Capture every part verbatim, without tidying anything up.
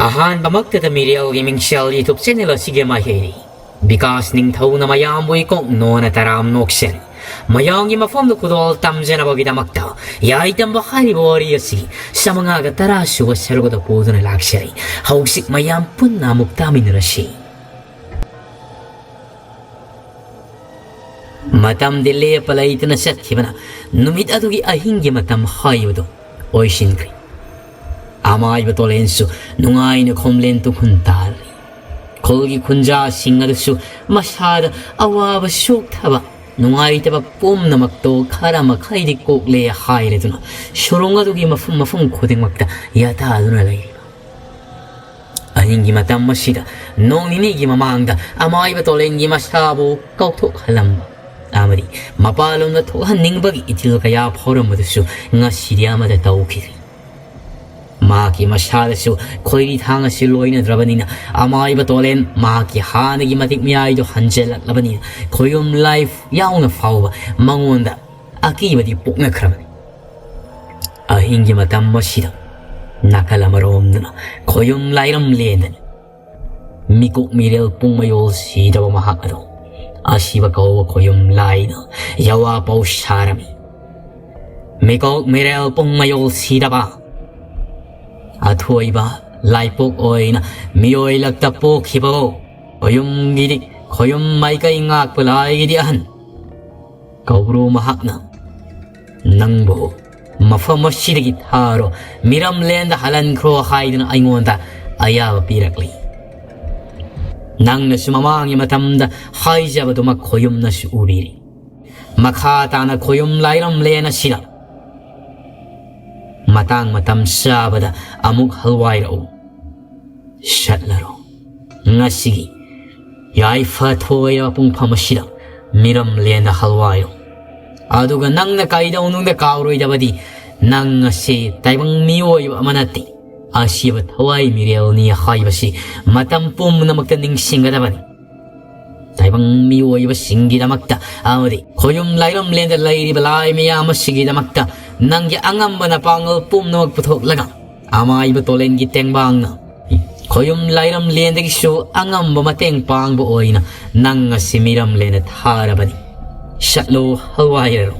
ꯑꯍꯥꯟꯕꯃꯛꯇꯗ ꯃꯤꯔꯦꯜꯒꯤ ꯃꯤꯡꯁꯦꯜ YouTube channel ꯑꯁꯤꯒꯤ ꯃꯥꯏꯀꯩꯗꯒꯤ ꯕꯤꯀꯥꯁ ꯅꯤꯡꯊꯧꯅ ꯃꯌꯥꯝꯕꯨ ꯏꯀꯣꯛ ꯅꯣꯟꯅ ꯇꯔꯥꯝ ꯅꯣꯛꯆꯔꯤ꯫ ꯃꯌꯥꯝꯒꯤ ꯃꯐꯝꯗ ꯈꯨꯗꯣꯜ ꯇꯝꯖꯅꯕꯒꯤꯗꯃꯛꯇ ꯌꯥꯏꯇꯝꯕ ꯍꯥꯏꯔꯤꯕ ꯋꯥꯔꯤ ꯑꯁꯤ ꯆꯥꯃꯉꯥꯒ ꯇꯔꯥ ꯁꯨꯕ ꯁꯔꯨꯛ ꯑꯗꯨ ꯄꯨꯗꯨꯅ ꯂꯥꯛꯆꯔꯤ꯫ ꯍꯧꯖꯤꯛ ꯃꯌꯥꯝ ꯄꯨꯟꯅ ꯑꯃꯨꯛ ꯇꯥꯃꯤꯟꯅꯔꯁꯤ꯫ ꯃꯇꯝꯗꯤ ꯂꯦꯞꯄ ꯂꯩꯇꯅ ꯆꯠꯈꯤꯕꯅ ꯅꯨꯃꯤꯠ ꯑꯗꯨꯒꯤ ꯑꯍꯤꯡꯒꯤ ꯃꯇꯝ ꯍꯥꯏꯕꯗꯨ ꯑꯣꯏꯁꯤꯟꯈ꯭ꯔꯦ꯫ ꯑꯃꯥꯏꯕ ꯇꯣꯂꯦꯟꯁꯨ ꯅꯨꯡꯉꯥꯏꯅ ꯈꯣꯝꯂꯦꯟ ꯇꯨꯈꯨꯟ ꯇꯥꯔꯤ꯫ ꯈꯨꯜꯒꯤ ꯈꯨꯟꯖꯥꯁꯤꯡ ꯑꯗꯨꯁꯨ ꯃꯁꯥꯗ ꯑꯋꯥꯕ ꯁꯣꯛꯊꯕ, ꯅꯨꯡꯉꯥꯏꯇꯕ ꯄꯨꯝꯅꯃꯛꯇꯣ ꯈꯔ ꯃꯈꯩꯗꯤ ꯀꯣꯛꯂꯦ ꯍꯥꯏꯔꯗꯨꯅ ꯁꯨꯔꯨꯡ ꯑꯗꯨꯒꯤ ꯃꯐꯝ ꯃꯐꯝ ꯈꯨꯗꯤꯡꯃꯛꯇ ꯌꯥꯇꯥꯗꯨꯅ ꯂꯩꯔꯤꯕ꯫ ꯑꯍꯤꯡꯒꯤ ꯃꯇꯝ ꯑꯁꯤꯗ ꯅꯣꯡ ꯅꯤꯅꯤꯒꯤ ꯃꯃꯥꯡꯗ ꯑꯃꯥꯏꯕ ꯇꯣꯂꯦꯟꯒꯤ ꯃꯁꯥꯕꯨ ꯀꯥꯎꯊꯣꯛꯍꯜꯂꯝꯕ ꯑꯃꯗꯤ ꯃꯄꯥꯟꯂꯣꯝꯗ ꯊꯣꯛꯍꯟꯅꯤꯡꯕꯒꯤ ꯏꯊꯤꯜ ꯀꯌꯥ ꯐꯥꯎꯔꯝꯕꯗꯨꯁꯨ ꯉꯁꯤꯗꯤ ꯑꯃꯗ ꯇꯧꯈꯤꯗ꯭ꯔꯤ꯫ ꯃꯍꯥꯛꯀꯤ ꯃꯁꯥꯗꯁꯨ ꯈꯣꯏꯔꯤ ꯊꯥꯡ ꯑꯁꯤ ꯂꯣꯏꯅꯗ꯭ꯔꯕꯅꯤꯅ ꯑꯃꯥꯏꯕ ꯇꯣꯂꯦꯟ ꯃꯍꯥꯛꯀꯤ ꯍꯥꯟꯅꯒꯤ ꯃꯇꯤꯛ ꯃꯌꯥꯏꯗꯨ ꯍꯟꯖꯤꯜꯂꯛꯂꯕꯅꯤꯅ ꯈꯣꯌꯨꯝ ꯂꯥꯏꯐ ꯌꯥꯎꯅ ꯐꯥꯎꯕ ꯃꯉꯣꯟꯗ ꯑꯀꯤꯕꯗꯤ ꯄꯣꯛꯅꯈ꯭ꯔꯕꯅꯤ꯫ ꯑꯍꯤꯡꯒꯤ ꯃꯇꯝ ꯑꯁꯤꯗ ꯅꯥꯀꯜ ꯑꯃꯔꯣꯝꯗꯅ ꯈꯣꯌꯨꯝ ꯂꯥꯏꯔꯝ ꯂꯦꯟꯗꯅ ꯃꯤꯀꯨꯞ ꯃꯤꯔꯦꯜ ꯄꯨꯡ ꯃꯌꯣꯜ ꯁꯤꯗꯕ ꯃꯍꯥꯛ ꯑꯗꯨ ꯑꯁꯤꯕ ꯀꯧꯕ ꯈꯣꯌꯨꯝ ꯂꯥꯏꯅ ꯌꯋꯥ ꯄꯧ ꯁꯥꯔꯝꯃꯤ꯫ ꯃꯤꯀꯨꯞ ꯃꯤꯔꯦꯜ ꯄꯨꯡ ꯃꯌꯣꯜ ꯁꯤꯗꯕ ꯑꯊꯣꯏꯕ ꯂꯥꯏꯄꯣꯛ ꯑꯣꯏꯅ ꯃꯤꯑꯣꯏ ꯂꯛꯇ ꯄꯣꯛꯈꯤꯕ ꯈꯣꯌꯨꯝꯒꯤꯗꯤ, ꯈꯣꯌꯨꯝ ꯃꯥꯏꯀꯩ ꯉꯥꯛꯄ ꯂꯥꯏꯒꯤꯗꯤ ꯑꯍꯟ ꯀꯧꯕ꯭ꯔꯨ ꯃꯍꯥꯛꯅ ꯅꯪꯕꯨ ꯃꯐꯝ ꯑꯁꯤꯗꯒꯤ ꯊꯥꯔꯣ, ꯃꯤꯔꯝꯂꯦꯟꯗ ꯍꯜꯍꯟꯈ꯭ꯔꯣ ꯍꯥꯏꯗꯨꯅ ꯑꯩꯉꯣꯟꯗ ꯑꯌꯥꯕ ꯄꯤꯔꯛꯂꯤ꯫ ꯅꯪꯅꯁꯨ ꯃꯃꯥꯡꯒꯤ ꯃꯇꯝꯗ ꯍꯥꯏꯖꯕꯗꯨꯃꯛ ꯈꯣꯌꯨꯝꯅꯁꯨ ꯎꯕꯤꯔꯤ꯫ ꯃꯈꯥ ꯇꯥꯅ ꯈꯣꯌꯨꯝ ꯂꯥꯏꯔꯝꯂꯦꯟ ꯑꯁꯤꯗ ꯃꯇꯥꯡ ꯃꯇꯝ ꯆꯥꯕꯗ ꯑꯃꯨꯛ ꯍꯜꯋꯥꯏꯔꯛꯎ꯫ ꯆꯠꯂꯔꯣ꯫ ꯉꯁꯤꯒꯤ ꯌꯥꯏꯐ ꯊꯣꯏꯔꯕ ꯄꯨꯡꯐꯝ ꯑꯁꯤꯗ ꯃꯤꯔꯝꯂꯦꯟꯗ ꯍꯜꯋꯥꯏꯔꯣ꯫ ꯑꯗꯨꯒ ꯅꯪꯅ ꯀꯩꯗꯧꯅꯨꯡꯗ ꯀꯥꯎꯔꯣꯏꯗꯕꯗꯤ ꯅꯪ ꯑꯁꯤ ꯇꯥꯏꯕꯪ ꯃꯤꯑꯣꯏꯕ ꯑꯃ ꯅꯠꯇꯦ꯫ ꯑꯁꯤꯕ ꯊꯋꯥꯏ ꯃꯤꯔꯦꯜꯅꯤ ꯍꯥꯏꯕꯁꯤ ꯃꯇꯝ ꯄꯨꯝꯅꯃꯛꯇ ꯅꯤꯡꯁꯤꯡꯒꯗꯕꯅꯤ꯫ ꯇꯥꯏꯕꯪ ꯃꯤꯑꯣꯏꯕꯁꯤꯡꯒꯤꯗꯃꯛꯇ ꯑꯃꯗꯤ ꯈꯣꯌꯨꯝ ꯂꯥꯏꯔꯝꯂꯦꯟꯗ ꯂꯩꯔꯤꯕ ꯂꯥꯏ ꯃꯌꯥꯝ ꯑꯁꯤꯒꯤꯗꯃꯛꯇ ꯅꯪꯒꯤ ꯑꯉꯝꯕ ꯅꯄꯥꯡꯒꯜ ꯄꯨꯝꯅꯃꯛ ꯄꯨꯊꯣꯛꯂꯒ ꯑꯃꯥꯏꯕ ꯇꯣꯂꯦꯟꯒꯤ ꯇꯦꯡꯕꯥꯡꯅ ꯈꯣꯌꯨꯝ ꯂꯥꯏꯔꯝꯂꯦꯟꯗꯒꯤꯁꯨ ꯑꯉꯝꯕ ꯃꯇꯦꯡ ꯄꯥꯡꯕ ꯑꯣꯏꯅ ꯅꯪ ꯑꯁꯤ ꯃꯤꯔꯝꯂꯦꯟꯗ ꯊꯥꯔꯕꯅꯤ꯫ ꯆꯠꯂꯣ, ꯍꯜꯋꯥꯏꯔꯔꯣ꯫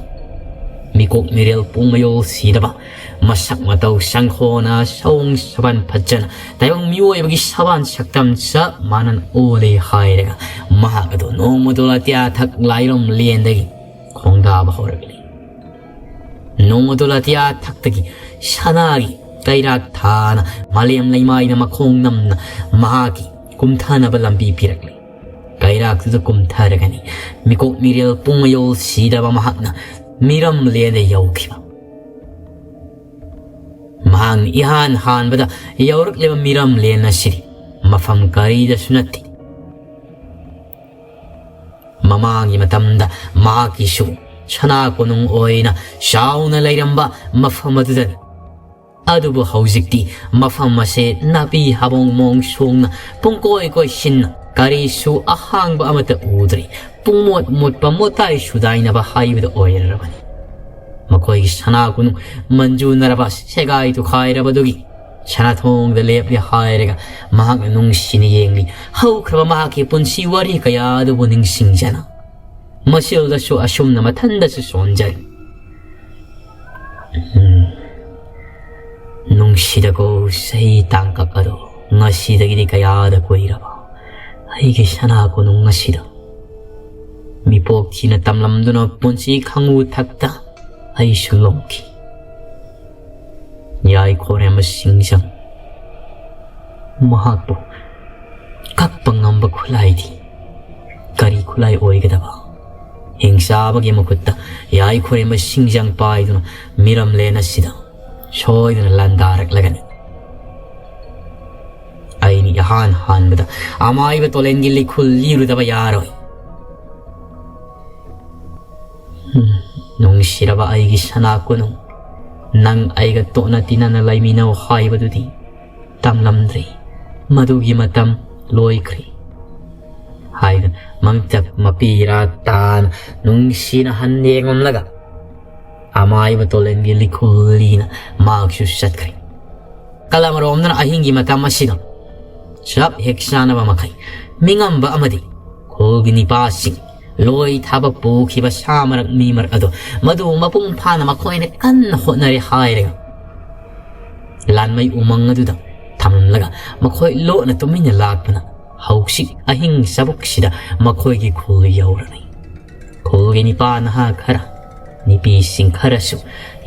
ꯃꯤꯀꯣꯛ ꯃꯤꯔꯦꯜ ꯄꯨꯝꯃꯌꯣꯜ ꯁꯤꯗꯕ, ꯃꯁꯛ ꯃꯇꯧ ꯁꯪꯈꯣꯅ ꯁꯑꯣꯡ ꯁꯕꯥꯟ ꯐꯖꯅ ꯇꯥꯏꯕꯪ ꯃꯤꯑꯣꯏꯕꯒꯤ ꯁꯕꯥꯟ ꯁꯛꯇꯝ ꯆꯞ ꯃꯥꯟꯅꯅ ꯑꯣꯜꯂꯦ ꯍꯥꯏꯔꯒ ꯃꯍꯥꯛ ꯑꯗꯨ ꯅꯣꯡꯃꯗꯣ ꯑꯇꯤꯌꯥꯊꯛ ꯂꯥꯏꯔꯝꯂꯦꯟꯗꯒꯤ ꯈꯣꯡꯗꯥꯕ ꯍꯧꯔꯛꯂꯤ꯫ ꯅꯣꯡꯃꯗꯣ ꯑꯇꯤꯌꯥꯊꯛꯇꯒꯤ ꯁꯅꯥꯒꯤ ꯀꯩꯔꯥꯛ ꯊꯥꯅ ꯃꯥꯂꯦꯝ ꯂꯩꯃꯥꯏꯗ ꯃꯈꯣꯡ ꯅꯝꯅ ꯃꯍꯥꯛꯀꯤ ꯀꯨꯝꯊꯅꯕ ꯂꯝꯕꯤ ꯄꯤꯔꯛꯂꯤ꯫ ꯀꯩꯔꯥꯛꯇꯨꯗ ꯀꯨꯝꯊꯔꯒꯅꯤ ꯃꯤꯀꯣꯛ ꯃꯤꯔꯦꯜ ꯄꯨꯝꯃꯌꯣꯜ ꯁꯤꯗꯕ ꯃꯍꯥꯛꯅ ꯃꯤꯔꯝꯂꯦꯟꯗ ꯌꯧꯈꯤꯕ꯫ ꯃꯍꯥꯛꯅ ꯏꯍꯥꯟ ꯍꯥꯟꯕꯗ ꯌꯧꯔꯛꯂꯤꯕ ꯃꯤꯔꯝꯂꯦꯟ ꯑꯁꯤꯗꯤ ꯃꯐꯝ ꯀꯔꯤꯗꯁꯨ ꯅꯠꯇꯦ꯫ ꯃꯃꯥꯡꯒꯤ ꯃꯇꯝꯗ ꯃꯍꯥꯛꯀꯤꯁꯨ ꯁꯅꯥ ꯀꯣꯅꯨꯡ ꯑꯣꯏꯅ ꯆꯥꯎꯅ ꯂꯩꯔꯝꯕ ꯃꯐꯝ ꯑꯗꯨꯗꯅꯤ꯫ ꯑꯗꯨꯕꯨ ꯍꯧꯖꯤꯛꯇꯤ ꯃꯐꯝ ꯑꯁꯤ ꯅꯥꯄꯤ ꯍꯥꯕꯣꯡ ꯃꯣꯡ ꯁꯣꯡꯅ ꯄꯨꯡꯀꯣꯏ ꯀꯣꯏꯁꯤꯟꯅ ꯀꯔꯤꯁꯨ ꯑꯍꯥꯡꯕ ꯑꯃꯠꯇ ꯎꯗ꯭ꯔꯤ꯫ ꯄꯨꯡꯃꯣꯠ ꯃꯣꯠꯄ ꯃꯣꯇꯥꯏ ꯁꯨꯗꯥꯏꯅꯕ ꯍꯥꯏꯕꯗꯨ ꯑꯣꯏꯔꯔꯕꯅꯤ꯫ ꯃꯈꯣꯏꯒꯤ ꯁꯅꯥ ꯀꯣꯅꯨꯡ ꯃꯟꯖꯨꯅꯔꯕ ꯁꯦꯒꯥꯏ ꯇꯨꯈꯥꯏꯔꯕꯗꯨꯒꯤ ꯁꯅꯥꯊꯣꯡꯗ ꯂꯦꯞꯂꯦ ꯍꯥꯏꯔꯒ ꯃꯍꯥꯛꯅ ꯅꯨꯡꯁꯤꯅ ꯌꯦꯡꯂꯤ꯫ ꯍꯧꯈ꯭ꯔꯕ ꯃꯍꯥꯛꯀꯤ ꯄꯨꯟꯁꯤ ꯋꯥꯔꯤ ꯀꯌꯥ ꯑꯗꯨꯕꯨ ꯅꯤꯡꯁꯤꯡꯖꯅ ꯃꯁꯤꯜꯗꯁꯨ ꯑꯁꯨꯝꯅ ꯃꯊꯟꯗꯁꯨ ꯁꯣꯟꯖꯔꯤ꯫ ꯎꯝ꯫ ꯅꯨꯡꯁꯤꯗꯀꯣ ꯆꯍꯤ ꯇꯥꯡꯀꯛ ꯑꯗꯣ ꯉꯁꯤꯗꯒꯤꯗꯤ ꯀꯌꯥꯗ ꯀꯨꯏꯔꯕ ꯑꯩꯒꯤ ꯁꯅꯥ ꯀꯣꯅꯨꯡ ꯑꯁꯤꯗ ꯃꯤꯄꯣꯛ ꯊꯤꯅ ꯇꯝꯂꯝꯗꯨꯅ ꯄꯨꯟꯁꯤ ꯈꯪꯉꯨ ꯊꯛꯇ ꯑꯩꯁꯨ ꯂꯣꯝꯈꯤ꯫ ꯌꯥꯏꯈꯣꯔꯦꯝꯕ ꯁꯤꯡꯖꯪ ꯃꯍꯥꯛꯄꯨ ꯀꯛꯄ ꯉꯝꯕ ꯈꯨꯠꯂꯥꯏꯗꯤ ꯀꯔꯤ ꯈꯨꯠꯂꯥꯏ ꯑꯣꯏꯒꯗꯕ? ꯍꯤꯡꯆꯥꯕꯒꯤ ꯃꯈꯨꯠꯇ ꯌꯥꯏꯈꯣꯔꯦꯝꯕ ꯁꯤꯡꯖꯪ ꯄꯥꯏꯗꯨꯅ ꯃꯤꯔꯝꯂꯦꯟ ꯑꯁꯤꯗ ꯁꯣꯏꯗꯅ ꯂꯥꯟꯗꯥꯔꯛꯂꯒꯅꯤ꯫ ꯑꯩꯅꯤ ꯏꯍꯥꯟ ꯍꯥꯟꯕꯗ ꯑꯃꯥꯏꯕ ꯇꯣꯂꯦꯟꯒꯤ ꯂꯤꯈꯨꯜ ꯂꯤꯔꯨꯗꯕ ꯌꯥꯔꯣꯏ꯫ ꯎꯝ, ꯅꯨꯡꯁꯤꯔꯕ ꯑꯩꯒꯤ ꯁꯅꯥ ꯀꯣꯅꯨꯡ, ꯅꯪ ꯑꯩꯒ ꯇꯣꯠꯅ ꯇꯤꯟꯅꯅ ꯂꯩꯃꯤꯟꯅꯧ ꯍꯥꯏꯕꯗꯨꯗꯤ ꯇꯝꯂꯝꯗ꯭ꯔꯦ꯫ ꯃꯗꯨꯒꯤ ꯃꯇꯝ ꯂꯣꯏꯈ꯭ꯔꯦ ꯍꯥꯏꯗꯨꯅ ꯃꯃꯤꯠꯇ ꯃꯄꯤꯔꯥ ꯇꯥꯅ ꯅꯨꯡꯁꯤꯅ ꯍꯟ ꯌꯦꯡꯂꯝꯂꯒ ꯑꯃꯥꯏꯕ ꯇꯣꯂꯦꯟꯒꯤ ꯂꯤꯈꯨꯜꯂꯤꯅ ꯃꯍꯥꯛꯁꯨ ꯆꯠꯈ꯭ꯔꯦ꯫ ꯀꯂꯝꯔꯣꯝꯗꯅ ꯑꯍꯤꯡꯒꯤ ꯃꯇꯝ ꯑꯁꯤꯗ ꯆꯞ ꯍꯦꯛ ꯆꯥꯅꯕ ꯃꯈꯩ ꯃꯤꯉꯝꯕ ꯑꯃꯗꯤ ꯈꯨꯜꯒꯤ ꯅꯤꯄꯥꯁꯤꯡ ꯂꯣꯏ ꯊꯥꯕ ꯄꯨꯈꯤꯕ ꯁꯥ ꯃꯔꯛ ꯃꯤ ꯃꯔꯛ ꯑꯗꯣ ꯃꯗꯨ ꯃꯄꯨꯡ ꯐꯥꯅ ꯃꯈꯣꯏꯅ ꯀꯟꯅ ꯍꯣꯠꯅꯔꯦ ꯍꯥꯏꯔꯒ ꯂꯥꯟꯃꯩ ꯎꯃꯪ ꯑꯗꯨꯗ ꯊꯝꯂꯝꯂꯒ ꯃꯈꯣꯏ ꯂꯣꯠꯅ ꯇꯨꯃꯤꯟꯅ ꯂꯥꯛꯄꯅ ꯍꯧꯖꯤꯛ ꯑꯍꯤꯡ ꯆꯕꯨꯛꯁꯤꯗ ꯃꯈꯣꯏꯒꯤ ꯈꯨꯜ ꯌꯧꯔꯅꯤ꯫ ꯈꯨꯜꯒꯤ ꯅꯤꯄꯥ ꯅꯍꯥ ꯈꯔ, ꯅꯨꯄꯤꯁꯤꯡ ꯈꯔꯁꯨ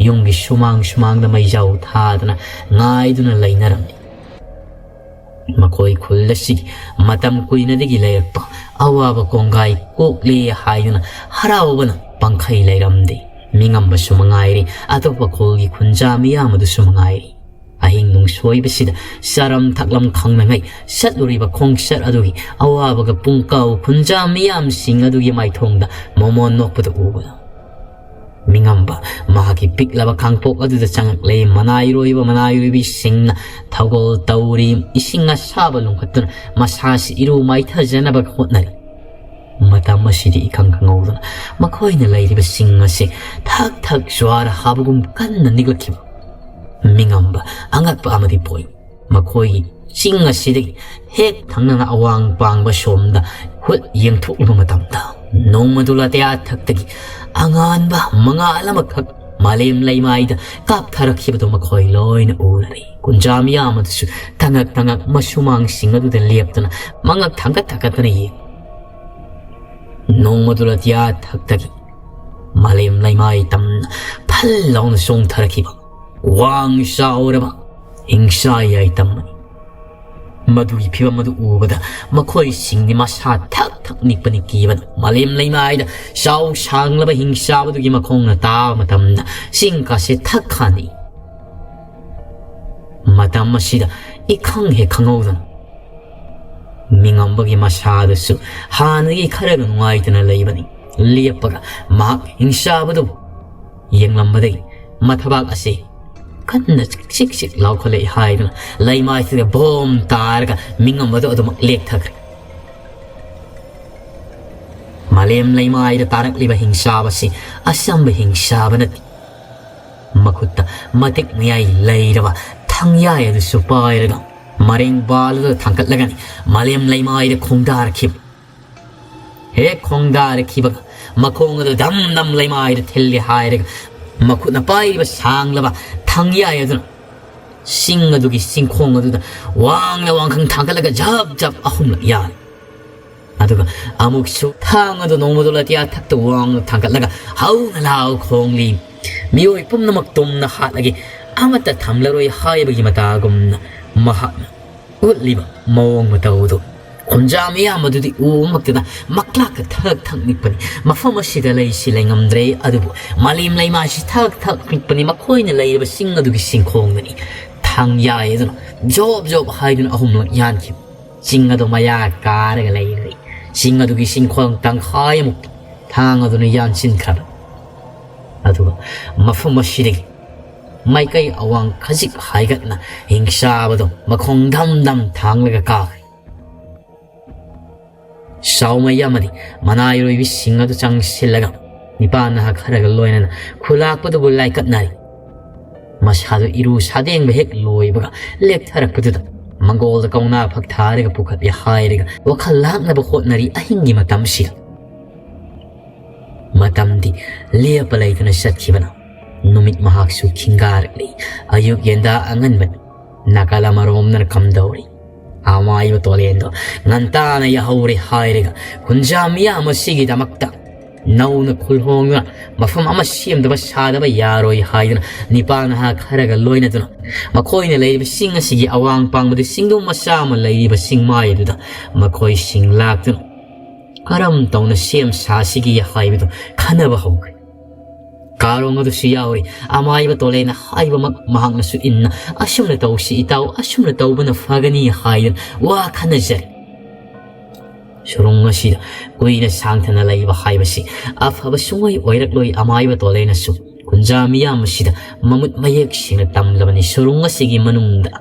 ꯌꯨꯝꯒꯤ ꯁꯨꯃꯥꯡ ꯁꯨꯃꯥꯡꯗ ꯃꯩꯖꯥꯎ ꯊꯥꯗꯨꯅ ꯉꯥꯏꯗꯨꯅ ꯂꯩꯅꯔꯝꯃꯤ꯫ ꯃꯈꯣꯏ ꯈꯨꯜ ꯑꯁꯤꯒꯤ ꯃꯇꯝ ꯀꯨꯏꯅꯗꯒꯤ ꯂꯩꯔꯛꯄ ꯑꯋꯥꯕ ꯀꯣꯡꯒꯥꯏ ꯀꯣꯛꯂꯦ ꯍꯥꯏꯗꯨꯅ ꯍꯔꯥꯎꯕꯅ ꯄꯪꯈꯩ ꯂꯩꯔꯝꯗꯦ꯫ ꯃꯤꯉꯝꯕꯁꯨ ꯃꯉꯥꯏꯔꯦ, ꯑꯇꯣꯞꯄ ꯈꯨꯜꯒꯤ ꯈꯨꯟꯖꯥ ꯃꯤꯌꯥꯝ ꯑꯗꯨꯁꯨ ꯃꯉꯥꯏꯔꯦ꯫ ꯑꯍꯤꯡ ꯅꯨꯡꯁꯣꯏꯕꯁꯤꯗ ꯆꯥꯔꯝ ꯊꯛꯂꯝ ꯈꯪꯅꯉꯩ ꯆꯠꯂꯨꯔꯤꯕ ꯈꯣꯡꯆꯠ ꯑꯗꯨꯒꯤ ꯑꯋꯥꯕꯒ ꯄꯨꯡꯀꯥꯎ ꯈꯨꯟꯖꯥ ꯃꯤꯌꯥꯝꯁꯤꯡ ꯑꯗꯨꯒꯤ ꯃꯥꯏꯊꯣꯡꯗ ꯃꯣꯃꯣꯟ ꯅꯣꯛꯄꯗ ꯎꯕꯗ ꯃꯤꯉꯝꯕ ꯃꯍꯥꯛꯀꯤ ꯄꯤꯛꯂꯕ ꯈꯥꯡꯄꯣꯛ ꯑꯗꯨꯗ ꯆꯪꯂꯛꯂꯦ꯫ ꯃꯅꯥꯏꯔꯣꯏꯕ ꯃꯅꯥꯏꯔꯣꯏꯕꯤꯁꯤꯡꯅ ꯊꯧꯒꯜ ꯇꯧꯔꯤ꯫ ꯏꯁꯤꯡ ꯑꯁꯥꯕ ꯂꯨꯝꯈꯠꯇꯨꯅ ꯃꯁꯥꯁꯤ ꯏꯔꯨ ꯃꯥꯏꯊꯖꯅꯕ ꯍꯣꯠꯅꯔꯤ꯫ ꯃꯇꯝ ꯑꯁꯤꯗꯤ ꯏꯈꯪ ꯈꯪꯍꯧꯗꯅ ꯃꯈꯣꯏꯅ ꯂꯩꯔꯤꯕꯁꯤꯡ ꯑꯁꯤ ꯊꯛ ꯊꯛ ꯖ꯭ꯋꯥꯔ ꯍꯥꯕꯒꯨꯝ ꯀꯟꯅ ꯅꯤꯛꯂꯛꯈꯤꯕ ꯃꯤꯉꯝꯕ ꯑꯉꯛꯄ ꯑꯃꯗꯤ ꯄꯣꯛꯏ꯫ ꯃꯈꯣꯏꯒꯤ ꯆꯤꯡ ꯑꯁꯤꯗꯒꯤ ꯍꯦꯛ ꯊꯪꯅꯅ ꯑꯋꯥꯡ ꯄꯥꯡꯕ ꯁꯣꯝꯗ ꯍꯨꯠ ꯌꯦꯡꯊꯣꯛꯂꯨꯕ ꯃꯇꯝꯗ ꯅꯣꯡꯃꯗꯨ ꯂꯥꯇꯤꯌꯥ ꯊꯛꯇꯒꯤ ꯑꯉꯥꯟꯕ ꯃꯉꯥꯜ ꯑꯃꯈꯛ ꯃꯥꯂꯦꯝ ꯂꯩꯃꯥꯏꯗ ꯀꯥꯞꯊꯔꯛꯈꯤꯕꯗꯨ ꯃꯈꯣꯏ ꯂꯣꯏꯅ ꯎꯔꯔꯦ꯫ ꯀꯨꯟꯖꯥ ꯃꯤꯌꯥꯝ ꯑꯗꯨꯁꯨ ꯇꯉꯛ ꯇꯉꯛ ꯃꯁꯨꯃꯥꯡꯁꯤꯡ ꯑꯗꯨꯗ ꯂꯦꯞꯇꯨꯅ ꯃꯉꯛ ꯊꯥꯡꯒꯠ ꯊꯥꯡꯒꯠꯇꯨꯅ ꯌꯦꯡ ꯅꯣꯡꯃꯗꯨ ꯂꯥꯇꯤꯌꯥ ꯊꯛꯇꯒꯤ ꯃꯥꯂꯦꯝ ꯂꯩꯃꯥꯏ ꯇꯝꯅ ꯐꯜ ꯂꯥꯎꯅ ꯆꯣꯡꯊꯔꯛꯈꯤꯕ ꯋꯥꯡ ꯆꯥꯎꯔꯕ ꯍꯤꯡꯁꯥ ꯌꯥꯏꯇꯝ ꯑꯃꯅꯤ꯫ ꯃꯗꯨꯒꯤ ꯐꯤꯕꯝ ꯑꯗꯨ ꯎꯕꯗ ꯃꯈꯣꯏꯁꯤꯡꯗꯤ ꯃꯁꯥ ꯊꯛ ꯊꯛ ꯅꯤꯛꯄꯅꯤ ꯀꯤꯕꯅ꯫ ꯃꯥꯂꯦꯝ ꯂꯩꯃꯥꯏꯗ ꯆꯥꯎ ꯁꯥꯡꯂꯕ ꯍꯤꯡꯆꯥꯕꯗꯨꯒꯤ ꯃꯈꯣꯡꯅ ꯇꯥꯕ ꯃꯇꯝꯗ ꯆꯤꯡ ꯀꯥꯁꯦ ꯊꯛ ꯈꯥꯅꯤ꯫ ꯃꯇꯝ ꯑꯁꯤꯗ ꯏꯈꯪ ꯍꯦꯛ ꯈꯪꯍꯧꯗꯅ ꯃꯤꯉꯝꯕꯒꯤ ꯃꯁꯥꯗꯨꯁꯨ ꯍꯥꯟꯅꯗꯒꯤ ꯈꯔꯒ ꯅꯨꯡꯉꯥꯏꯇꯅ ꯂꯩꯕꯅꯤ꯫ ꯂꯦꯞꯄꯒ ꯃꯍꯥꯛ ꯍꯤꯡꯆꯥꯕꯗꯨꯕꯨ ꯌꯦꯡꯂꯝꯕꯗꯒꯤ ꯃꯊꯕꯥꯛ ꯑꯁꯤ ꯀꯟꯅ ꯆꯤꯛ ꯆꯤꯛ ꯂꯥꯎꯈꯠꯂꯛꯏ ꯍꯥꯏꯗꯨꯅ ꯂꯩꯃꯥꯏꯁꯤꯗ ꯕꯣꯝ ꯇꯥꯔꯒ ꯃꯤꯉꯝꯕꯗꯨ ꯑꯗꯨꯃꯛ ꯂꯦꯛꯊꯈ꯭ꯔꯦ꯫ ꯃꯥꯂꯦꯝ ꯂꯩꯃꯥꯏꯗ ꯇꯥꯔꯛꯂꯤꯕ ꯍꯤꯡꯆꯥꯕꯁꯤ ꯑꯆꯝꯕ ꯍꯤꯡꯆꯥꯕ ꯅꯠꯇꯦ꯫ ꯃꯈꯨꯠꯇ ꯃꯇꯤꯛ ꯃꯌꯥꯏ ꯂꯩꯔꯕ ꯊꯪꯌꯥꯏ ꯑꯗꯨꯁꯨ ꯄꯥꯏꯔꯒ ꯃꯔꯦꯡ ꯕꯥꯜꯗꯨꯗ ꯊꯥꯡꯒꯠꯂꯒꯅꯤ ꯃꯥꯂꯦꯝ ꯂꯩꯃꯥꯏꯗ ꯈꯣꯡꯗꯥꯔꯛꯈꯤꯕ꯫ ꯍꯦꯛ ꯈꯣꯡꯗꯥꯔꯛꯈꯤꯕꯒ ꯃꯈꯣꯡ ꯑꯗꯨ ꯗꯝ ꯗꯝ ꯂꯩꯃꯥꯏꯗ ꯊꯤꯜꯂꯦ ꯍꯥꯏꯔꯒ ꯃꯈꯨꯠꯅ ꯄꯥꯏꯔꯤꯕ ꯁꯥꯡꯂꯕ ꯊꯥꯡꯌꯥꯏ ꯑꯗꯨꯅ ꯆꯤꯡ ꯑꯗꯨꯒꯤ ꯆꯤꯡꯈꯣꯡ ꯑꯗꯨꯗ ꯋꯥꯡꯅ ꯋꯥꯡꯈꯪ ꯊꯥꯡꯒꯠꯂꯒ ꯖꯞ ꯖꯞ ꯑꯍꯨꯝꯂꯛ ꯌꯥꯜꯂꯤ꯫ ꯑꯗꯨꯒ ꯑꯃꯨꯛꯁꯨ ꯊꯥꯡ ꯑꯗꯨ ꯅꯣꯡꯃꯗꯣꯜ ꯑꯇꯤꯌꯥ ꯊꯛꯇ ꯋꯥꯡꯅ ꯊꯥꯡꯒꯠꯂꯒ ꯍꯧꯅ ꯂꯥꯎ ꯈꯣꯡꯂꯤ꯫ ꯃꯤꯑꯣꯏ ꯄꯨꯝꯅꯃꯛ ꯇꯨꯝꯅ ꯍꯥꯠꯂꯒꯦ, ꯑꯃꯠꯇ ꯊꯝꯂꯔꯣꯏ ꯍꯥꯏꯕꯒꯤ ꯃꯇꯥꯒꯨꯝꯅ ꯃꯍꯥꯛꯅ ꯎꯠꯂꯤꯕ ꯃꯑꯣꯡ ꯃꯇꯧ ꯑꯗꯨ ꯈꯨꯟꯖꯥ ꯃꯤꯌꯥꯝ ꯑꯗꯨꯗꯤ ꯎꯕꯃꯛꯇꯗ ꯃꯀ꯭ꯂꯥꯛꯀ ꯊꯛ ꯊꯛ ꯅꯤꯛꯄꯅꯤ꯫ ꯃꯐꯝ ꯑꯁꯤꯗ ꯂꯩꯁꯤ ꯂꯩꯉꯝꯗ꯭ꯔꯦ, ꯑꯗꯨꯕꯨ ꯃꯥꯂꯦꯝ ꯂꯩꯃꯥꯏꯁꯤ ꯊꯛ ꯊꯛ ꯅꯤꯛꯄꯅꯤ꯫ ꯃꯈꯣꯏꯅ ꯂꯩꯔꯤꯕ ꯆꯤꯡ ꯑꯗꯨꯒꯤ ꯆꯤꯡꯈꯣꯡꯗꯅꯤ ꯊꯥꯡ ꯌꯥꯏ ꯑꯗꯨꯅ ꯖꯣꯞ ꯖꯣꯞ ꯍꯥꯏꯗꯨꯅ ꯑꯍꯨꯝꯂꯛ ꯌꯥꯟꯈꯤꯕ꯫ ꯆꯤꯡ ꯑꯗꯨ ꯃꯌꯥ ꯀꯥꯔꯒ ꯂꯩꯔꯤ꯫ ꯆꯤꯡ ꯑꯗꯨꯒꯤ ꯆꯤꯡꯈꯣꯡ ꯇꯪꯈꯥꯏꯃꯨꯛꯇꯤ ꯊꯥꯡ ꯑꯗꯨꯅ ꯌꯥꯟꯁꯤꯟꯈ꯭ꯔꯕ꯫ ꯑꯗꯨꯒ ꯃꯐꯝ ꯑꯁꯤꯗꯒꯤ ꯃꯥꯏꯀꯩ ꯑꯋꯥꯡ ꯈꯖꯤꯛ ꯍꯥꯏꯒꯠꯅ ꯍꯤꯡꯆꯥꯕꯗꯣ ꯃꯈꯣꯡ ꯙꯝ ꯙꯝ ꯊꯥꯡꯂꯒ ꯀꯥꯈ꯭ꯔꯦ꯫ ꯆꯥꯎꯃꯩ ꯑꯃꯗꯤ ꯃꯅꯥꯏꯔꯣꯏꯕꯤꯁꯤꯡ ꯑꯗꯨ ꯆꯪꯁꯤꯜꯂꯒ ꯅꯤꯄꯥ ꯅꯍꯥ ꯈꯔꯒ ꯂꯣꯏꯅꯅ ꯈꯨꯂꯥꯛꯄꯗꯨꯕꯨ ꯂꯥꯏꯀꯠꯅꯔꯤ꯫ ꯃꯁꯥꯗꯨ ꯏꯔꯨ ꯁꯥꯗꯦꯡꯕ ꯍꯦꯛ ꯂꯣꯏꯕꯒ ꯂꯦꯛꯊꯔꯛꯄꯗꯨꯗ ꯃꯪꯒꯣꯜꯗ ꯀꯧꯅꯥ ꯐꯛ ꯊꯥꯔꯒ ꯄꯨꯈꯠꯂꯦ ꯍꯥꯏꯔꯒ ꯋꯥꯈꯜ ꯂꯥꯛꯅꯕ ꯍꯣꯠꯅꯔꯤ ꯑꯍꯤꯡꯒꯤ ꯃꯇꯝꯁꯤꯗ꯫ ꯃꯇꯝꯗꯤ ꯂꯦꯞꯄ ꯂꯩꯇꯅ ꯆꯠꯈꯤꯕꯅ ꯅꯨꯃꯤꯠ ꯃꯍꯥꯛꯁꯨ ꯈꯤꯡꯒꯥꯔꯛꯂꯤ꯫ ꯑꯌꯨꯛ ꯌꯦꯟꯗꯥ ꯑꯉꯟꯕꯅꯤ꯫ ꯅꯥꯀꯜ ꯑꯃꯔꯣꯝꯗꯅ ꯀꯝꯗꯧꯔꯤ? ꯑꯃꯥꯏꯕ ꯇꯣꯂꯦꯟꯗꯣ ꯉꯟꯇꯥꯅ ꯌꯥꯍꯧꯔꯦ ꯍꯥꯏꯔꯒ ꯈꯨꯟꯖꯥ ꯃꯤꯌꯥꯝ ꯑꯁꯤꯒꯤꯗꯃꯛꯇ ꯅꯧꯅ ꯈꯨꯜꯍꯣꯡꯗꯨꯅ ꯃꯐꯝ ꯑꯃ ꯁꯦꯝꯗꯕ ꯁꯥꯗꯕ ꯌꯥꯔꯣꯏ ꯍꯥꯏꯗꯨꯅ ꯅꯤꯄꯥ ꯅꯍꯥ ꯈꯔꯒ ꯂꯣꯏꯅꯗꯨꯅ ꯃꯈꯣꯏꯅ ꯂꯩꯔꯤꯕ ꯆꯤꯡ ꯑꯁꯤꯒꯤ ꯑꯋꯥꯡ ꯄꯥꯡꯕꯗ ꯆꯤꯡꯗꯨꯝ ꯃꯆꯥ ꯑꯃ ꯂꯩꯔꯤꯕ ꯆꯤꯡꯃꯥꯏ ꯑꯗꯨꯗ ꯃꯈꯣꯏꯁꯤꯡ ꯂꯥꯛꯇꯨꯅ ꯀꯔꯝ ꯇꯧꯅ ꯁꯦꯝ ꯁꯥꯁꯤꯒꯦ ꯍꯥꯏꯕꯗꯨ ꯈꯟꯅꯕ ꯍꯧꯈ꯭ꯔꯦ꯫ ꯀꯥꯔꯣꯡ ꯑꯗꯨꯁꯨ ꯌꯥꯎꯔꯤ꯫ ꯑꯃꯥꯏꯕ ꯇꯣꯂꯦꯅ ꯍꯥꯏꯕꯃꯛ ꯃꯍꯥꯛꯅꯁꯨ ꯏꯟꯅ, "ꯑꯁꯨꯝꯅ ꯇꯧꯁꯤ ꯏꯇꯥꯎ, ꯑꯁꯨꯝꯅ ꯇꯧꯕꯅ ꯐꯒꯅꯤ" ꯍꯥꯏꯗꯨꯅ ꯋꯥ ꯈꯟꯅꯖꯔꯤ꯫ ꯁꯨꯔꯨꯡ ꯑꯁꯤꯗ ꯀꯨꯏꯅ ꯁꯥꯡꯊꯅ ꯂꯩꯕ ꯍꯥꯏꯕꯁꯤ ꯑꯐꯕ ꯁꯨꯡꯑꯣꯏ ꯑꯣꯏꯔꯛꯂꯣꯏ꯫ ꯑꯃꯥꯏꯕ ꯇꯣꯂꯦꯅꯁꯨ ꯈꯨꯟꯖꯥ ꯃꯤꯌꯥꯝ ꯑꯁꯤꯗ ꯃꯃꯨꯠ ꯃꯌꯦꯛ ꯁꯦꯡꯅ ꯇꯝꯂꯕꯅꯤ꯫ ꯁꯨꯔꯨꯡ ꯑꯁꯤꯒꯤ ꯃꯅꯨꯡꯗ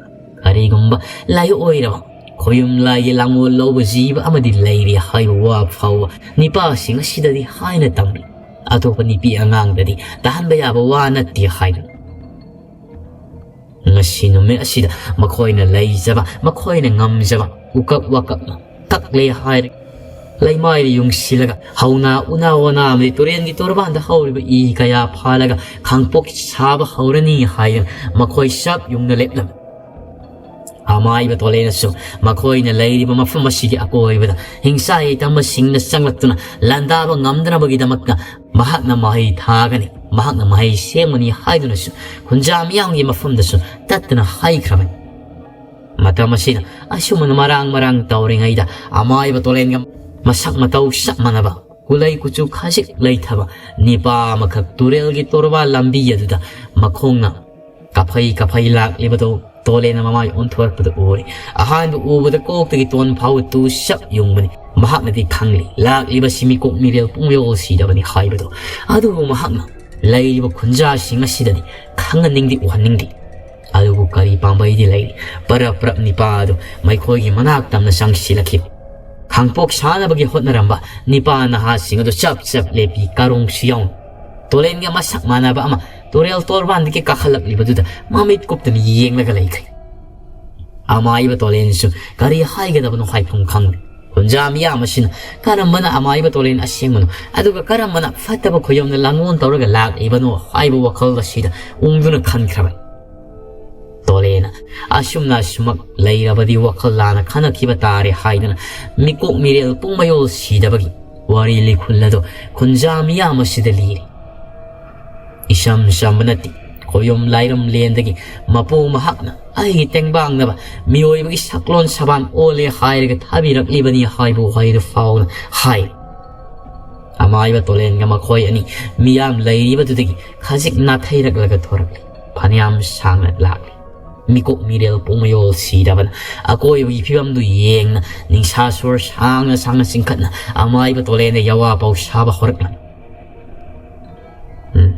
ꯀꯔꯤꯒꯨꯝꯕ ꯂꯥꯏꯑꯣꯏꯔꯕ ꯈꯣꯌꯨꯝ ꯂꯥꯏꯒꯤ ꯂꯥꯡꯑꯣꯜ ꯂꯧꯕ ꯖꯤꯕ ꯑꯃꯗꯤ ꯂꯩꯔꯤ ꯍꯥꯏꯕ ꯋꯥ ꯐꯥꯎꯕ ꯅꯤꯄꯥꯁꯤꯡ ꯑꯁꯤꯗꯗꯤ ꯍꯥꯏꯅ ꯇꯝꯂꯤ꯫ ꯑꯇꯣꯞꯄ ꯅꯨꯄꯤ ꯑꯉꯥꯡꯗꯗꯤ ꯇꯥꯍꯟꯕ ꯌꯥꯕ ꯋꯥ ꯅꯠꯇꯦ ꯍꯥꯏꯗꯨꯅ꯫ ꯉꯁꯤ ꯅꯨꯃꯤꯠ ꯑꯁꯤꯗ ꯃꯈꯣꯏꯅ ꯂꯩꯖꯕ, ꯃꯈꯣꯏꯅ ꯉꯝꯖꯕ ꯎꯀꯛ ꯋꯥꯀꯛꯅ ꯀꯛꯂꯦ ꯍꯥꯏꯔꯒ, ꯂꯩꯃꯥꯏꯗ ꯌꯨꯡꯁꯤꯜꯂꯒ ꯍꯧꯅꯥ ꯎꯅꯥ ꯋꯥꯅꯥ ꯑꯃꯗꯤ ꯇꯨꯔꯦꯟꯒꯤ ꯇꯣꯔꯕꯥꯟꯗ ꯍꯧꯔꯤꯕ ꯏ ꯀꯌꯥ ꯐꯥꯜꯂꯒ ꯈꯥꯡꯄꯣꯛ ꯁꯥꯕ ꯍꯧꯔꯅꯤ ꯍꯥꯏꯗꯨꯅ ꯃꯈꯣꯏ ꯆꯞ ꯌꯨꯡꯅ ꯂꯦꯞꯂꯝꯃꯤ꯫ ꯑꯃꯥꯏꯕ ꯇꯣꯂꯦꯅꯁꯨ ꯃꯈꯣꯏꯅ ꯂꯩꯔꯤꯕ ꯃꯐꯝ ꯑꯁꯤꯒꯤ ꯑꯀꯣꯏꯕꯗ ꯍꯤꯡꯁꯥ ꯌꯩꯊꯝꯕꯁꯤꯡꯅ ꯆꯪꯂꯛꯇꯨꯅ ꯂꯥꯟꯗꯥꯕ ꯉꯝꯗꯅꯕꯒꯤꯗꯃꯛꯇ ꯃꯍꯥꯛꯅ ꯃꯍꯩ ꯊꯥꯒꯅꯤ, ꯃꯍꯥꯛꯅ ꯃꯍꯩ ꯁꯦꯝꯒꯅꯤ ꯍꯥꯏꯗꯨꯅꯁꯨ ꯈꯨꯟꯖꯥ ꯃꯤꯌꯥꯝꯒꯤ ꯃꯐꯝꯗꯁꯨ ꯇꯠꯇꯅ ꯍꯥꯏꯈ꯭ꯔꯕꯅꯤ꯫ ꯃꯇꯝ ꯑꯁꯤꯗ ꯑꯁꯨꯝꯅ ꯃꯔꯥꯡ ꯃꯔꯥꯡ ꯇꯧꯔꯤꯉꯩꯗ ꯑꯃꯥꯏꯕ ꯇꯣꯂꯦꯟꯒ ꯃꯁꯛ ꯃꯇꯧ ꯆꯞ ꯃꯥꯟꯅꯕ, ꯀꯨꯂꯩ ꯀꯨꯆꯨ ꯈꯖꯤꯛ ꯂꯩꯊꯕ ꯅꯤꯄꯥ ꯑꯃꯈꯛ ꯇꯨꯔꯦꯜꯒꯤ ꯇꯣꯔꯕꯥꯟ ꯂꯝꯕꯤ ꯑꯗꯨꯗ ꯃꯈꯣꯡꯅ ꯀꯥꯐꯩ ꯀꯥꯐꯩ ꯂꯥꯛꯂꯤꯕꯗꯨ ꯇꯣꯂꯦꯟꯅ ꯃꯃꯥꯏ ꯑꯣꯟꯊꯣꯔꯛꯄꯗ ꯎꯔꯦ꯫ ꯑꯍꯥꯟꯕ ꯎꯕꯗ ꯀꯣꯛꯇꯒꯤ ꯇꯣꯟ ꯐꯥꯎꯕ ꯇꯨ ꯆꯞ ꯌꯨꯡꯕꯅꯤ꯫ ꯃꯍꯥꯛꯅꯗꯤ ꯈꯪꯂꯤ ꯂꯥꯛꯂꯤꯕꯁꯤ ꯃꯤꯀꯣꯛ ꯃꯤꯔꯦꯜ ꯄꯨꯡꯃꯌꯣꯜ ꯁꯤꯗꯕꯅꯤ ꯍꯥꯏꯕꯗꯨ, ꯑꯗꯨꯕꯨ ꯃꯍꯥꯛꯅ ꯂꯩꯔꯤꯕ ꯈꯨꯟꯖꯥꯁꯤꯡ ꯑꯁꯤꯗꯗꯤ ꯈꯪꯍꯟꯅꯤꯡꯗꯦ, ꯎꯍꯟꯅꯤꯡꯗꯦ꯫ ꯑꯗꯨꯕꯨ ꯀꯔꯤ ꯄꯥꯝꯕꯩꯗꯤ ꯂꯩꯔꯤ? ꯄꯔꯞ ꯄꯔꯞ ꯅꯤꯄꯥ ꯑꯗꯨ ꯃꯈꯣꯏꯒꯤ ꯃꯅꯥꯛ ꯇꯝꯅ ꯆꯪꯁꯤꯜꯂꯛꯈꯤ꯫ ꯈꯥꯡꯄꯣꯛ ꯁꯥꯅꯕꯒꯤ ꯍꯣꯠꯅꯔꯝꯕ ꯅꯤꯄꯥ ꯅꯍꯥꯁꯤꯡ ꯑꯗꯨ ꯆꯞ ꯆꯞ ꯂꯦꯞꯄꯤ, ꯀꯥꯔꯣꯡꯁꯨ ꯌꯥꯎꯅ꯫ ꯇꯣꯂꯦꯟꯒ ꯃꯁꯛ ꯃꯥꯟꯅꯕ ꯑꯃ ꯇꯨꯔꯦꯜ ꯇꯣꯔꯕꯥꯟꯗꯒꯤ ꯀꯥꯈꯠꯂꯛꯂꯤꯕꯗꯨꯗ ꯃꯃꯤꯠ ꯀꯨꯞꯇꯅ ꯌꯦꯡꯂꯒ ꯂꯩꯈ꯭ꯔꯦ꯫ ꯑꯃꯥꯏꯕ ꯇꯣꯂꯦꯟꯁꯨ ꯀꯔꯤ ꯍꯥꯏꯒꯗꯕꯅꯣ ꯍꯥꯏꯐꯝ ꯈꯪꯗꯦ꯫ ꯈꯨꯟꯖꯥ ꯃꯤꯌꯥꯝ ꯑꯁꯤꯅ ꯀꯔꯝꯕꯅ ꯑꯃꯥꯏꯕ ꯇꯣꯂꯦꯟ ꯑꯁꯦꯡꯕꯅꯣ, ꯑꯗꯨꯒ ꯀꯔꯝꯕꯅ ꯐꯠꯇꯕ ꯈꯨꯌꯣꯝꯅ ꯂꯥꯡꯂꯣꯟ ꯇꯧꯔꯒ ꯂꯥꯛꯂꯤꯕꯅꯣ ꯍꯥꯏꯕ ꯋꯥꯈꯜ ꯑꯁꯤꯗ ꯎꯪꯗꯨꯅ ꯈꯟꯈ꯭ꯔꯕꯅꯤ꯫ ꯇꯣꯂꯦꯅ ꯑꯁꯨꯝꯅ ꯑꯁꯨꯃꯛ ꯂꯩꯔꯕꯗꯤ ꯋꯥꯈꯜ ꯂꯥꯟꯅ ꯈꯟꯅꯈꯤꯕ ꯇꯥꯔꯦ ꯍꯥꯏꯗꯨꯅ ꯃꯤꯀꯣꯛ ꯃꯤꯔꯦꯜ ꯄꯨꯡꯃꯌꯣꯜ ꯁꯤꯗꯕꯒꯤ ꯋꯥꯔꯤ ꯂꯤꯈꯨꯜ ꯑꯗꯨ ꯈꯨꯟꯖꯥ ꯃꯤꯌꯥꯝ ꯑꯁꯤꯗ ꯂꯤꯔꯤ꯫ ꯏꯁꯝ ꯁꯝꯕ ꯅꯠꯇꯦ, ꯈꯣꯌꯨꯝ ꯂꯥꯏꯔꯝ ꯂꯦꯟꯗꯒꯤ ꯃꯄꯨ ꯃꯍꯥꯛꯅ ꯑꯩꯒꯤ ꯇꯦꯡꯕꯥꯡꯅꯕ ꯃꯤꯑꯣꯏꯕꯒꯤ ꯁꯛꯂꯣꯟ ꯁꯕꯥꯟ ꯑꯣꯜꯂꯦ ꯍꯥꯏꯔꯒ ꯊꯥꯕꯤꯔꯛꯂꯤꯕꯅꯤ ꯍꯥꯏꯕ ꯋꯥꯍꯩꯗꯨ ꯐꯥꯎꯅ ꯍꯥꯏ꯫ ꯑꯃꯥꯏꯕ ꯇꯣꯂꯦꯟꯒ ꯃꯈꯣꯏ ꯑꯅꯤ ꯃꯤꯌꯥꯝ ꯂꯩꯔꯤꯕꯗꯨꯗꯒꯤ ꯈꯖꯤꯛ ꯅꯥꯊꯩꯔꯛꯂꯒ ꯊꯣꯔꯛꯂꯤ꯫ ꯐꯅꯌꯥꯝ ꯁꯥꯡꯅ ꯂꯥꯛꯂꯤ꯫ ꯃꯤꯀꯣꯛ ꯃꯤꯔꯦꯜ ꯄꯨꯡꯃꯌꯣꯜ ꯁꯤꯗꯕꯅ ꯑꯀꯣꯏꯕꯒꯤ ꯐꯤꯕꯝꯗꯨ ꯌꯦꯡꯅ ꯅꯤꯡꯁꯥ ꯁꯣꯔ ꯁꯥꯡꯅ ꯁꯥꯡꯅ ꯆꯤꯡꯈꯠꯅ ꯑꯃꯥꯏꯕ ꯇꯣꯂꯦꯟꯗ ꯌꯥꯋꯥ ꯄꯥꯎ ꯁꯥꯕ ꯍꯧꯔꯛꯂꯝꯃꯤ꯫ ꯎꯝ꯫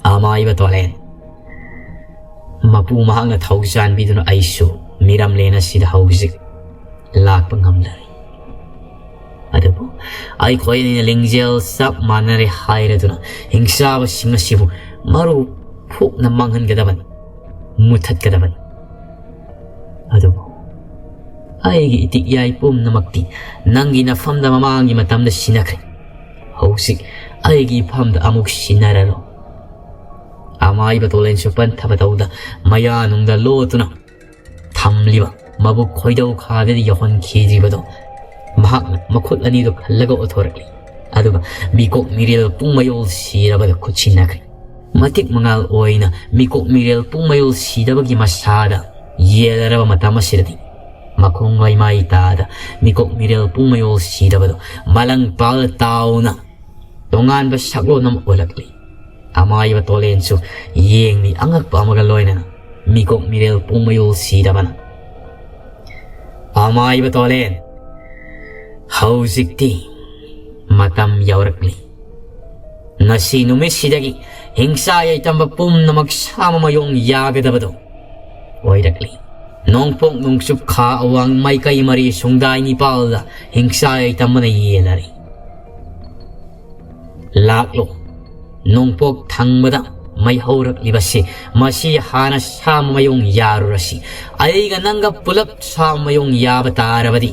ꯑꯃꯥꯏꯕ ꯇꯣꯂꯦꯟ꯫ ꯃꯄꯨ ꯃꯍꯥꯛꯅ ꯊꯧ ꯆꯥꯟꯕꯤꯗꯨꯅ ꯑꯩꯁꯨ ꯃꯤꯔꯝꯂꯦꯟ ꯑꯁꯤꯗ ꯍꯧꯖꯤꯛ ꯂꯥꯛꯄ ꯉꯝꯂꯔꯦ꯫ ꯑꯗꯨꯕꯨ ꯑꯩꯈꯣꯏ ꯑꯅꯤꯅ ꯂꯤꯡꯖꯦꯜ ꯆꯞ ꯃꯥꯟꯅꯔꯦ ꯍꯥꯏꯔꯗꯨꯅ ꯍꯤꯡꯆꯥꯕꯁꯤꯡ ꯑꯁꯤꯕꯨ ꯃꯔꯨ ꯐꯨꯛꯅ ꯃꯥꯡꯍꯟꯒꯗꯕꯅꯤ꯫ ꯃꯨꯊꯠꯀꯗꯕꯅꯤ꯫ ꯑꯗꯨꯕꯨ ꯑꯩꯒꯤ ꯏꯇꯤꯛ ꯏꯌꯥꯏ ꯄꯨꯝꯅꯃꯛꯇꯤ ꯅꯪꯒꯤ ꯅꯐꯝꯗ ꯃꯃꯥꯡꯒꯤ ꯃꯇꯝꯗ ꯁꯤꯟꯅꯈ꯭ꯔꯦ꯫ ꯍꯧꯖꯤꯛ ꯑꯩꯒꯤ ꯏꯐꯝꯗ ꯑꯃꯨꯛ ꯁꯤꯟꯅꯔꯔꯣ꯫ ꯑꯃꯥꯏꯕ ꯇꯣꯂꯦꯟꯁꯨ ꯄꯟꯊꯕ ꯇꯧꯗ ꯃꯌꯥꯅꯨꯡꯗ ꯂꯣꯠꯇꯨꯅ ꯊꯝꯂꯤꯕ ꯃꯕꯨꯛ ꯈꯣꯏꯗꯧ ꯈꯥꯗꯗꯤ ꯌꯧꯍꯟꯈꯤꯗ꯭ꯔꯤꯕꯗꯣ ꯃꯍꯥꯛꯅ ꯃꯈꯨꯠ ꯑꯅꯤꯗꯨ ꯈꯜꯂꯒ ꯑꯣꯊꯣꯔꯛꯂꯤ꯫ ꯑꯗꯨꯒ ꯃꯤꯀꯣꯛ ꯃꯤꯔꯦꯜ ꯄꯨꯡ ꯃꯌꯣꯜ ꯁꯤꯔꯕꯗ ꯈꯨꯠꯁꯤꯟꯅꯈ꯭ꯔꯦ꯫ ꯃꯇꯤꯛ ꯃꯉꯥꯜ ꯑꯣꯏꯅ ꯃꯤꯀꯣꯛ ꯃꯤꯔꯦꯜ ꯄꯨꯡ ꯃꯌꯣꯜ ꯁꯤꯗꯕꯒꯤ ꯃꯁꯥꯗ ꯌꯦꯜꯂꯔꯕ ꯃꯇꯝ ꯑꯁꯤꯗꯗꯤ ꯃꯈꯣꯡ ꯃꯩꯃꯥꯏ ꯇꯥꯗ ꯃꯤꯀꯣꯛ ꯃꯤꯔꯦꯜ ꯄꯨꯡ ꯃꯌꯣꯜ ꯁꯤꯗꯕꯗꯣ ꯃꯂꯪ ꯄꯥꯜ ꯇꯥꯎꯅ ꯇꯣꯉꯥꯟꯕ ꯁꯛꯂꯣꯟ ꯑꯃ ꯑꯣꯜꯂꯛꯂꯤ꯫ ꯑꯃꯥꯏꯕ ꯇꯣꯂꯦꯟꯁꯨ ꯌꯦꯡꯂꯤ ꯑꯉꯛꯄ ꯑꯃꯒ ꯂꯣꯏꯅꯅ ꯃꯤꯀꯣꯛ ꯃꯤꯔꯦꯜ ꯄꯨꯡ ꯃꯌꯣꯜ ꯁꯤꯗꯕꯅ꯫ ꯑꯃꯥꯏꯕ ꯇꯣꯂꯦꯟ, ꯍꯧꯖꯤꯛꯇꯤ ꯃꯇꯝ ꯌꯧꯔꯛꯂꯤ꯫ ꯉꯁꯤ ꯅꯨꯃꯤꯠꯁꯤꯗꯒꯤ ꯍꯤꯡꯁꯥ ꯌꯥꯏꯇꯝꯕ ꯄꯨꯝꯅꯃꯛ ꯁꯥꯃ ꯃꯌꯣꯡ ꯌꯥꯒꯗꯕꯗꯣ ꯑꯣꯏꯔꯛꯂꯤ꯫ ꯅꯣꯡꯄꯣꯛ ꯅꯣꯡꯆꯨꯞ ꯈꯥ ꯑꯋꯥꯡ ꯃꯥꯏꯀꯩ ꯃꯔꯤ ꯁꯨꯡꯗꯥꯏ ꯅꯤꯄꯥꯜꯗ ꯍꯤꯡꯁꯥ ꯌꯥꯏꯇꯝꯕꯅ ꯌꯦꯜꯂꯔꯤ꯫ ꯂꯥꯛꯂꯣ, ꯅꯣꯡꯄꯣꯛ ꯊꯪꯕꯗ ꯃꯩ ꯍꯧꯔꯛꯂꯤꯕꯁꯤ, ꯃꯁꯤ ꯍꯥꯟꯅ ꯁꯥꯃ ꯃꯌꯣꯡ ꯌꯥꯔꯨꯔꯁꯤ꯫ ꯑꯩꯒ ꯅꯪꯒ ꯄꯨꯂꯞ ꯁꯥꯃ ꯃꯌꯣꯡ ꯌꯥꯕ ꯇꯥꯔꯕꯗꯤ,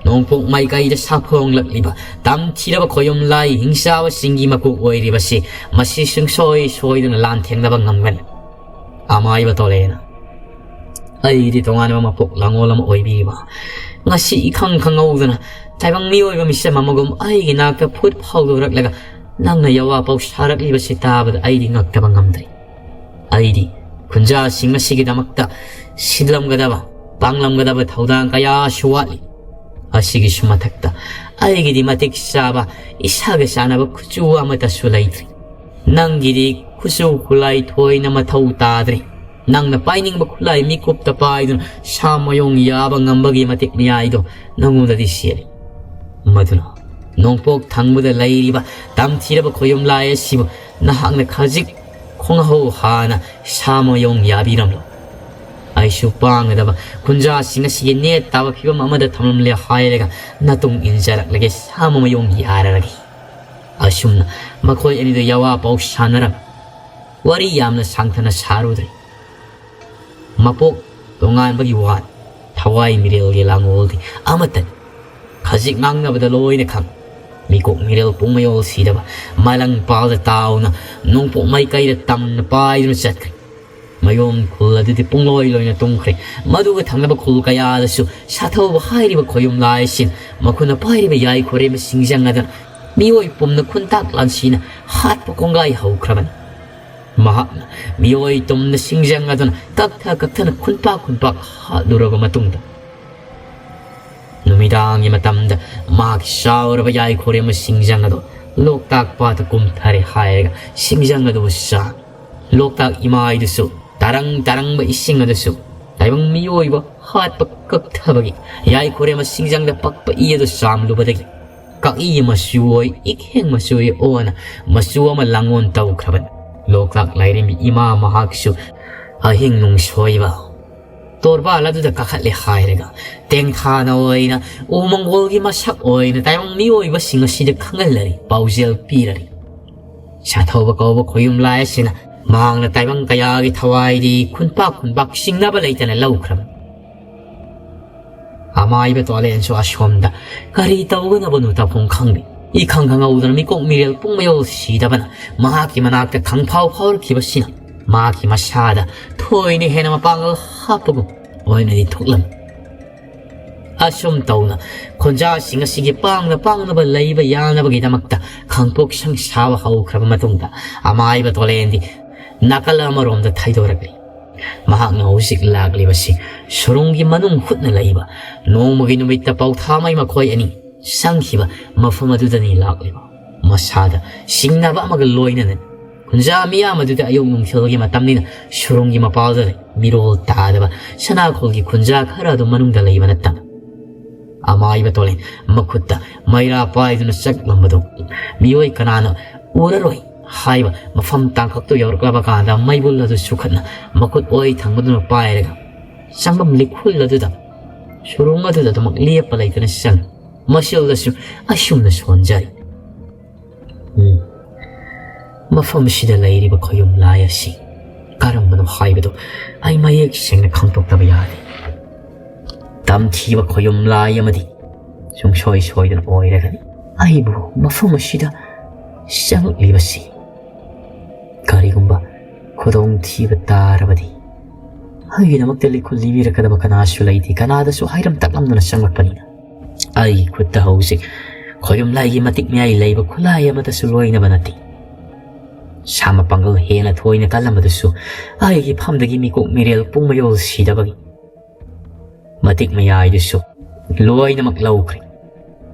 ꯅꯣꯡꯄꯣꯛ ꯃꯥꯏꯀꯩꯗ ꯁꯥꯐꯣꯡꯂꯛꯂꯤꯕ ꯇꯝꯊꯤꯔꯕ ꯈꯣꯌꯨꯝ ꯂꯥꯏ ꯍꯤꯡꯆꯥꯕꯁꯤꯡꯒꯤ ꯃꯀꯣꯛ ꯑꯣꯏꯔꯤꯕꯁꯤ, ꯃꯁꯤ ꯁꯨꯡꯁꯣꯏ ꯁꯣꯏꯗꯅ ꯂꯥꯟꯊꯦꯡꯅꯕ ꯉꯝꯒꯅꯤ꯫ ꯑꯃꯥꯏꯕ ꯇꯣꯂꯦꯅ, ꯑꯩꯗꯤ ꯇꯣꯉꯥꯟꯕ ꯃꯄꯣꯛ ꯂꯥꯉꯣꯜ ꯑꯃ ꯑꯣꯏꯕꯤꯔꯤꯕ, ꯉꯁꯤ ꯏꯈꯪ ꯈꯪꯍꯧꯗꯅ ꯇꯥꯏꯕꯪ ꯃꯤꯑꯣꯏꯕ ꯃꯤꯁꯛ ꯑꯃꯒꯨꯝ ꯑꯩꯒꯤ ꯅꯥꯛꯇ ꯐꯨꯠ ꯐꯥꯎꯗꯣꯔꯛꯂꯒ ꯅꯪꯅ ꯌꯋꯥ ꯄꯥꯎ ꯁꯥꯔꯛꯂꯤꯕꯁꯤ ꯇꯥꯕꯗ ꯑꯩꯗꯤ ꯉꯛꯇꯕ ꯉꯝꯗ꯭ꯔꯦ꯫ ꯑꯩꯗꯤ ꯈꯨꯟꯖꯥꯁꯤꯡ ꯑꯁꯤꯒꯤꯗꯃꯛꯇ ꯁꯤꯜꯂꯝꯒꯗꯕ, ꯄꯥꯡꯂꯝꯒꯗꯕ ꯊꯧꯗꯥꯡ ꯀꯌꯥꯁꯨ ꯋꯥꯠꯂꯤ꯫ ꯑꯁꯤꯒꯤꯁꯨ ꯃꯊꯛꯇ ꯑꯩꯒꯤꯗꯤ ꯃꯇꯤꯛ ꯆꯥꯕ, ꯏꯁꯥꯒ ꯆꯥꯟꯅꯕ ꯀꯨꯆꯨ ꯑꯃꯠꯇꯁꯨ ꯂꯩꯇ꯭ꯔꯤ꯫ ꯅꯪꯒꯤꯗꯤ ꯀꯨꯆꯨ ꯈꯨꯠꯂꯥꯏ ꯊꯣꯏꯅ ꯃꯊꯧ ꯇꯥꯗ꯭ꯔꯤ꯫ ꯅꯪꯅ ꯄꯥꯏꯅꯤꯡꯕ ꯈꯨꯠꯂꯥꯏ ꯃꯤꯀꯨꯞꯇ ꯄꯥꯏꯗꯨꯅ ꯁꯥ ꯃꯌꯣꯡ ꯌꯥꯕ ꯉꯝꯕꯒꯤ ꯃꯇꯤꯛ ꯃꯌꯥꯏꯗꯣ ꯅꯉꯣꯟꯗꯗꯤ ꯆꯦꯜꯂꯤ꯫ ꯃꯗꯨꯅ ꯅꯣꯡꯄꯣꯛ ꯊꯪꯕꯗ ꯂꯩꯔꯤꯕ ꯇꯝꯊꯤꯔꯕ ꯈꯣꯌꯨꯝ ꯂꯥꯏ ꯑꯁꯤꯕꯨ ꯅꯍꯥꯛꯅ ꯈꯖꯤꯛ ꯈꯣꯡꯍꯧ ꯍꯥꯟꯅ ꯁꯥ ꯃꯌꯣꯡ ꯌꯥꯕꯤꯔꯝꯂꯣ꯫ ꯑꯩꯁꯨ ꯄꯥꯡꯒꯗꯕ ꯈꯨꯟꯖꯥꯁꯤꯡ ꯑꯁꯤꯒꯤ ꯅꯦꯠ ꯇꯥꯕ ꯐꯤꯕꯝ ꯑꯃꯗ ꯊꯝꯂꯝꯂꯦ ꯍꯥꯏꯔꯒ ꯅꯇꯨꯡ ꯏꯟꯖꯔꯛꯂꯒꯦ, ꯁꯥ ꯃꯌꯣꯡ ꯌꯥꯔꯔꯒꯦ꯫ ꯑꯁꯨꯝꯅ ꯃꯈꯣꯏ ꯑꯅꯤꯗ ꯌꯋꯥ ꯄꯥꯎ ꯁꯥꯟꯅꯔꯝꯃꯤ꯫ ꯋꯥꯔꯤ ꯌꯥꯝꯅ ꯁꯥꯡꯊꯅ ꯁꯥꯔꯨꯗ꯭ꯔꯦ꯫ ꯃꯄꯣꯛ ꯇꯣꯉꯥꯟꯕꯒꯤ ꯋꯥꯅꯤ꯫ ꯊꯋꯥꯏ ꯃꯤꯔꯦꯜꯒꯤ ꯂꯥꯡꯒꯣꯜꯗꯤ ꯑꯃꯠꯇꯅꯤ꯫ ꯈꯖꯤꯛ ꯉꯥꯡꯅꯕꯗ ꯂꯣꯏꯅ ꯈꯪ꯫ ꯃꯤꯀꯣꯛ ꯃꯤꯔꯦꯜ ꯄꯨꯡꯃꯌꯣꯜ ꯁꯤꯗꯕ, ꯃꯥꯂꯪ ꯄꯥꯜꯗ ꯇꯥꯎꯅ, ꯅꯣꯡꯄꯣꯛ ꯃꯥꯏꯀꯩꯗ ꯇꯝꯅ ꯄꯥꯏꯗꯨꯅ ꯆꯠꯈ꯭ꯔꯦ꯫ ꯃꯌꯣꯝ ꯈꯨꯜ ꯑꯗꯨꯗꯤ ꯄꯨꯡꯂꯣꯏ ꯂꯣꯏꯅ ꯇꯨꯝꯈ꯭ꯔꯦ꯫ ꯃꯗꯨꯒ ꯊꯪꯅꯕ ꯈꯨꯜ ꯀꯌꯥꯗꯁꯨ ꯁꯥꯊꯧꯕ ꯍꯥꯏꯔꯤꯕ ꯈꯣꯌꯨꯝ ꯂꯥꯏꯁꯤꯅ ꯃꯈꯨꯠꯅ ꯄꯥꯏꯔꯤꯕ ꯌꯥꯏ ꯈꯣꯔꯦꯝꯕ ꯁꯤꯡꯖꯪ ꯑꯗꯨꯅ ꯃꯤꯑꯣꯏ ꯄꯨꯝꯅ ꯈꯨꯟꯇꯥꯛ ꯂꯥꯟꯁꯤꯅ ꯍꯥꯠꯄ ꯀꯣꯡꯒꯥꯏ ꯍꯧꯈ꯭ꯔꯕꯅꯤ꯫ ꯃꯍꯥꯛꯅ ꯃꯤꯑꯣꯏ ꯇꯨꯝꯅ ꯁꯤꯡꯖꯪ ꯑꯗꯨꯅ ꯀꯛꯊ ꯀꯛꯊꯅ ꯈꯨꯟꯄꯥꯛ ꯈꯨꯟꯄꯥꯛ ꯍꯥꯠꯂꯨꯔꯕ ꯃꯇꯨꯡꯗ, ꯅꯨꯃꯤꯗꯥꯡꯒꯤ ꯃꯇꯝꯗ ꯃꯍꯥꯛꯀꯤ ꯆꯥꯎꯔꯕ ꯌꯥꯏ ꯈꯣꯔꯦꯝꯕ ꯁꯤꯡꯖꯪ ꯑꯗꯨ ꯂꯣꯛꯇꯥꯛ ꯄꯥꯠꯇ ꯀꯨꯝꯊꯔꯦ ꯍꯥꯏꯔꯒ ꯁꯤꯡꯖꯪ ꯑꯗꯨꯕꯨ ꯆꯥ꯫ ꯂꯣꯛꯇꯥꯛ ꯏꯃꯥꯏꯗꯨꯁꯨ ꯇꯔꯪ ꯇꯔꯪꯕ ꯏꯁꯤꯡ ꯑꯗꯨꯁꯨ ꯇꯥꯏꯕꯪ ꯃꯤꯑꯣꯏꯕ ꯍꯥꯠꯄ ꯀꯛꯊꯕꯒꯤ ꯌꯥꯏ ꯈꯣꯔꯦꯝꯕ ꯁꯤꯡꯖꯪꯗ ꯄꯛꯄ ꯏ ꯑꯗꯨ ꯆꯥꯝꯂꯨꯕꯗꯒꯤ ꯀꯛꯏ ꯃꯆꯨ ꯑꯣꯏ, ꯏꯈꯦꯡ ꯃꯆꯨ ꯑꯣꯏ ꯑꯣꯅ ꯃꯆꯨ ꯑꯃ ꯂꯥꯡꯑꯣꯟ ꯇꯧꯈ꯭ꯔꯕꯅꯤ꯫ ꯂꯣꯛꯇꯥꯛ ꯂꯥꯏꯔꯦꯝꯕꯤ ꯏꯃꯥ ꯃꯍꯥꯛꯁꯨ ꯑꯍꯤꯡ ꯅꯨꯡꯁꯣꯏꯕ ꯇꯣꯔꯕꯥꯜ ꯑꯗꯨꯗ ꯀꯥꯈꯠꯂꯦ ꯍꯥꯏꯔꯒ ꯇꯦꯡꯊꯥꯅ ꯑꯣꯏꯅ ꯎꯃꯪꯒꯣꯜꯒꯤ ꯃꯁꯛ ꯑꯣꯏꯅ ꯇꯥꯏꯕꯪ ꯃꯤꯑꯣꯏꯕꯁꯤꯡ ꯑꯁꯤꯗ ꯈꯪꯍꯜꯂꯔꯤ, ꯄꯥꯎꯖꯦꯜ ꯄꯤꯔꯔꯤ꯫ ꯁꯥꯊꯧꯕ ꯀꯧꯕ ꯈꯣꯌꯨꯝ ꯂꯥꯏ ꯑꯁꯤꯅ ꯃꯍꯥꯛꯅ ꯇꯥꯏꯕꯪ ꯀꯌꯥꯒꯤ ꯊꯋꯥꯏꯗꯤ ꯈꯨꯟꯄꯥꯛ ꯈꯨꯟꯄꯥꯛ ꯆꯤꯡꯅꯕ ꯂꯩꯇꯅ ꯂꯧꯈ꯭ꯔꯕꯅꯤ꯫ ꯑꯃꯥꯏꯕ ꯇꯣꯂꯦꯟꯁꯨ ꯑꯁꯣꯝꯗ ꯀꯔꯤ ꯇꯧꯒꯅꯕꯅꯣ ꯇꯧꯐꯝ ꯈꯪꯗꯦ꯫ ꯏꯈꯪ ꯈꯪꯍꯧꯗꯅ ꯃꯤꯀꯣꯛ ꯃꯤꯔꯦꯜ ꯄꯨꯡꯃꯌꯣꯜ ꯁꯤꯗꯕꯅ ꯃꯍꯥꯛꯀꯤ ꯃꯅꯥꯛꯇ ꯈꯪꯐꯥꯎ ꯐꯥꯎꯔꯛꯈꯤꯕꯁꯤꯅ ꯃꯍꯥꯛꯀꯤ ꯃꯁꯥꯗ ꯊꯣꯏꯅ ꯍꯦꯟꯅ ꯃꯄꯥꯡꯒꯜ ꯍꯥꯞꯄꯒꯨꯝ ꯑꯣꯏꯅꯗꯤ ꯊꯣꯛꯂꯝꯃꯤ꯫ ꯑꯁꯨꯝ ꯇꯧꯅ ꯈꯨꯟꯖꯥꯁꯤꯡ ꯑꯁꯤꯒꯤ ꯄꯥꯡꯅ ꯄꯥꯡꯅꯕ ꯂꯩꯕ ꯌꯥꯅꯕꯒꯤꯗꯃꯛꯇ ꯈꯥꯡꯄꯣꯛ ꯁꯪ ꯁꯥꯕ ꯍꯧꯈ꯭ꯔꯕ ꯃꯇꯨꯡꯗ ꯑꯃꯥꯏꯕ ꯇꯣꯂꯦꯟꯗꯤ ꯅꯥꯀꯜ ꯑꯃꯔꯣꯝꯗ ꯊꯩꯗꯣꯔꯛꯂꯤ꯫ ꯃꯍꯥꯛꯅ ꯍꯧꯖꯤꯛ ꯂꯥꯛꯂꯤꯕꯁꯤ ꯁꯨꯔꯨꯡꯒꯤ ꯃꯅꯨꯡ ꯍꯨꯠꯅ ꯂꯩꯕ ꯅꯣꯡꯃꯒꯤ ꯅꯨꯃꯤꯠꯇ ꯄꯥꯎꯊꯥꯃꯩ ꯃꯈꯣꯏ ꯑꯅꯤ ꯆꯪꯈꯤꯕ ꯃꯐꯝ ꯑꯗꯨꯗꯅꯤ ꯂꯥꯛꯂꯤꯕ꯫ ꯃꯁꯥꯗ ꯁꯤꯡꯅꯕ ꯑꯃꯒ ꯂꯣꯏꯅꯅ ꯈꯨꯟꯖꯥ ꯃꯤꯌꯥꯝ ꯑꯗꯨꯗ ꯑꯌꯨꯛ ꯅꯨꯡꯊꯤꯜꯒꯤ ꯃꯇꯝꯅꯤꯅ ꯁꯨꯔꯨꯡꯒꯤ ꯃꯄꯥꯜꯗ ꯂꯩ꯫ ꯃꯤꯔꯣꯜ ꯇꯥꯗꯕ ꯁꯅꯥꯈꯣꯜꯒꯤ ꯈꯨꯟꯖꯥ ꯈꯔ ꯑꯗꯨ ꯃꯅꯨꯡꯗ ꯂꯩꯕ ꯅꯠꯇꯅ꯫ ꯑꯃꯥꯏꯕ ꯇꯣꯂꯦꯟ ꯃꯈꯨꯠꯇ ꯃꯩꯔꯥ ꯄꯥꯏꯗꯨꯅ ꯆꯠꯂꯝꯕꯗꯨ ꯃꯤꯑꯣꯏ ꯀꯅꯥꯅ ꯎꯔꯔꯣꯏ ꯍꯥꯏꯕ ꯃꯐꯝ ꯇꯥꯡꯀꯛꯇꯨ ꯌꯧꯔꯛꯂꯕ ꯀꯥꯟꯗ ꯃꯩꯕꯨꯜ ꯑꯗꯨ ꯆꯨꯈꯠꯅ ꯃꯈꯨꯠ ꯑꯣꯏ ꯊꯪꯕꯗꯨꯅ ꯄꯥꯏꯔꯒ ꯆꯪꯐꯝ ꯂꯤꯈꯨꯜ ꯑꯗꯨꯗ ꯁꯨꯔꯨꯡ ꯑꯗꯨꯗ ꯑꯗꯨꯃꯛ ꯂꯦꯞꯄ ꯂꯩꯇꯅ ꯆꯪꯉꯤ꯫ ꯃꯁꯤꯜꯗꯁꯨ ꯑꯁꯨꯝꯅ ꯁꯣꯟꯖꯔꯤ꯫ ꯎꯝ꯫ ꯃꯐꯝꯁꯤꯗ ꯂꯩꯔꯤꯕ ꯈꯣꯌꯨꯝ ꯂꯥꯏ ꯑꯁꯤ ꯀꯔꯝꯕꯅꯣ ꯍꯥꯏꯕꯗꯨ ꯑꯩ ꯃꯌꯦꯛ ꯁꯦꯡꯅ ꯈꯪꯗꯣꯛꯇꯕ ꯌꯥꯗꯦ꯫ ꯇꯝꯊꯤꯕ ꯈꯣꯌꯨꯝ ꯂꯥꯏ ꯑꯃꯗꯤ ꯁꯨꯡꯁꯣꯏ ꯁꯣꯏꯗꯅ ꯑꯣꯏꯔꯒꯅꯤ꯫ ꯑꯩꯕꯨ ꯃꯐꯝ ꯑꯁꯤꯗ ꯆꯪꯂꯛꯂꯤꯕꯁꯤ ꯀꯔꯤꯒꯨꯝꯕ ꯈꯨꯗꯣꯡꯊꯤꯕ ꯇꯥꯔꯕꯗꯤ ꯑꯩꯒꯤꯗꯃꯛꯇ ꯂꯤꯈꯨꯜ ꯂꯤꯕꯤꯔꯛꯀꯗꯕ ꯀꯅꯥꯁꯨ ꯂꯩꯇꯦ, ꯀꯅꯥꯗꯁꯨ ꯍꯥꯏꯔꯝ ꯇꯥꯛꯂꯝꯗꯅ ꯆꯪꯂꯛꯄꯅꯤꯅ꯫ ꯑꯩꯒꯤ ꯈꯨꯠꯇ ꯍꯧꯖꯤꯛ ꯈꯣꯌꯨꯝ ꯂꯥꯏꯒꯤ ꯃꯇꯤꯛ ꯃꯌꯥꯏ ꯂꯩꯕ ꯈꯨꯠꯂꯥꯏ ꯑꯃꯠꯇꯁꯨ ꯂꯣꯏꯅꯕ ꯅꯠꯇꯦ꯫ ꯁꯥ ꯃꯄꯥꯡꯒꯜ ꯍꯦꯟꯅ ꯊꯣꯏꯅ ꯀꯜꯂꯝꯕꯗꯨꯁꯨ ꯑꯩꯒꯤ ꯐꯝꯗꯒꯤ ꯃꯤꯀꯣꯛ ꯃꯤꯔꯦꯜ ꯄꯨꯡ ꯃꯌꯣꯜ ꯁꯤꯗꯕꯒꯤ ꯃꯇꯤꯛ ꯃꯌꯥꯏꯗꯨꯁꯨ ꯂꯣꯏꯅꯃꯛ ꯂꯧꯈ꯭ꯔꯦ꯫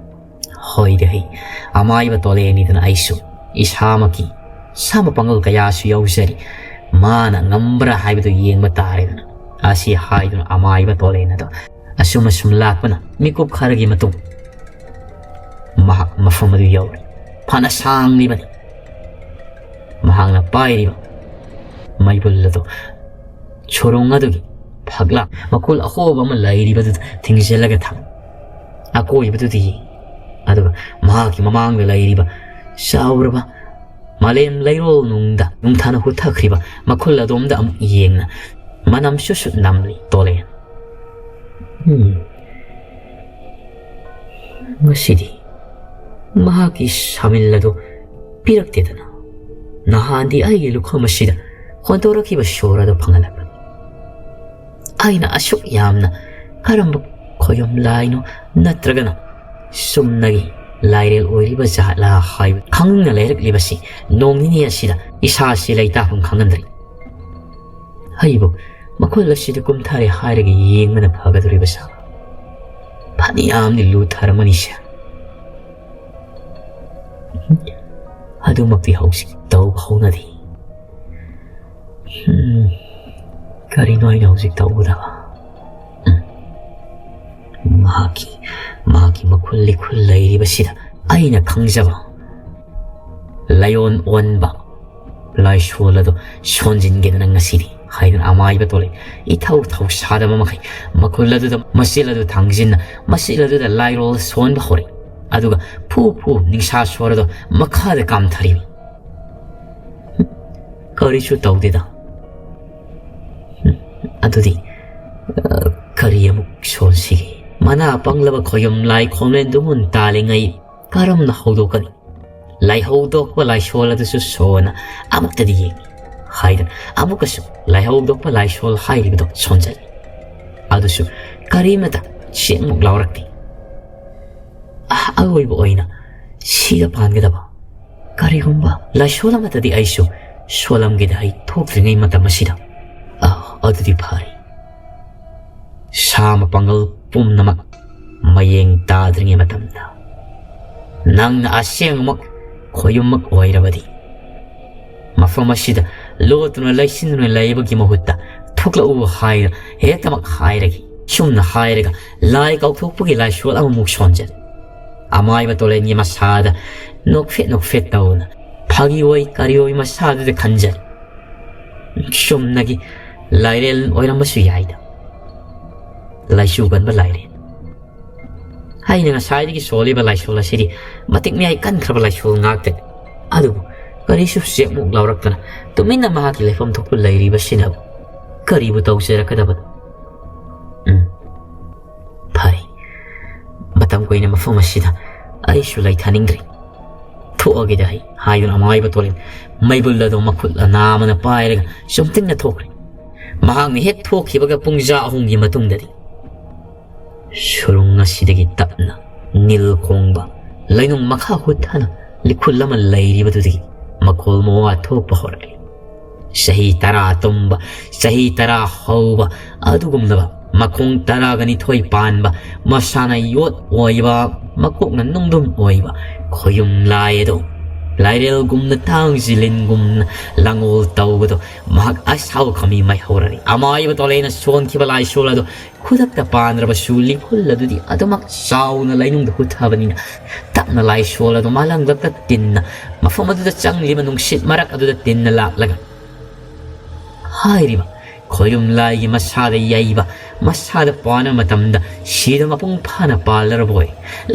ꯍꯣꯏꯗ ꯍꯩ, ꯑꯃꯥꯏꯕ ꯇꯣꯂꯦꯟꯅꯤꯗꯅ ꯑꯩꯁꯨ ꯏꯁꯥꯃꯛꯀꯤ ꯁꯥ ꯃꯄꯥꯡꯒꯜ ꯀꯌꯥꯁꯨ ꯌꯥꯎꯖꯔꯤ꯫ ꯃꯥꯅ ꯉꯝꯕ꯭ꯔꯥ ꯍꯥꯏꯕꯗꯨ ꯌꯦꯡꯕ ꯇꯥꯔꯦꯗꯅ꯫ ꯑꯁꯤ ꯍꯥꯏꯗꯨꯅ ꯑꯃꯥꯏꯕ ꯇꯣꯂꯦꯟ ꯑꯗꯣ ꯑꯁꯨꯝ ꯑꯁꯨꯝ ꯂꯥꯛꯄꯅ ꯃꯤꯀꯨꯞ ꯈꯔꯒꯤ ꯃꯇꯨꯡ ꯃꯍꯥꯛ ꯃꯐꯝ ꯑꯗꯨ ꯌꯧꯔꯦ꯫ ꯐꯅ ꯁꯥꯡꯂꯤꯕꯅꯤ꯫ ꯃꯍꯥꯛꯅ ꯄꯥꯏꯔꯤꯕ ꯃꯩꯕꯨꯜ ꯑꯗꯨ ꯁꯣꯔꯣꯡ ꯑꯗꯨꯒꯤ ꯐꯛꯂꯥꯡ ꯃꯈꯨꯜ ꯑꯍꯣꯕ ꯑꯃ ꯂꯩꯔꯤꯕꯗꯨꯗ ꯊꯤꯡꯖꯤꯜꯂꯒ ꯊꯝꯃꯤ꯫ ꯑꯀꯣꯏꯕꯗꯨꯗ ꯌꯦꯡꯉꯤ꯫ ꯑꯗꯨꯒ ꯃꯍꯥꯛꯀꯤ ꯃꯃꯥꯡꯗ ꯂꯩꯔꯤꯕ ꯆꯥꯎꯔꯕ ꯃꯥꯂꯦꯝ ꯂꯩꯔꯣꯜ ꯅꯨꯡꯗ ꯅꯨꯡꯊꯥꯅ ꯍꯨꯊꯈ꯭ꯔꯤꯕ ꯃꯈꯨꯜ ꯑꯗꯣꯝꯗ ꯑꯃꯨꯛ ꯌꯦꯡꯅ ꯃꯅꯝ ꯁꯨꯠ ꯁꯨꯠ ꯅꯝꯂꯤ ꯇꯣꯂꯦꯟ꯫ ꯎꯝ꯫ ꯉꯁꯤꯗꯤ ꯃꯍꯥꯛꯀꯤ ꯁꯥꯃꯤꯜ ꯑꯗꯨ ꯄꯤꯔꯛꯇꯦꯗꯅ꯫ ꯅꯍꯥꯟꯗꯤ ꯑꯩꯒꯤ ꯂꯨꯈꯝ ꯑꯁꯤꯗ ꯍꯣꯟꯗꯣꯔꯛꯈꯤꯕ ꯁꯣꯔ ꯑꯗꯨ ꯐꯪꯍꯜꯂꯛꯄꯅꯤ꯫ ꯑꯩꯅ ꯑꯁꯨꯛ ꯌꯥꯝꯅ ꯀꯔꯝꯕ ꯈꯣꯌꯨꯝ ꯂꯥꯏꯅꯣ ꯅꯠꯇ꯭ꯔꯒꯅ ꯆꯨꯝꯅꯒꯤ ꯂꯥꯏꯔꯦꯜ ꯑꯣꯏꯔꯤꯕ ꯖꯥꯠꯂꯥ ꯍꯥꯏꯕ ꯈꯪꯅꯤꯡꯅ ꯂꯩꯔꯛꯂꯤꯕꯁꯤ ꯅꯣꯡ ꯅꯤꯅꯤ ꯑꯁꯤꯗ ꯏꯁꯥꯁꯤ ꯂꯩꯇꯥꯐꯝ ꯈꯪꯍꯟꯗ꯭ꯔꯤ꯫ ꯑꯩꯕꯨ ꯃꯈꯨꯜ ꯑꯁꯤꯗ ꯀꯨꯝꯊꯔꯦ ꯍꯥꯏꯔꯒ ꯌꯦꯡꯕꯅ ꯐꯒꯗꯧꯔꯤꯕ ꯁꯥꯕ꯫ ꯐꯅꯌꯥꯝꯗꯤ ꯂꯨꯊꯔꯝꯃꯅꯤꯁꯦ꯫ ꯑꯗꯨꯃꯛꯇꯤ ꯍꯧꯖꯤꯛ ꯇꯧꯕ ꯍꯧꯅꯗꯦ꯫ ꯎꯝ, ꯀꯔꯤꯅꯣ ꯑꯩꯅ ꯍꯧꯖꯤꯛ ꯇꯧꯒꯗꯕ? ꯎꯝ, ꯃꯍꯥꯛꯀꯤ, ꯃꯍꯥꯛꯀꯤ ꯃꯈꯨꯜ ꯂꯤꯈꯨꯜ ꯂꯩꯔꯤꯕꯁꯤꯗ ꯑꯩꯅ ꯈꯪꯖꯕ ꯂꯥꯏꯑꯣꯟ ꯑꯣꯟꯕ ꯂꯥꯏꯁꯣꯜ ꯑꯗꯨ ꯁꯣꯟꯖꯤꯟꯒꯦꯗꯅ ꯉꯁꯤꯗꯤ ꯍꯥꯏꯗꯨꯅ ꯑꯃꯥꯏꯕ ꯇꯣꯂꯦ ꯏꯊꯧ ꯊꯧ ꯁꯥꯗꯕ ꯃꯈꯩ ꯃꯈꯨꯜ ꯑꯗꯨꯗ ꯃꯆꯤꯜ ꯑꯗꯨ ꯊꯥꯡꯖꯤꯟꯅ ꯃꯆꯤꯜ ꯑꯗꯨꯗ ꯂꯥꯏꯔꯣꯜ ꯁꯣꯟꯕ ꯍꯧꯔꯛꯏ꯫ ꯑꯗꯨꯒ ꯐꯨ ꯐꯨ ꯅꯤꯡꯁꯥ ꯁꯣꯔ ꯑꯗꯨ ꯃꯈꯥꯗ ꯀꯥꯝꯊꯔꯤꯕ꯫ ꯀꯔꯤꯁꯨ ꯇꯧꯗꯦꯗ꯫ ꯑꯗꯨꯗꯤ, ꯑ, ꯀꯔꯤ ꯑꯃꯨꯛ ꯁꯣꯟꯁꯤꯒꯦ? ꯃꯅꯥ ꯄꯪꯂꯕ ꯈꯣꯌꯨꯝ ꯂꯥꯏ ꯈꯣꯝꯂꯦꯟꯗꯨ ꯃꯨꯟ ꯇꯥꯜꯂꯤꯉꯩ ꯀꯔꯝꯅ ꯍꯧꯗꯣꯛꯀꯅꯤ? ꯂꯥꯏꯍꯧꯗꯣꯛꯄ ꯂꯥꯏꯁꯣꯜ ꯑꯗꯨꯁꯨ ꯁꯣꯟꯅ ꯑꯃꯨꯛꯇꯗꯤ ꯌꯦꯡꯉꯤ ꯍꯥꯏꯗꯅ ꯑꯃꯨꯛꯀꯁꯨ ꯂꯥꯏꯍꯧꯗꯣꯛꯄ ꯂꯥꯏꯁꯣꯜ ꯍꯥꯏꯔꯤꯕꯗꯣ ꯁꯣꯟꯖꯜꯂꯤ꯫ ꯑꯗꯨꯁꯨ ꯀꯔꯤꯃꯇ ꯆꯦꯡꯃꯨꯛ ꯂꯥꯎꯔꯛꯇꯦ꯫ ꯑ, ꯑꯔꯣꯏꯕ ꯑꯣꯏꯅ ꯁꯤꯗ ꯄꯥꯟꯒꯗꯕ ꯀꯔꯤꯒꯨꯝꯕ ꯂꯥꯏꯁꯣꯜ ꯑꯃꯠꯇꯗꯤ ꯑꯩꯁꯨ ꯁꯣꯜꯂꯝꯒꯦꯗ ꯍꯩ ꯊꯣꯛꯇ꯭ꯔꯤꯉꯩ ꯃꯇꯝ ꯑꯁꯤꯗ꯫ ꯑ, ꯑꯗꯨꯗꯤ ꯐꯔꯦ꯫ ꯁꯥ ꯃꯄꯥꯡꯒꯜ ꯄꯨꯝꯅꯃꯛ ꯃꯌꯦꯡ ꯇꯥꯗ꯭ꯔꯤꯉꯩ ꯃꯇꯝꯗ ꯅꯪꯅ ꯑꯁꯦꯡꯕꯃꯛ ꯈꯣꯌꯨꯝꯃꯛ ꯑꯣꯏꯔꯕꯗꯤ, ꯃꯐꯝ ꯑꯁꯤꯗ ꯂꯣꯠꯇꯨꯅ ꯂꯩꯁꯤꯟꯗꯨꯅ ꯂꯩꯕꯒꯤ ꯃꯍꯨꯠꯇ ꯊꯣꯛꯂꯛꯎ ꯍꯥꯏꯅ ꯍꯦꯛꯇꯃꯛ ꯍꯥꯏꯔꯒꯦ꯫ ꯁꯨꯝꯅ ꯍꯥꯏꯔꯒ ꯂꯥꯏ ꯀꯥꯎꯊꯣꯛꯄꯒꯤ ꯂꯥꯏꯁꯣꯜ ꯑꯃꯃꯨꯛ ꯁꯣꯟꯖꯔꯦ꯫ ꯑꯃꯥꯏꯕ ꯇꯣꯂꯦꯟꯒꯤ ꯃꯁꯥꯗ ꯅꯣꯛꯐꯦꯠ ꯅꯣꯛꯐꯦꯠ ꯇꯧꯅ ꯐꯥꯒꯤ ꯑꯣꯏ ꯀꯔꯤ ꯑꯣꯏ ꯃꯁꯥꯗꯨꯗ ꯈꯟꯖꯔꯦ꯫ ꯆꯨꯝꯅꯒꯤ ꯂꯥꯏꯔꯦꯜ ꯑꯣꯏꯔꯝꯕꯁꯨ ꯌꯥꯏꯗ꯫ ꯂꯥꯏꯆꯨ ꯀꯟꯕ ꯂꯥꯏꯔꯦꯜ꯫ ꯑꯩꯅ ꯉꯁꯥꯏꯗꯒꯤ ꯁꯣꯜꯂꯤꯕ ꯂꯥꯏꯁꯣꯜ ꯑꯁꯤꯗꯤ ꯃꯇꯤꯛ ꯃꯌꯥꯏ ꯀꯟꯈ꯭ꯔꯕ ꯂꯥꯏꯁꯣꯜ ꯉꯥꯛꯇꯅꯤ꯫ ꯑꯗꯨꯕꯨ ꯀꯔꯤꯁꯨ ꯆꯦꯛꯃꯨꯛ ꯂꯥꯎꯔꯛꯇꯅ ꯇꯨꯃꯤꯟꯅ ꯃꯍꯥꯛꯀꯤ ꯂꯩꯐꯝ ꯊꯣꯛꯄ ꯂꯩꯔꯤꯕꯁꯤꯅꯕꯨ ꯀꯔꯤꯕꯨ ꯇꯧꯖꯔꯛꯀꯗꯕꯅꯣ? ꯎꯝ, ꯐꯔꯦ꯫ ꯃꯇꯝ ꯀꯨꯏꯅ ꯃꯐꯝ ꯑꯁꯤꯗ ꯑꯩꯁꯨ ꯂꯩꯊꯅꯤꯡꯗ꯭ꯔꯦ꯫ ꯊꯣꯛꯑꯒꯦꯗ ꯑꯩ, ꯍꯥꯏꯗꯨꯅ ꯑꯃꯥꯏꯕ ꯇꯣꯂꯦꯟ ꯃꯩꯕꯨꯜ ꯑꯗꯨ ꯃꯈꯨꯠ ꯑꯅꯥ ꯑꯃꯅ ꯄꯥꯏꯔꯒ ꯆꯨꯝꯇꯤꯡꯅ ꯊꯣꯛꯈ꯭ꯔꯦ꯫ ꯃꯍꯥꯛꯅ ꯍꯦꯛ ꯊꯣꯛꯈꯤꯕꯒ ꯄꯨꯡꯖꯥ ꯑꯍꯨꯝꯒꯤ ꯃꯇꯨꯡꯗꯗꯤ ꯁꯨꯔꯨꯡ ꯑꯁꯤꯗꯒꯤ ꯇꯞꯅ ꯅꯤꯜ ꯈꯣꯡꯕ ꯂꯩꯅꯨꯡ ꯃꯈꯥ ꯍꯨꯠꯊꯅ ꯂꯤꯈꯨꯜ ꯑꯃ ꯂꯩꯔꯤꯕꯗꯨꯗꯒꯤ ꯃꯈꯣꯜ ꯃꯋꯥ ꯊꯣꯛꯄ ꯍꯧꯔꯛꯂꯤ꯫ ꯆꯍꯤ ꯇꯔꯥ ꯇꯨꯝꯕ, ꯆꯍꯤ ꯇꯔꯥ ꯍꯧꯕ, ꯑꯗꯨꯒꯨꯝꯂꯕ ꯃꯈꯣꯡ ꯇꯔꯥꯒ ꯅꯤꯊꯣꯏ ꯄꯥꯟꯕ, ꯃꯁꯥꯅ ꯌꯣꯠ ꯑꯣꯏꯕ, ꯃꯀꯣꯛꯅ ꯅꯨꯡꯗꯨꯝ ꯑꯣꯏꯕ ꯈꯣꯌꯨꯝ ꯂꯥꯏ ꯑꯗꯨ ꯂꯥꯏꯔꯦꯜꯒꯨꯝꯅ ꯇꯥꯡ ꯖꯤꯂꯤꯟꯒꯨꯝꯅ ꯂꯪꯉꯣꯜ ꯇꯧꯕꯗꯨ ꯃꯍꯥꯛ ꯑꯁꯥꯎ ꯈꯥꯃꯤ ꯃꯩꯍꯧꯔꯅꯤ꯫ ꯑꯃꯥꯏꯕ ꯇꯣꯂꯦꯅ ꯁꯣꯟꯈꯤꯕ ꯂꯥꯏꯁꯣꯜ ꯑꯗꯨ ꯈꯨꯗꯛꯇ ꯄꯥꯟꯗ꯭ꯔꯕꯁꯨ ꯂꯤꯈꯨꯜ ꯑꯗꯨꯗꯤ ꯑꯗꯨꯃꯛ ꯆꯥꯎꯅ ꯂꯩꯅꯨꯡꯗ ꯍꯨꯠꯊꯕꯅꯤꯅ ꯇꯞꯅ ꯂꯥꯏꯁꯣꯜ ꯑꯗꯨ ꯃꯥꯂꯪꯂꯛꯇ ꯇꯤꯟꯅ ꯃꯐꯝ ꯑꯗꯨꯗ ꯆꯪꯂꯤꯕ ꯅꯨꯡꯁꯤꯠ ꯃꯔꯛ ꯑꯗꯨꯗ ꯇꯤꯟꯅ ꯂꯥꯛꯂꯒ ꯍꯥꯏꯔꯤꯕ ꯈꯣꯏꯔꯨꯝ ꯂꯥꯏꯒꯤ ꯃꯁꯥꯗ ꯌꯩꯕ, ꯃꯁꯥꯗ ꯄꯥꯟꯕ ꯃꯇꯝꯗ ꯁꯤꯗ ꯃꯄꯨꯡ ꯐꯥꯅ ꯄꯥꯜꯂꯔꯕꯣꯏ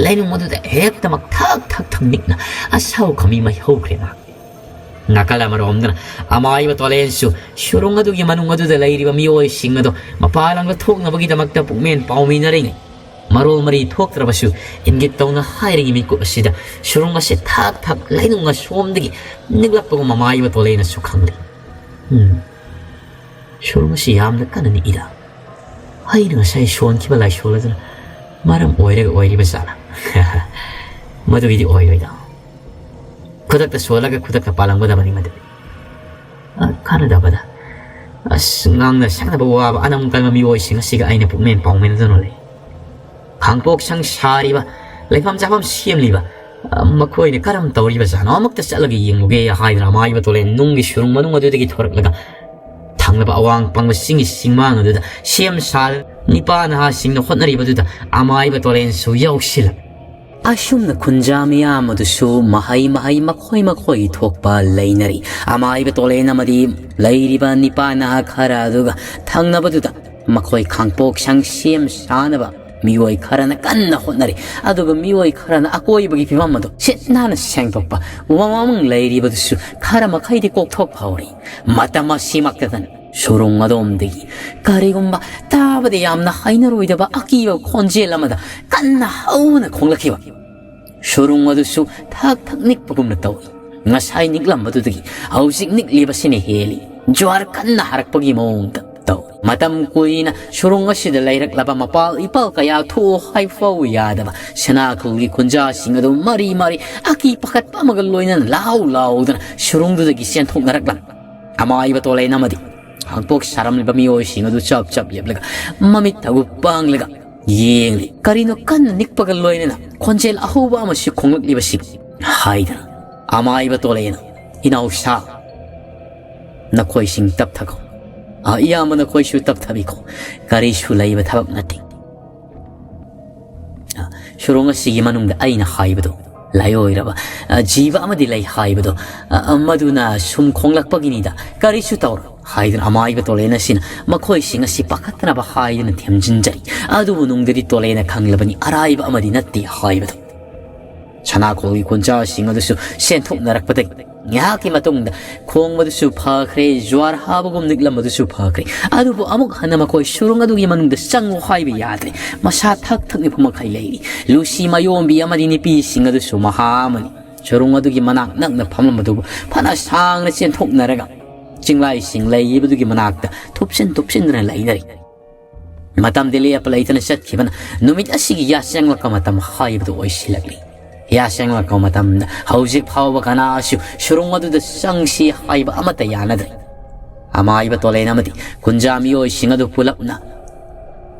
ꯂꯩꯅꯨꯡ ꯑꯗꯨꯗ ꯍꯦꯛꯇꯃꯛ ꯊꯛ ꯊꯛ ꯊꯛ ꯅꯤꯛꯅ ꯑꯁꯥꯎ ꯈꯥꯃꯤ ꯃꯩꯍꯧꯈ꯭ꯔꯦ ꯃꯍꯥꯛ꯫ ꯅꯥꯀꯜ ꯑꯃꯔꯣꯝꯗꯅ ꯑꯃꯥꯏꯕ ꯇꯣꯂꯦꯟꯁꯨ ꯁꯨꯔꯨꯡ ꯑꯗꯨꯒꯤ ꯃꯅꯨꯡ ꯑꯗꯨꯗ ꯂꯩꯔꯤꯕ ꯃꯤꯑꯣꯏꯁꯤꯡ ꯑꯗꯣ ꯃꯄꯥ ꯂꯝꯗ ꯊꯣꯛꯅꯕꯒꯤꯗꯃꯛꯇ ꯄꯨꯛꯃꯦꯟ ꯄꯥꯎꯃꯤꯟꯅꯔꯤꯉꯩ, ꯃꯔꯣꯜ ꯃꯔꯤ ꯊꯣꯛꯇ꯭ꯔꯕꯁꯨ ꯏꯪꯒꯤꯠ ꯇꯧꯅ ꯍꯥꯏꯔꯤꯉꯩ ꯃꯤꯀꯨꯞ ꯑꯁꯤꯗ ꯁꯨꯔꯨꯡ ꯑꯁꯤ ꯊꯥꯛ ꯊꯥꯛ ꯂꯩꯅꯨꯡ ꯑꯁꯣꯝꯗꯒꯤ ꯅꯤꯛꯂꯛꯄꯒꯨꯝ ꯑꯃꯥꯏꯕ ꯇꯣꯂꯦꯅꯁꯨ ꯈꯪꯂꯤ꯫ ꯎꯝ, ꯁꯨꯔꯨꯡ ꯑꯁꯤ ꯌꯥꯝꯅ ꯀꯟꯅ ꯅꯤꯛꯏꯗ꯫ ꯑꯩꯅ ꯉꯁꯥꯏ ꯁꯣꯟꯈꯤꯕ ꯂꯥꯏꯁꯣꯜ ꯑꯗꯨꯅ ꯃꯔꯝ ꯑꯣꯏꯔꯒ ꯑꯣꯏꯔꯤꯕ ꯖꯥꯠꯂꯥ? ꯃꯗꯨꯒꯤꯗꯤ ꯑꯣꯏꯔꯣꯏꯗ꯫ ꯈꯨꯗꯛꯇ ꯁꯣꯜꯂꯒ ꯈꯨꯗꯛꯇ ꯄꯥꯜꯂꯝꯒꯗꯕꯅꯤ ꯃꯗꯨꯗꯤ꯫ ꯑ, ꯀꯥꯟꯅꯗꯕꯗ꯫ ꯑꯁ, ꯉꯥꯡꯅ ꯁꯛꯅꯕ ꯋꯥꯕ ꯑꯅꯝ ꯀꯟꯕ ꯃꯤꯑꯣꯏꯁꯤꯡ ꯑꯁꯤꯒ ꯑꯩꯅ ꯄꯨꯛꯃꯦꯟ ꯄꯥꯎꯃꯤꯟꯅꯗꯨꯅ ꯂꯩ꯫ ꯈꯥꯡꯄꯣꯛ ꯁꯪ ꯁꯥꯔꯤꯕ, ꯂꯩꯐꯝ ꯆꯥꯐꯝ ꯁꯦꯝꯂꯤꯕ, ꯑ, ꯃꯈꯣꯏꯅ ꯀꯔꯝ ꯇꯧꯔꯤꯕꯖꯥꯠꯅꯣ? ꯑꯃꯨꯛꯇ ꯆꯠꯂꯒ ꯌꯦꯡꯂꯨꯒꯦ ꯍꯥꯏꯗꯨꯅ ꯑꯃꯥꯏꯕ ꯇꯣꯂꯦꯟ ꯅꯨꯡꯒꯤ ꯁꯨꯔꯨꯡ ꯃꯅꯨꯡ ꯑꯗꯨꯗꯒꯤ ꯊꯣꯔꯛꯂꯒ ꯊꯪꯅꯕ ꯑꯋꯥꯡ ꯄꯪꯕ ꯆꯤꯡꯒꯤ ꯆꯤꯡꯃꯥꯡ ꯑꯗꯨꯗ ꯁꯦꯝ ꯁꯥ ꯅꯤꯄꯥ ꯅꯍꯥꯁꯤꯡꯅ ꯍꯣꯠꯅꯔꯤꯕꯗꯨꯗ ꯑꯃꯥꯏꯕ ꯇꯣꯂꯦꯟꯁꯨ ꯌꯥꯎꯁꯤꯜꯂꯛꯏ꯫ ꯑꯁꯨꯝꯅ ꯈꯨꯟꯖꯥ ꯃꯤꯌꯥꯝ ꯑꯗꯨꯁꯨ ꯃꯍꯩ ꯃꯍꯩ ꯃꯈꯣꯏ ꯃꯈꯣꯏꯒꯤ ꯊꯣꯛꯄ ꯂꯩꯅꯔꯤ꯫ ꯑꯃꯥꯏꯕ ꯇꯣꯂꯦꯟ ꯑꯃꯗꯤ ꯂꯩꯔꯤꯕ ꯅꯤꯄꯥ ꯅꯍꯥ ꯈꯔ ꯑꯗꯨꯒ ꯊꯪꯅꯕꯗꯨꯗ ꯃꯈꯣꯏ ꯈꯥꯡꯄꯣꯛ ꯁꯪ ꯁꯦꯝ ꯁꯥꯅꯕ ꯃꯤꯑꯣꯏ ꯈꯔꯅ ꯀꯟꯅ ꯍꯣꯠꯅꯔꯤ꯫ ꯑꯗꯨꯒ ꯃꯤꯑꯣꯏ ꯈꯔꯅ ꯑꯀꯣꯏꯕꯒꯤ ꯐꯤꯕꯝ ꯑꯗꯨ ꯁꯤꯠ ꯅꯥꯟꯅ ꯁꯦꯡꯗꯣꯛꯄ, ꯎꯃꯪ ꯋꯥꯃꯪ ꯂꯩꯔꯤꯕꯗꯨꯁꯨ ꯈꯔ ꯃꯈꯩꯗꯤ ꯀꯣꯛꯊꯣꯛꯄ ꯍꯧꯔꯤ꯫ ꯃꯇꯝ ꯑꯁꯤꯃꯛꯇꯗꯅ ꯁꯨꯔꯨꯡ ꯑꯗꯣꯝꯗꯒꯤ ꯀꯔꯤꯒꯨꯝꯕ ꯇꯥꯕꯗ ꯌꯥꯝꯅ ꯍꯩꯅꯔꯣꯏꯗꯕ ꯑꯀꯤꯕ ꯈꯣꯟꯖꯦꯜ ꯑꯃꯗ ꯀꯟꯅ ꯍꯧꯅ ꯈꯣꯡꯂꯛꯈꯤꯕ꯫ ꯁꯨꯔꯨꯡ ꯑꯗꯨꯁꯨ ꯊꯛ ꯊꯛ ꯅꯤꯛꯄꯒꯨꯝꯅ ꯇꯧꯏ꯫ ꯉꯁꯥꯏ ꯅꯤꯛꯂꯝꯕꯗꯨꯗꯒꯤ ꯍꯧꯖꯤꯛ ꯅꯤꯛꯂꯤꯕꯁꯤꯅ ꯍꯦꯜꯂꯤ꯫ ꯖ꯭ꯋꯥꯔ ꯀꯟꯅ ꯍꯥꯔꯛꯄꯒꯤ ꯃꯑꯣꯡꯗ ꯇꯧꯏ꯫ ꯃꯇꯝ ꯀꯨꯏꯅ ꯁꯨꯔꯨꯡ ꯑꯁꯤꯗ ꯂꯩꯔꯛꯂꯕ ꯃꯄꯥꯜ ꯏꯄꯥꯜ ꯀꯌꯥ ꯊꯣꯛꯎ ꯍꯥꯏꯕ ꯐꯥꯎ ꯌꯥꯗꯕ ꯁꯅꯥꯈꯣꯜꯒꯤ ꯈꯨꯟꯖꯥꯁꯤꯡ ꯑꯗꯨ ꯃꯔꯤ ꯃꯔꯤ ꯑꯀꯤ ꯄꯥꯈꯠꯄ ꯑꯃꯒ ꯂꯣꯏꯅꯅ ꯂꯥꯎ ꯂꯥꯎꯗꯅ ꯁꯨꯔꯨꯡꯗꯨꯗꯒꯤ ꯆꯦꯟꯊꯣꯛꯅꯔꯛꯂꯝꯃꯤ꯫ ꯑꯃꯥꯏꯕ ꯇꯣꯂꯦꯟ ꯑꯃꯗꯤ ꯈꯥꯡꯄꯣꯛ ꯁꯥꯔꯝꯂꯤꯕ ꯃꯤꯑꯣꯏꯁꯤꯡ ꯑꯗꯨ ꯆꯞ ꯆꯞ ꯂꯦꯞꯂꯒ ꯃꯃꯤꯠ ꯇꯥꯒꯨ ꯄꯥꯡꯂꯒ ꯌꯦꯡꯂꯤ꯫ ꯀꯔꯤꯅꯣ ꯀꯟꯅ ꯅꯤꯛꯄꯒ ꯂꯣꯏꯅꯅ ꯈꯣꯟꯖꯦꯜ ꯑꯍꯧꯕ ꯑꯃꯁꯨ ꯈꯣꯡꯂꯛꯂꯤꯕꯁꯤꯕꯨ ꯍꯥꯏꯗꯅ꯫ ꯑꯃꯥꯏꯕ ꯇꯣꯂꯦꯅ, "ꯏꯅꯥꯎꯁꯥ, ꯅꯈꯣꯏꯁꯤꯡ ꯇꯞꯊꯈꯣ꯫ ꯑ, ꯏꯌꯥꯝꯕ ꯅꯈꯣꯏꯁꯨ ꯇꯞꯊꯕꯤꯈꯣ꯫ ꯀꯔꯤꯁꯨ ꯂꯩꯕ ꯊꯕꯛ ꯅꯠꯇꯦ꯫ ꯑ, ꯁꯨꯔꯨꯡ ꯑꯁꯤꯒꯤ ꯃꯅꯨꯡꯗ ꯑꯩꯅ ꯍꯥꯏꯕꯗꯣ, ꯂꯥꯏꯑꯣꯏꯔꯕ, ꯑ, ꯖꯤꯕ ꯑꯃꯗꯤ ꯂꯩ ꯍꯥꯏꯕꯗꯣ, ꯑ, ꯑ, ꯃꯗꯨꯅ ꯁꯨꯝ ꯈꯣꯡꯂꯛꯄꯒꯤꯅꯤꯗ, ꯀꯔꯤꯁꯨ ꯇꯧꯔꯣꯏ" ꯍꯥꯏꯗꯨꯅ ꯑꯃꯥꯏꯕ ꯇꯣꯂꯦꯟ ꯑꯁꯤꯅ ꯃꯈꯣꯏꯁꯤꯡ ꯑꯁꯤ ꯄꯥꯈꯠꯇꯅꯕ ꯍꯥꯏꯗꯨꯅ ꯊꯦꯝꯖꯤꯟꯖꯔꯤ꯫ ꯑꯗꯨꯕꯨ ꯅꯨꯡꯗꯗꯤ ꯇꯣꯂꯦꯟꯅ ꯈꯪꯂꯕꯅꯤ ꯑꯔꯥꯏꯕ ꯑꯃꯗꯤ ꯅꯠꯇꯦ ꯍꯥꯏꯕꯗꯨ꯫ ꯁꯅꯥꯈꯣꯜꯒꯤ ꯈꯨꯟꯖꯥꯁꯤꯡ ꯑꯗꯨꯁꯨ ꯁꯦꯟꯊꯣꯛꯅꯔꯛꯄꯗꯒꯤ ꯉꯥꯏꯍꯥꯛꯀꯤ ꯃꯇꯨꯡꯗ ꯈꯣꯡꯕꯗꯨꯁꯨ ꯐꯈ꯭ꯔꯦ, ꯖ꯭ꯋꯥꯔ ꯍꯥꯕꯒꯨꯝ ꯅꯤꯛꯂꯝꯕꯗꯨꯁꯨ ꯐꯈ꯭ꯔꯦ꯫ ꯑꯗꯨꯕꯨ ꯑꯃꯨꯛ ꯍꯟꯅ ꯃꯈꯣꯏ ꯁꯨꯔꯨꯡ ꯑꯗꯨꯒꯤ ꯃꯅꯨꯡꯗ ꯆꯪꯉꯨ ꯍꯥꯏꯕ ꯌꯥꯗ꯭ꯔꯦ꯫ ꯃꯁꯥ ꯊꯛ ꯊꯛ ꯅꯤꯛꯄ ꯃꯈꯩ ꯂꯩꯔꯤ꯫ ꯂꯨꯁꯤ ꯃꯌꯣꯝꯕꯤ ꯑꯃꯗꯤ ꯅꯨꯄꯤꯁꯤꯡ ꯑꯗꯨꯁꯨ ꯃꯍꯥ ꯑꯃꯅꯤ꯫ ꯁꯨꯔꯨꯡ ꯑꯗꯨꯒꯤ ꯃꯅꯥꯛ ꯅꯛꯅ ꯐꯝꯂꯝꯕꯗꯨꯕꯨ ꯐꯅ ꯁꯥꯡꯅ ꯆꯦꯟꯊꯣꯛꯅꯔꯒ ꯆꯤꯡꯂꯥꯏꯁꯤꯡ ꯂꯩꯔꯤꯕꯗꯨꯒꯤ ꯃꯅꯥꯛꯇ ꯊꯨꯞꯆꯤꯟ ꯊꯨꯞꯆꯤꯟꯗꯨꯅ ꯂꯩꯅꯔꯤ꯫ ꯃꯇꯝꯗꯤ ꯂꯦꯞꯄ ꯂꯩꯇꯅ ꯆꯠꯈꯤꯕꯅ ꯅꯨꯃꯤꯠ ꯑꯁꯤꯒꯤ ꯌꯥꯆꯪꯂꯛꯄ ꯃꯇꯝ ꯍꯥꯏꯕꯗꯨ ꯑꯣꯏꯁꯤꯜꯂꯛꯂꯤ꯫ ꯌꯥꯆꯪꯂꯛꯄ ꯃꯇꯝꯗ ꯍꯧꯖꯤꯛ ꯐꯥꯎꯕ ꯀꯅꯥꯁꯨ ꯁꯨꯔꯨꯡ ꯑꯗꯨꯗ ꯆꯪꯁꯤ ꯍꯥꯏꯕ ꯑꯃꯠꯇ ꯌꯥꯅꯗ꯭ꯔꯦ꯫ ꯑꯃꯥꯏꯕ ꯇꯣꯂꯦꯟ ꯑꯃꯗꯤ ꯈꯨꯟꯖꯥ ꯃꯤꯑꯣꯏꯁꯤꯡ ꯑꯗꯨ ꯄꯨꯂꯞꯅ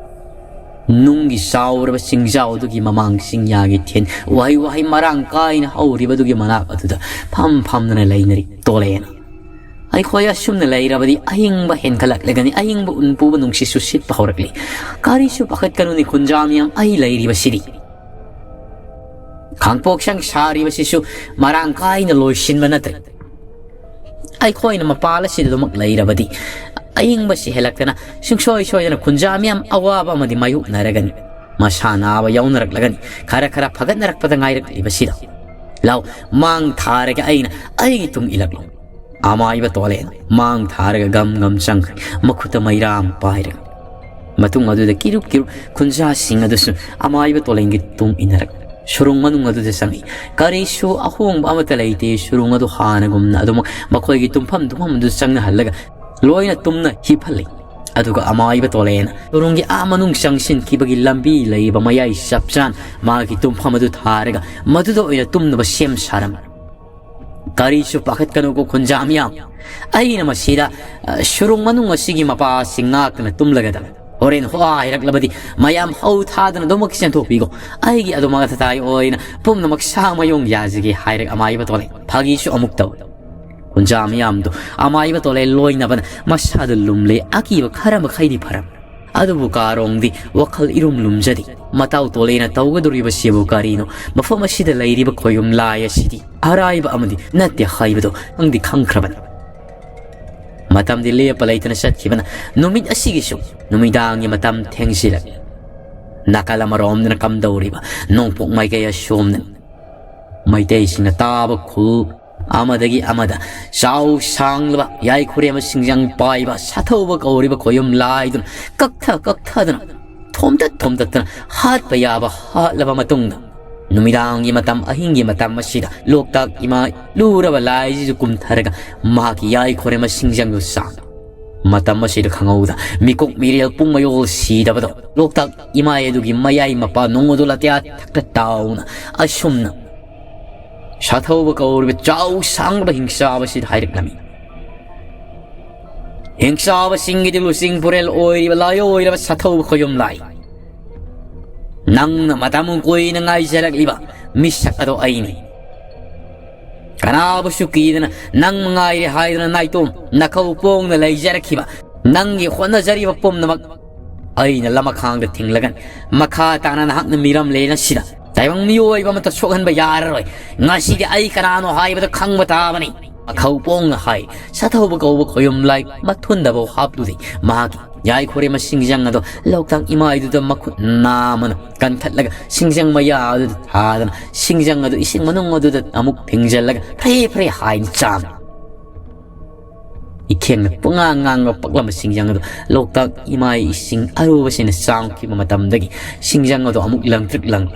ꯅꯨꯡꯒꯤ ꯆꯥꯎꯔꯕ ꯆꯤꯡꯖꯥꯎ ꯑꯗꯨꯒꯤ ꯃꯃꯥꯡ ꯆꯤꯡꯌꯥꯒꯤ ꯊꯦꯟ ꯎꯍꯩ ꯋꯥꯍꯩ ꯃꯔꯥꯡ ꯀꯥꯏꯅ ꯍꯧꯔꯤꯕꯗꯨꯒꯤ ꯃꯅꯥꯛ ꯑꯗꯨꯗ ꯐꯝ ꯐꯝꯗꯨꯅ ꯂꯩꯅꯔꯤ꯫ ꯇꯣꯂꯦꯟ, ꯑꯩꯈꯣꯏ ꯑꯁꯨꯝꯅ ꯂꯩꯔꯕꯗꯤ ꯑꯍꯤꯡꯕ ꯍꯦꯟꯒꯠꯂꯛꯂꯒꯅꯤ, ꯑꯍꯤꯡꯕ ꯎꯟ ꯄꯨꯕ ꯅꯨꯡꯁꯤꯠꯁꯨ ꯁꯤꯠꯄ ꯍꯧꯔꯛꯂꯤ꯫ ꯀꯔꯤꯁꯨ ꯄꯥꯈꯠꯀꯅꯨꯅꯦ ꯈꯨꯟꯖꯥ ꯃꯤꯌꯥꯝ, ꯑꯩ ꯂꯩꯔꯤꯕꯁꯤꯗꯤ꯫ ꯈꯥꯡꯄꯣꯛꯁꯪ ꯁꯥꯔꯤꯕꯁꯤꯁꯨ ꯃꯔꯥꯡ ꯀꯥꯏꯅ ꯂꯣꯏꯁꯤꯟꯕ ꯅꯠꯇ꯭ꯔꯦ꯫ ꯑꯩꯈꯣꯏꯅ ꯃꯄꯥꯜ ꯑꯁꯤꯗ ꯑꯗꯨꯃꯛ ꯂꯩꯔꯕꯗꯤ ꯑꯏꯪꯕꯁꯤ ꯍꯦꯜꯂꯛꯇꯅ ꯁꯨꯡꯁꯣꯏ ꯁꯣꯏꯗꯅ ꯈꯨꯟꯖꯥ ꯃꯤꯌꯥꯝ ꯑꯋꯥꯕ ꯑꯃꯗꯤ ꯃꯥꯌꯣꯛꯅꯔꯒꯅꯤ꯫ ꯃꯁꯥ ꯅꯥꯕ ꯌꯥꯎꯅꯔꯛꯂꯒꯅꯤ꯫ ꯈꯔ ꯈꯔ ꯐꯒꯠꯅꯔꯛꯄꯗ ꯉꯥꯏꯔꯛꯂꯤꯕꯁꯤꯗ꯫ ꯂꯥꯎ, ꯃꯥꯡ ꯊꯥꯔꯒ ꯑꯩꯅ ꯑꯩꯒꯤ ꯇꯨꯡ ꯏꯜꯂꯛꯂꯣ꯫ ꯑꯃꯥꯏꯕ ꯇꯣꯂꯦꯟ ꯃꯥꯡ ꯊꯥꯔꯒ ꯒꯝ ꯒꯝ ꯆꯪꯈ꯭ꯔꯦ꯫ ꯃꯈꯨꯠꯇ ꯃꯩꯔꯥ ꯑꯃ ꯄꯥꯏꯔꯒ꯫ ꯃꯇꯨꯡ ꯑꯗꯨꯗ ꯀꯤꯔꯨꯞ ꯀꯤꯔꯨꯞ ꯈꯨꯟꯖꯥꯁꯤꯡ ꯑꯗꯨꯁꯨ ꯑꯃꯥꯏꯕ ꯇꯣꯂꯦꯟꯒꯤ ꯇꯨꯡ ꯏꯟꯅꯔꯛ ꯁꯨꯔꯨꯡ ꯃꯅꯨꯡ ꯑꯗꯨꯗ ꯆꯪꯉꯤ꯫ ꯀꯔꯤꯁꯨ ꯑꯍꯣꯡꯕ ꯑꯃꯠꯇ ꯂꯩꯇꯦ꯫ ꯁꯨꯔꯨꯡ ꯑꯗꯨ ꯍꯥꯟꯅꯒꯨꯝꯅ ꯑꯗꯨꯃꯛ ꯃꯈꯣꯏꯒꯤ ꯇꯨꯝꯐꯝ ꯇꯨꯝꯐꯝ ꯑꯗꯨ ꯆꯪꯅꯍꯜꯂꯒ ꯂꯣꯏꯅ ꯇꯨꯝꯅ ꯍꯤꯞꯍꯜꯂꯤ꯫ ꯑꯗꯨꯒ ꯑꯃꯥꯏꯕ ꯇꯣꯂꯦꯟ ꯁꯨꯔꯨꯡꯒꯤ ꯑꯥ ꯃꯅꯨꯡ ꯆꯪꯁꯤꯟꯈꯤꯕꯒꯤ ꯂꯝꯕꯤ ꯂꯩꯔꯤꯕ ꯃꯌꯥꯏ ꯆꯞ ꯆꯥꯅ ꯃꯥꯒꯤ ꯇꯨꯝꯐꯝ ꯑꯗꯨ ꯊꯥꯔꯒ ꯃꯗꯨꯗ ꯑꯣꯏꯅ ꯇꯨꯝꯅꯕ ꯁꯦꯝ ꯁꯥꯔꯝꯃꯤ꯫ ꯀꯔꯤꯁꯨ ꯄꯥꯈꯠꯀꯅꯨꯀꯣ ꯈꯨꯟꯖꯥ ꯃꯤꯌꯥꯝ꯫ ꯑꯩꯅ ꯃꯁꯤꯗ, ꯑ, ꯁꯨꯔꯨꯡ ꯃꯅꯨꯡ ꯑꯁꯤꯒꯤ ꯃꯄꯥꯁꯤꯡ ꯉꯥꯛꯇꯨꯅ ꯇꯨꯝꯂꯒꯗꯕ꯫ ꯍꯣꯔꯦꯟ ꯍꯣ ꯍꯥꯏꯔꯛꯂꯕꯗꯤ ꯃꯌꯥꯝ ꯍꯧ ꯊꯥꯗꯅ ꯑꯗꯨꯃꯛ ꯆꯦꯟꯊꯣꯛꯄꯤꯈꯣ꯫ ꯑꯩꯒꯤ ꯑꯗꯨꯃꯛ ꯑꯇꯇꯥꯏ ꯑꯣꯏꯅ ꯄꯨꯝꯅꯃꯛ ꯁꯥ ꯃꯌꯣꯡ ꯌꯥꯖꯒꯦ ꯍꯥꯏꯔꯒ ꯑꯃꯥꯏꯕ ꯇꯣꯂꯦꯟ ꯐꯥꯒꯤꯁꯨ ꯑꯃꯨꯛ ꯇꯧ꯫ ꯈꯨꯟꯖꯥ ꯃꯤꯌꯥꯝꯗꯨ ꯑꯃꯥꯏꯕ ꯇꯣꯂꯦꯟ ꯂꯣꯏꯅꯕꯅ ꯃꯁꯥꯗ ꯂꯨꯝꯂꯦ꯫ ꯑꯀꯤꯕ ꯈꯔ ꯃꯈꯩꯗꯤ ꯐꯔꯝ꯫ ꯑꯗꯨꯕꯨ ꯀꯥꯔꯣꯡꯗꯤ ꯋꯥꯈꯜ ꯏꯔꯨꯝ ꯂꯨꯝꯖꯔꯤ꯫ ꯃꯇꯥꯎ ꯇꯣꯂꯦꯅ ꯇꯧꯒꯗꯧꯔꯤꯕꯁꯤꯕꯨ ꯀꯔꯤꯅꯣ? ꯃꯐꯝ ꯑꯁꯤꯗ ꯂꯩꯔꯤꯕ ꯈꯣꯌꯨꯝ ꯂꯥꯏ ꯑꯁꯤꯗꯤ ꯑꯔꯥꯏꯕ ꯑꯃꯗꯤ ꯅꯠꯇꯦ ꯍꯥꯏꯕꯗꯨ ꯅꯪꯗꯤ ꯈꯪꯈ꯭ꯔꯕꯅꯤ꯫ ꯃꯇꯝꯗꯤ ꯂꯦꯞꯄ ꯂꯩꯇꯅ ꯆꯠꯈꯤꯕꯅ ꯅꯨꯃꯤꯠ ꯑꯁꯤꯒꯤꯁꯨ ꯅꯨꯃꯤꯗꯥꯡꯒꯤ ꯃꯇꯝ ꯊꯦꯡꯖꯤꯜꯂꯛꯂꯦ꯫ ꯅꯥꯀꯜ ꯑꯃꯔꯣꯝꯗꯅ ꯀꯝꯗꯧꯔꯤꯕ ꯅꯣꯡꯄꯣꯛ ꯃꯥꯏꯀꯩ ꯑꯁꯣꯝꯗꯅ ꯃꯩꯇꯩꯁꯤꯡꯅ ꯇꯥꯕ ꯈꯨ ꯑꯃꯗꯒꯤ ꯑꯃꯗ ꯆꯥꯎ ꯁꯥꯡꯂꯕ ꯌꯥꯏꯈꯣꯔꯦꯝꯕ ꯁꯤꯡꯖꯪ ꯄꯥꯏꯕ ꯁꯥꯊꯧꯕ ꯀꯧꯔꯤꯕ ꯈꯣꯌꯨꯝ ꯂꯥꯏꯗꯨꯅ ꯀꯛꯊ ꯀꯛꯊꯗꯨꯅ, ꯊꯣꯝꯇꯠ ꯊꯣꯝꯇꯠꯇꯅ ꯍꯥꯠꯄ ꯌꯥꯕ ꯍꯥꯠꯂꯕ ꯃꯇꯨꯡꯗ, ꯅꯨꯃꯤꯗꯥꯡꯒꯤ ꯃꯇꯝ, ꯑꯍꯤꯡꯒꯤ ꯃꯇꯝ ꯑꯁꯤꯗ ꯂꯣꯛꯇꯥꯛ ꯏꯃꯥ ꯂꯨꯔꯕ ꯂꯥꯏꯁꯤꯁꯨ ꯀꯨꯝꯊꯔꯒ ꯃꯍꯥꯛꯀꯤ ꯌꯥꯏꯈꯣꯔꯦꯝꯕ ꯁꯤꯡꯖꯪꯗꯨ ꯆꯥꯡꯏ꯫ ꯃꯇꯝ ꯑꯁꯤꯗ ꯈꯪꯍꯧꯗ ꯃꯤꯀꯨꯞ ꯃꯤꯔꯦꯜ ꯄꯨꯡ ꯃꯌꯣꯜ ꯁꯤꯗꯕꯗꯣ ꯂꯣꯛꯇꯥꯛ ꯏꯃꯥꯏ ꯑꯗꯨꯒꯤ ꯃꯌꯥꯏ ꯃꯄꯥ ꯅꯣꯡꯃꯗꯣꯜ ꯑꯇꯤꯌꯥ ꯊꯛꯇ ꯇꯥꯎꯅ ꯑꯁꯨꯝꯅ ꯁꯥꯊꯧꯕ ꯀꯧꯔꯤꯕ ꯆꯥꯎ ꯁꯥꯡꯕ ꯍꯤꯡꯆꯥꯕꯁꯤꯗ ꯍꯥꯏꯔꯛꯂꯝꯃꯤ꯫ ꯍꯤꯡꯆꯥꯕꯁꯤꯡꯒꯤꯗꯤ ꯂꯨꯆꯤꯡ ꯄꯨꯔꯦꯜ ꯑꯣꯏꯔꯤꯕ ꯂꯥꯏꯑꯣꯏꯔꯕ ꯁꯥꯊꯧꯕ ꯈꯣꯌꯨꯝ ꯂꯥꯏ, ꯅꯪꯅ ꯃꯇꯝ ꯀꯨꯏꯅ ꯉꯥꯏꯖꯔꯛꯂꯤꯕ ꯃꯤꯁꯛ ꯑꯗꯣ ꯑꯩꯅꯤ꯫ ꯀꯅꯥꯕꯨꯁꯨ ꯀꯤꯗꯅ ꯅꯪ ꯃꯉꯥꯏꯔꯦ ꯍꯥꯏꯗꯨꯅ ꯅꯥꯏꯇꯣꯝ ꯅꯈꯧ ꯄꯣꯡꯅ ꯂꯩꯖꯔꯛꯈꯤꯕ ꯅꯪꯒꯤ ꯍꯣꯠꯅꯖꯔꯤꯕ ꯄꯨꯝꯅꯃꯛ ꯑꯩꯅ ꯂꯃꯈꯥꯡꯗ ꯊꯤꯡꯂꯒꯅꯤ꯫ ꯃꯈꯥ ꯇꯥꯅ ꯅꯍꯥꯛꯅ ꯃꯤꯔꯝꯂꯦꯟ ꯑꯁꯤꯗ ꯇꯥꯏꯕꯪ ꯃꯤꯑꯣꯏꯕ ꯑꯃꯠꯇ ꯁꯣꯛꯍꯟꯕ ꯌꯥꯔꯔꯣꯏ꯫ ꯉꯁꯤꯗꯤ ꯑꯩ ꯀꯅꯥꯅꯣ ꯍꯥꯏꯕꯗꯨ ꯈꯪꯕ ꯇꯥꯕꯅꯤ꯫ ꯃꯈꯧ ꯄꯣꯡꯅ ꯍꯥꯏ꯫ ꯁꯥꯊꯧꯕ ꯀꯧꯕ ꯈꯣꯌꯨꯝ ꯂꯥꯏ ꯃꯊꯨꯟꯗꯕꯨ ꯍꯥꯞꯂꯨꯗꯦ꯫ ꯃꯍꯥꯛꯀꯤ ꯌꯥꯏꯈꯣꯔꯦꯝꯕ ꯁꯤꯡꯖꯪ ꯑꯗꯣ ꯂꯣꯛꯇꯥꯛ ꯏꯃꯥꯏꯗꯨꯗ ꯃꯈꯨꯠ ꯅꯥꯝꯃꯅ ꯀꯟꯊꯠꯂꯒ ꯁꯤꯡꯖꯪ ꯃꯌꯥ ꯑꯗꯨꯗ ꯊꯥꯗꯅ ꯁꯤꯡꯖꯪ ꯑꯗꯨ ꯏꯁꯤꯡ ꯃꯅꯨꯡ ꯑꯗꯨꯗ ꯑꯃꯨꯛ ꯐꯤꯡꯖꯜꯂꯒ ꯐ꯭ꯔꯦ ꯐ꯭ꯔꯦ ꯍꯥꯏꯅ ꯆꯥꯝꯃꯤ꯫ ꯏꯈꯦꯡꯅ ꯄꯨꯡꯉꯥꯡ ꯉꯥꯡꯕ ꯄꯛꯂꯝꯕ ꯁꯤꯡꯖꯪ ꯑꯗꯨ ꯂꯣꯛꯇꯥꯛ ꯏꯃꯥꯏ ꯏꯁꯤꯡ ꯑꯔꯨꯕꯁꯤꯅ ꯆꯥꯝꯈꯤꯕ ꯃꯇꯝꯗꯒꯤ ꯁꯤꯡꯖꯪ ꯑꯗꯨ ꯑꯃꯨꯛ ꯂꯪꯇ꯭ꯔꯤꯛ ꯂꯪꯂꯤ꯫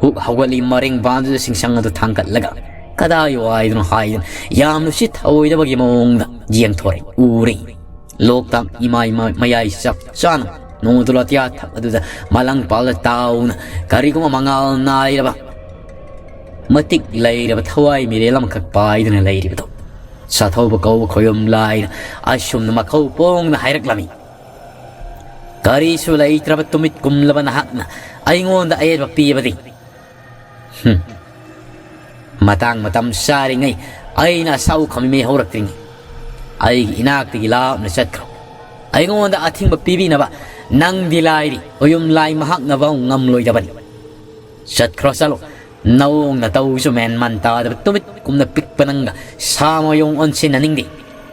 ꯍꯨꯛ ꯍꯧꯒꯠꯂꯤ ꯃꯔꯦꯡ ꯕꯥꯟꯗꯨꯗ ꯁꯤꯡꯖꯪ ꯑꯗꯨ ꯊꯥꯡꯒꯠꯂꯒ ꯀꯗꯥꯏ ꯋꯥꯏꯗꯅꯣ ꯍꯥꯏꯗꯅ ꯌꯥꯝꯅ ꯁꯤ ꯊꯧꯑꯣꯏꯗꯕꯒꯤ ꯃꯑꯣꯡꯗ ꯌꯦꯡꯊꯣꯔꯛꯏ ꯎꯔꯤ꯫ ꯂꯣꯛꯇꯥꯛ ꯏꯃꯥꯏ ꯃ-, ꯃꯌꯥꯏ ꯆꯞ ꯆꯥꯅ ꯅꯣꯡꯃꯗꯣꯜ ꯑꯇꯤꯌꯥ ꯊꯛ ꯑꯗꯨꯗ ꯃꯂꯪ ꯄꯥꯜꯂ ꯇꯥꯎꯅ ꯀꯔꯤꯒꯨꯝꯕ ꯃꯉꯥꯜ ꯅꯥꯏꯔꯕ ꯃꯇꯤꯛ ꯂꯩꯔꯕ ꯊꯋꯥꯏ ꯃꯤꯔꯦꯜ ꯑꯃꯈꯛ ꯄꯥꯏꯗꯨꯅ ꯂꯩꯔꯤꯕꯗꯣ ꯁꯥꯊꯧꯕ ꯀꯧꯕ ꯈꯣꯌꯨꯝ ꯂꯥꯏꯅ ꯑꯁꯨꯝꯅ ꯃꯈꯧ ꯄꯣꯡꯅ ꯍꯥꯏꯔꯛꯂꯝꯃꯤ꯫ ꯀꯔꯤꯁꯨ ꯂꯩꯇ꯭ꯔꯕ ꯇꯨꯃꯤꯠ ꯀꯨꯝꯂꯕ ꯅꯍꯥꯛꯅ ꯑꯩꯉꯣꯟꯗ ꯑꯌꯦꯠꯄ ꯄꯤꯕꯗꯤ? ꯍꯨꯝ꯫ ꯃꯇꯥꯡ ꯃꯇꯝ ꯆꯥꯔꯤꯉꯩ ꯑꯩꯅ ꯑꯁꯥꯎ ꯈꯝꯃꯤ ꯍꯧꯔꯛꯇ꯭ꯔꯤꯉꯩ ꯑꯩꯒꯤ ꯏꯅꯥꯛꯇꯒꯤ ꯂꯥꯞꯅ ꯆꯠꯈ꯭ꯔꯣ꯫ ꯑꯩꯉꯣꯟꯗ ꯑꯊꯤꯡꯕ ꯄꯤꯕꯤꯅꯕ ꯅꯪꯗꯤ ꯂꯥꯏꯔꯤ, ꯈꯣꯌꯨꯝ ꯂꯥꯏ ꯃꯍꯥꯛꯅ ꯐꯥꯎ ꯉꯝꯂꯣꯏꯗꯕꯅꯤ꯫ ꯆꯠꯈ꯭ꯔꯣ, ꯆꯠꯂꯣ꯫ ꯅꯑꯣꯡ ꯅꯇꯧꯁꯨ ꯃꯦꯟ ꯃꯥꯟ ꯇꯥꯗꯕ ꯇꯨꯃꯤꯠ ꯀꯨꯝꯅ ꯄꯤꯛꯄ ꯅꯪꯒ ꯁꯥ ꯃꯌꯣꯡ ꯑꯣꯟꯁꯤꯟꯅꯅꯤꯡꯗꯦ꯫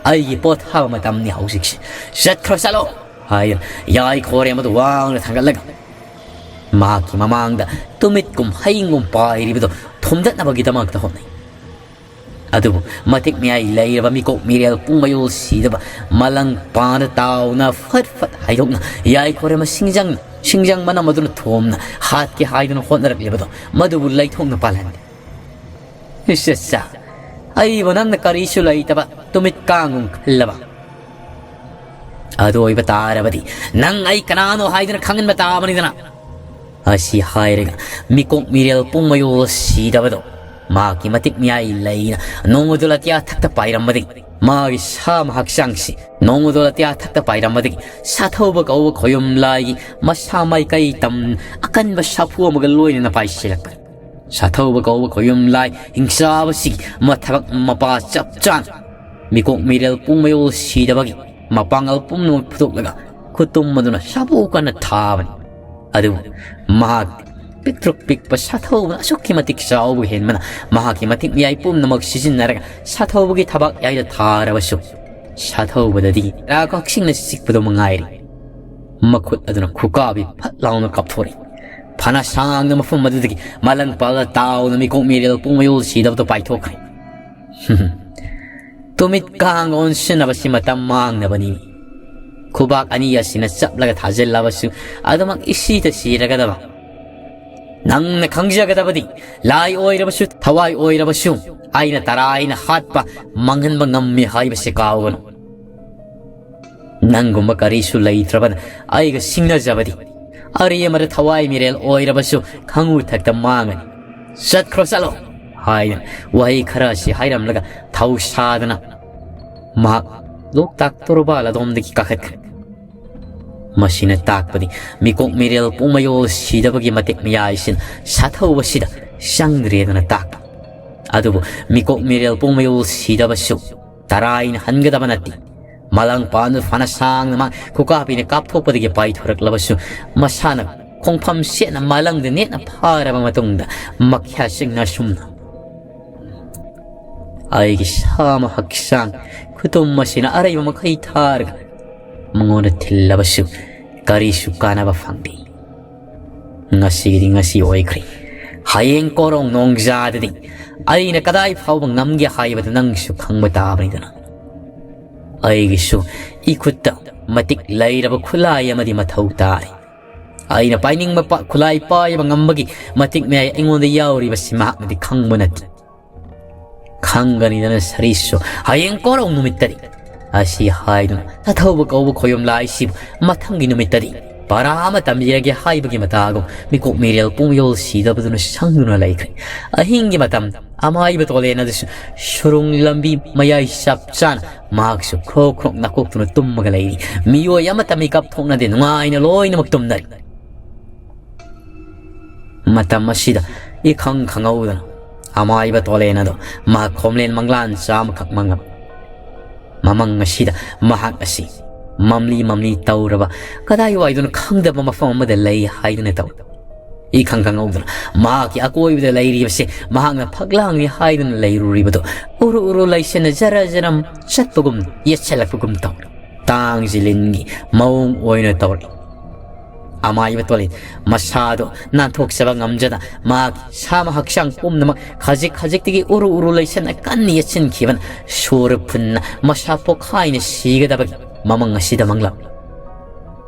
ꯑꯩꯒꯤ ꯄꯣꯊꯥꯕ ꯃꯇꯝꯅꯤ ꯍꯧꯖꯤꯛꯁꯦ꯫ ꯆꯠꯈ꯭ꯔꯣ, ꯆꯠꯂꯣ ꯍꯥꯏꯗꯨꯅ ꯌꯥꯏꯈꯣꯔꯦꯝꯕꯗꯨ ꯋꯥꯡꯅ ꯊꯥꯡꯒꯠꯂꯒ ꯃꯍꯥꯛꯀꯤ ꯃꯃꯥꯡꯗ ꯇꯨꯃꯤꯠ ꯀꯨꯝ ꯍꯌꯤꯡꯒꯨꯝ ꯄꯥꯏꯔꯤꯕꯗꯨ ꯊꯣꯝꯗꯠꯅꯕꯒꯤꯗꯃꯛꯇ ꯍꯣꯠꯅꯩ꯫ ꯑꯗꯨꯕꯨ ꯃꯇꯤꯛ ꯃꯌꯥꯏ ꯂꯩꯔꯕ ꯃꯤꯀꯣꯛ ꯃꯤꯔꯦꯜ ꯄꯨꯡ ꯃꯌꯣꯜ ꯁꯤꯗꯕ ꯃꯂꯪ ꯄꯥꯟꯗ ꯇꯥꯎꯅ ꯐꯠ ꯐꯠ ꯍꯥꯏꯗꯣꯛꯅ ꯌꯥꯏꯈꯣꯔꯦꯝꯕ ꯁꯤꯡꯖꯪ, ꯁꯤꯡꯖꯪ ꯃꯅꯝ ꯑꯗꯨꯅ ꯊꯣꯝꯅ ꯍꯥꯠꯀꯦ ꯍꯥꯏꯗꯨꯅ ꯍꯣꯠꯅꯔꯛꯂꯤꯕꯗꯣ ꯃꯗꯨꯕꯨ ꯂꯩꯊꯣꯛꯅ ꯄꯥꯜꯍꯟꯗꯦ꯫ ꯏꯁ, ꯏꯁ, ꯑꯩꯕꯨ ꯅꯪꯅ ꯀꯔꯤꯁꯨ ꯂꯩꯇꯕ ꯇꯨꯃꯤꯠ ꯀꯥꯡꯒꯨꯝ ꯈꯜꯂꯕ? ꯑꯗꯨ ꯑꯣꯏꯕ ꯇꯥꯔꯕꯗꯤ ꯅꯪ ꯑꯩ ꯀꯅꯥꯅꯣ ꯍꯥꯏꯗꯨꯅ ꯈꯪꯍꯟꯕ ꯇꯥꯕꯅꯤꯗꯅ꯫ ꯑꯁꯤ ꯍꯥꯏꯔꯒ ꯃꯤꯀꯣꯛ ꯃꯤꯔꯦꯜ ꯄꯨꯡ ꯃꯌꯣꯜ ꯁꯤꯗꯕꯗꯣ ꯃꯍꯥꯛꯀꯤ ꯃꯇꯤꯛ ꯃꯌꯥꯏ ꯂꯩꯅ ꯅꯣꯡꯃꯗꯣꯜ ꯑꯇꯤꯌꯥ ꯊꯛꯇ ꯄꯥꯏꯔꯝꯕꯗꯒꯤ, ꯃꯥꯒꯤ ꯁꯥꯃ ꯍꯛꯆꯥꯡꯁꯤ ꯅꯣꯡꯃꯗꯣꯜ ꯑꯇꯤꯌꯥ ꯊꯛꯇ ꯄꯥꯏꯔꯝꯕꯗꯒꯤ ꯁꯥꯊꯧꯕ ꯀꯧꯕ ꯈꯣꯌꯨꯝ ꯂꯥꯏꯒꯤ ꯃꯁꯥ ꯃꯥꯏꯀꯩ ꯇꯝ ꯑꯀꯟꯕ ꯁꯥꯐꯨ ꯑꯃꯒ ꯂꯣꯏꯅꯅ ꯄꯥꯏꯁꯤꯜꯂꯛꯄꯅꯤ꯫ ꯁꯥꯊꯧꯕ ꯀꯧꯕ ꯈꯣꯌꯨꯝ ꯂꯥꯏ ꯍꯤꯡꯆꯥꯕꯁꯤꯒꯤ ꯃꯊꯕꯛ ꯃꯄꯥ ꯆꯞ ꯆꯥꯅ ꯃꯤꯀꯣꯛ ꯃꯤꯔꯦꯜ ꯄꯨꯡ ꯃꯌꯣꯜ ꯁꯤꯗꯕꯒꯤ ꯃꯄꯥꯡꯒꯜ ꯄꯨꯝꯅꯃꯛ ꯐꯨꯗꯣꯛꯂꯒ ꯈꯨꯇꯨꯝ ꯑꯗꯨꯅ ꯁꯥꯕꯨ ꯀꯟꯅ ꯊꯥꯕꯅꯤ꯫ ꯑꯗꯨꯕꯨ ꯃꯍꯥꯛ ꯄꯤꯛꯇ꯭ꯔꯨꯛ ꯄꯤꯛꯄ ꯁꯥꯊꯧꯕꯅ ꯑꯁꯨꯛꯀꯤ ꯃꯇꯤꯛ ꯆꯥꯎꯕ ꯍꯦꯟꯕꯅ ꯃꯍꯥꯛꯀꯤ ꯃꯇꯤꯛ ꯃꯌꯥꯏ ꯄꯨꯝꯅꯃꯛ ꯁꯤꯖꯤꯟꯅꯔꯒ ꯁꯥꯊꯧꯕꯒꯤ ꯊꯕꯥꯛ ꯌꯥꯏꯗ ꯊꯥꯔꯕꯁꯨ ꯁꯥꯊꯧꯕꯗꯗꯤ ꯔꯥ ꯀꯛꯁꯤꯡꯅ ꯆꯤꯛꯄꯗꯨ ꯃꯉꯥꯏꯔꯦ꯫ ꯃꯈꯨꯠ ꯑꯗꯨꯅ ꯈꯨꯀꯥꯕꯤ ꯐꯠ ꯂꯥꯎꯅ ꯀꯥꯞꯊꯣꯔꯛꯏ꯫ ꯐꯅ ꯁꯥꯡꯅ ꯃꯐꯝ ꯑꯗꯨꯗꯒꯤ ꯃꯥꯂꯪ ꯄꯥꯜꯂ ꯇꯥꯎꯅ ꯃꯤꯀꯣꯛ ꯃꯤꯔꯦꯜ ꯄꯨꯡ ꯃꯌꯣꯜ ꯁꯤꯗꯕꯗꯣ ꯄꯥꯏꯊꯣꯛꯈ꯭ꯔꯦ꯫ ꯇꯨꯃꯤꯠ ꯀꯥꯡꯒ ꯑꯣꯟꯁꯤꯟꯅꯕꯁꯤ ꯃꯇꯝ ꯃꯥꯡꯅꯕꯅꯤ꯫ ꯈꯨꯕꯥꯛ ꯑꯅꯤ ꯑꯁꯤꯅ ꯆꯞꯂꯒ ꯊꯥꯖꯤꯜꯂꯕꯁꯨ ꯑꯗꯨꯃꯛ ꯏꯁꯤꯗ ꯁꯤꯔꯒꯗꯕ꯫ ꯅꯪꯅ ꯈꯪꯖꯒꯗꯕꯗꯤ ꯂꯥꯏ ꯑꯣꯏꯔꯕꯁꯨ ꯊꯋꯥꯏ ꯑꯣꯏꯔꯕꯁꯨ ꯑꯩꯅ ꯇꯔꯥꯏꯅ ꯍꯥꯠꯄ ꯃꯥꯡꯍꯟꯕ ꯉꯝꯃꯤ ꯍꯥꯏꯕꯁꯤ ꯀꯥꯎꯒꯅꯨ꯫ ꯅꯪꯒꯨꯝꯕ ꯀꯔꯤꯁꯨ ꯂꯩꯇ꯭ꯔꯕꯅ ꯑꯩꯒ ꯁꯤꯡꯅꯖꯕꯗꯤ ꯑꯔꯦꯝꯕꯗ ꯊꯋꯥꯏ ꯃꯤꯔꯦꯜ ꯑꯣꯏꯔꯕꯁꯨ ꯈꯪꯉꯨ ꯊꯛꯇ ꯃꯥꯡꯉꯅꯤ꯫ "ꯆꯠꯈ꯭ꯔꯣ, ꯆꯠꯂꯣ" ꯍꯥꯏꯅ ꯋꯥꯍꯩ ꯈꯔ ꯑꯁꯤ ꯍꯥꯏꯔꯝꯂꯒ ꯊꯧꯁꯥꯗꯅ ꯃꯍꯥꯛ ꯂꯣꯛꯇꯥꯛ ꯇꯣꯔꯕꯥꯟ ꯑꯗꯣꯝꯗꯒꯤ ꯀꯥꯈꯠꯈ꯭ꯔꯦ꯫ ꯃꯁꯤꯅ ꯇꯥꯛꯄꯗꯤ ꯃꯤꯀꯣꯛ ꯃꯤꯔꯦꯜ ꯄꯨꯡ ꯃꯌꯣꯜ ꯁꯤꯗꯕꯒꯤ ꯃꯇꯤꯛ ꯃꯌꯥꯏꯁꯤꯅ ꯁꯥꯊꯧꯕꯁꯤꯗ ꯆꯪꯗ꯭ꯔꯦꯗꯅ ꯇꯥꯛꯄ꯫ ꯑꯗꯨꯕꯨ ꯃꯤꯀꯣꯛ ꯃꯤꯔꯦꯜ ꯄꯨꯡ ꯃꯌꯣꯜ ꯁꯤꯗꯕꯁꯨ ꯇꯔꯥꯏꯅ ꯍꯟꯒꯗꯕ ꯅꯠꯇꯦ꯫ ꯃꯂꯪ ꯄꯥꯟꯗꯨ ꯐꯅ ꯁꯥꯡꯅ ꯃꯥ ꯈꯨꯀꯥꯄꯤꯅ ꯀꯥꯞꯊꯣꯛꯄꯗꯒꯤ ꯄꯥꯏꯊꯣꯔꯛꯂꯕꯁꯨ ꯃꯁꯥꯅ ꯈꯣꯡꯐꯝ ꯁꯦꯠꯅ ꯃꯂꯪꯗ ꯅꯦꯠꯅ ꯐꯥꯔꯕ ꯃꯇꯨꯡꯗ ꯃꯈ꯭ꯌꯥ ꯆꯤꯡꯅ ꯑꯁꯨꯝꯅ ꯑꯩꯒꯤ ꯁꯥꯃ ꯍꯛꯆꯥꯡ ꯈꯨꯇꯨꯝ ꯑꯁꯤꯅ ꯑꯔꯩꯕ ꯃꯈꯩ ꯊꯥꯔꯒ ꯃꯉꯣꯟꯗ ꯊꯤꯜꯂꯕꯁꯨ ꯀꯔꯤꯁꯨ ꯀꯥꯟꯅꯕ ꯐꯪꯗꯦ꯫ ꯉꯁꯤꯒꯤꯗꯤ ꯉꯁꯤ ꯑꯣꯏꯈ꯭ꯔꯦ꯫ ꯍꯌꯦꯡ ꯀꯣꯔꯣꯡ ꯅꯣꯡꯖꯥꯗꯗꯤ ꯑꯩꯅ ꯀꯗꯥꯏ ꯐꯥꯎꯕ ꯉꯝꯒꯦ ꯍꯥꯏꯕꯗꯨ ꯅꯪꯁꯨ ꯈꯪꯕ ꯇꯥꯕꯅꯤꯗꯅ꯫ ꯑꯩꯒꯤꯁꯨ ꯏꯈꯨꯠꯇ ꯃꯇꯤꯛ ꯂꯩꯔꯕ ꯈꯨꯠꯂꯥꯏ ꯑꯃꯗꯤ ꯃꯊꯧ ꯇꯥꯔꯤ꯫ ꯑꯩꯅ ꯄꯥꯏꯅꯤꯡꯕ ꯄ-, ꯈꯨꯠꯂꯥꯏ ꯄꯥꯏꯕ ꯉꯝꯕꯒꯤ ꯃꯇꯤꯛ ꯃꯌꯥꯏ ꯑꯩꯉꯣꯟꯗ ꯌꯥꯎꯔꯤꯕꯁꯤ ꯃꯍꯥꯛꯅꯗꯤ ꯈꯪꯕ ꯅꯠꯇꯦ꯫ ꯈꯪꯒꯅꯤꯗꯅ ꯁꯔꯤꯁꯁꯨ ꯍꯌꯦꯡ ꯀꯣꯔꯧ ꯅꯨꯃꯤꯠꯇꯗꯤ꯫ ꯑꯁꯤ ꯍꯥꯏꯗꯨꯅ ꯇꯥꯊꯧꯕ ꯀꯧꯕ ꯈꯣꯌꯨꯝ ꯂꯥꯏꯁꯤꯕꯨ ꯃꯊꯪꯒꯤ ꯅꯨꯃꯤꯠꯇꯗꯤ ꯄꯔꯥ ꯑꯃ ꯇꯝꯕꯤꯔꯒꯦ ꯍꯥꯏꯕꯒꯤ ꯃꯇꯥꯒꯨꯝ ꯃꯤꯀꯣꯛ ꯃꯤꯔꯦꯜ ꯄꯨꯡꯌꯣꯜ ꯁꯤꯗꯕꯗꯨꯅ ꯁꯪꯗꯨꯅ ꯂꯩꯈ꯭ꯔꯦ꯫ ꯑꯍꯤꯡꯒꯤ ꯃꯇꯝ ꯑꯃꯥꯏꯕ ꯇꯣꯂꯦꯟ ꯑꯗꯨꯁꯨ ꯁꯨꯔꯨꯡ ꯂꯝꯕꯤ ꯃꯌꯥꯏ ꯆꯞ ꯆꯥꯅ ꯃꯍꯥꯛꯁꯨ ꯈ꯭ꯔꯣꯛ ꯈ꯭ꯔꯣꯛ ꯅꯥꯀꯣꯛꯇꯨꯅ ꯇꯨꯝꯃꯒ ꯂꯩꯔꯤ꯫ ꯃꯤꯑꯣꯏ ꯑꯃꯠꯇ ꯃꯤꯀꯞ ꯊꯣꯛꯅꯗꯦ, ꯅꯨꯡꯉꯥꯏꯅ ꯂꯣꯏꯅꯃꯛ ꯇꯨꯝꯅꯔꯤ꯫ ꯃꯇꯝ ꯑꯁꯤꯗ ꯏꯈꯪ ꯈꯪꯍꯧꯗꯅ ꯑꯃꯥꯏꯕ ꯇꯣꯂꯦꯟ ꯑꯗꯣ ꯃꯍꯥꯛ ꯈꯣꯝꯂꯦꯟ ꯃꯪꯂꯥꯟ ꯆꯥꯃꯈꯛ ꯃꯪꯉꯝꯃꯤ꯫ ꯃꯃꯪ ꯑꯁꯤꯗ ꯃꯍꯥꯛ ꯑꯁꯤ ꯃꯝꯂꯤ ꯃꯝꯂꯤ ꯇꯧꯔꯕ ꯀꯗꯥꯏꯋꯥꯏꯗꯅꯣ ꯈꯪꯗꯕ ꯃꯐꯝ ꯑꯃꯗ ꯂꯩ ꯍꯥꯏꯗꯨꯅ ꯇꯧꯏ꯫ ꯏꯈꯪ ꯈꯪꯍꯧꯗꯅ ꯃꯍꯥꯛꯀꯤ ꯑꯀꯣꯏꯕꯗ ꯂꯩꯔꯤꯕꯁꯦ ꯃꯍꯥꯛꯅ ꯐꯛꯂꯥꯡꯅꯤ ꯍꯥꯏꯗꯨꯅ ꯂꯩꯔꯨꯔꯤꯕꯗꯣ ꯎꯔꯨ ꯎꯔꯨ ꯂꯩꯁꯤꯟꯅ ꯖꯔ ꯖꯔꯝ ꯆꯠꯄꯒꯨꯝ ꯌꯦꯠꯁꯤꯜꯂꯛꯄꯒꯨꯝ ꯇꯧꯔꯤ꯫ ꯇꯥꯡ ꯖꯤꯂꯤꯟꯒꯤ ꯃꯑꯣꯡ ꯑꯣꯏꯅ ꯇꯧꯔꯤ꯫ ꯑꯃꯥꯏꯕ ꯇꯣꯂꯤꯟ ꯃꯁꯥꯗꯣ ꯅꯥꯟꯊꯣꯛꯆꯕ ꯉꯝꯖꯗ ꯃꯍꯥꯛꯀꯤ ꯁꯥꯃ ꯍꯛꯆꯥꯡ ꯄꯨꯝꯅꯃꯛ ꯈꯖꯤꯛ ꯈꯖꯤꯛꯇꯒꯤ ꯎꯔꯨ ꯎꯔꯨ ꯂꯩꯁꯟꯅ ꯀꯟꯅ ꯌꯦꯠꯁꯤꯟꯈꯤꯕꯅ ꯁꯣꯔ ꯐꯨꯟꯅ ꯃꯁꯥ ꯄꯣꯛꯈꯥꯏꯅ ꯁꯤꯒꯗꯕꯒꯤ ꯃꯃꯪ ꯑꯁꯤꯗ ꯃꯪꯂꯝꯃꯤ꯫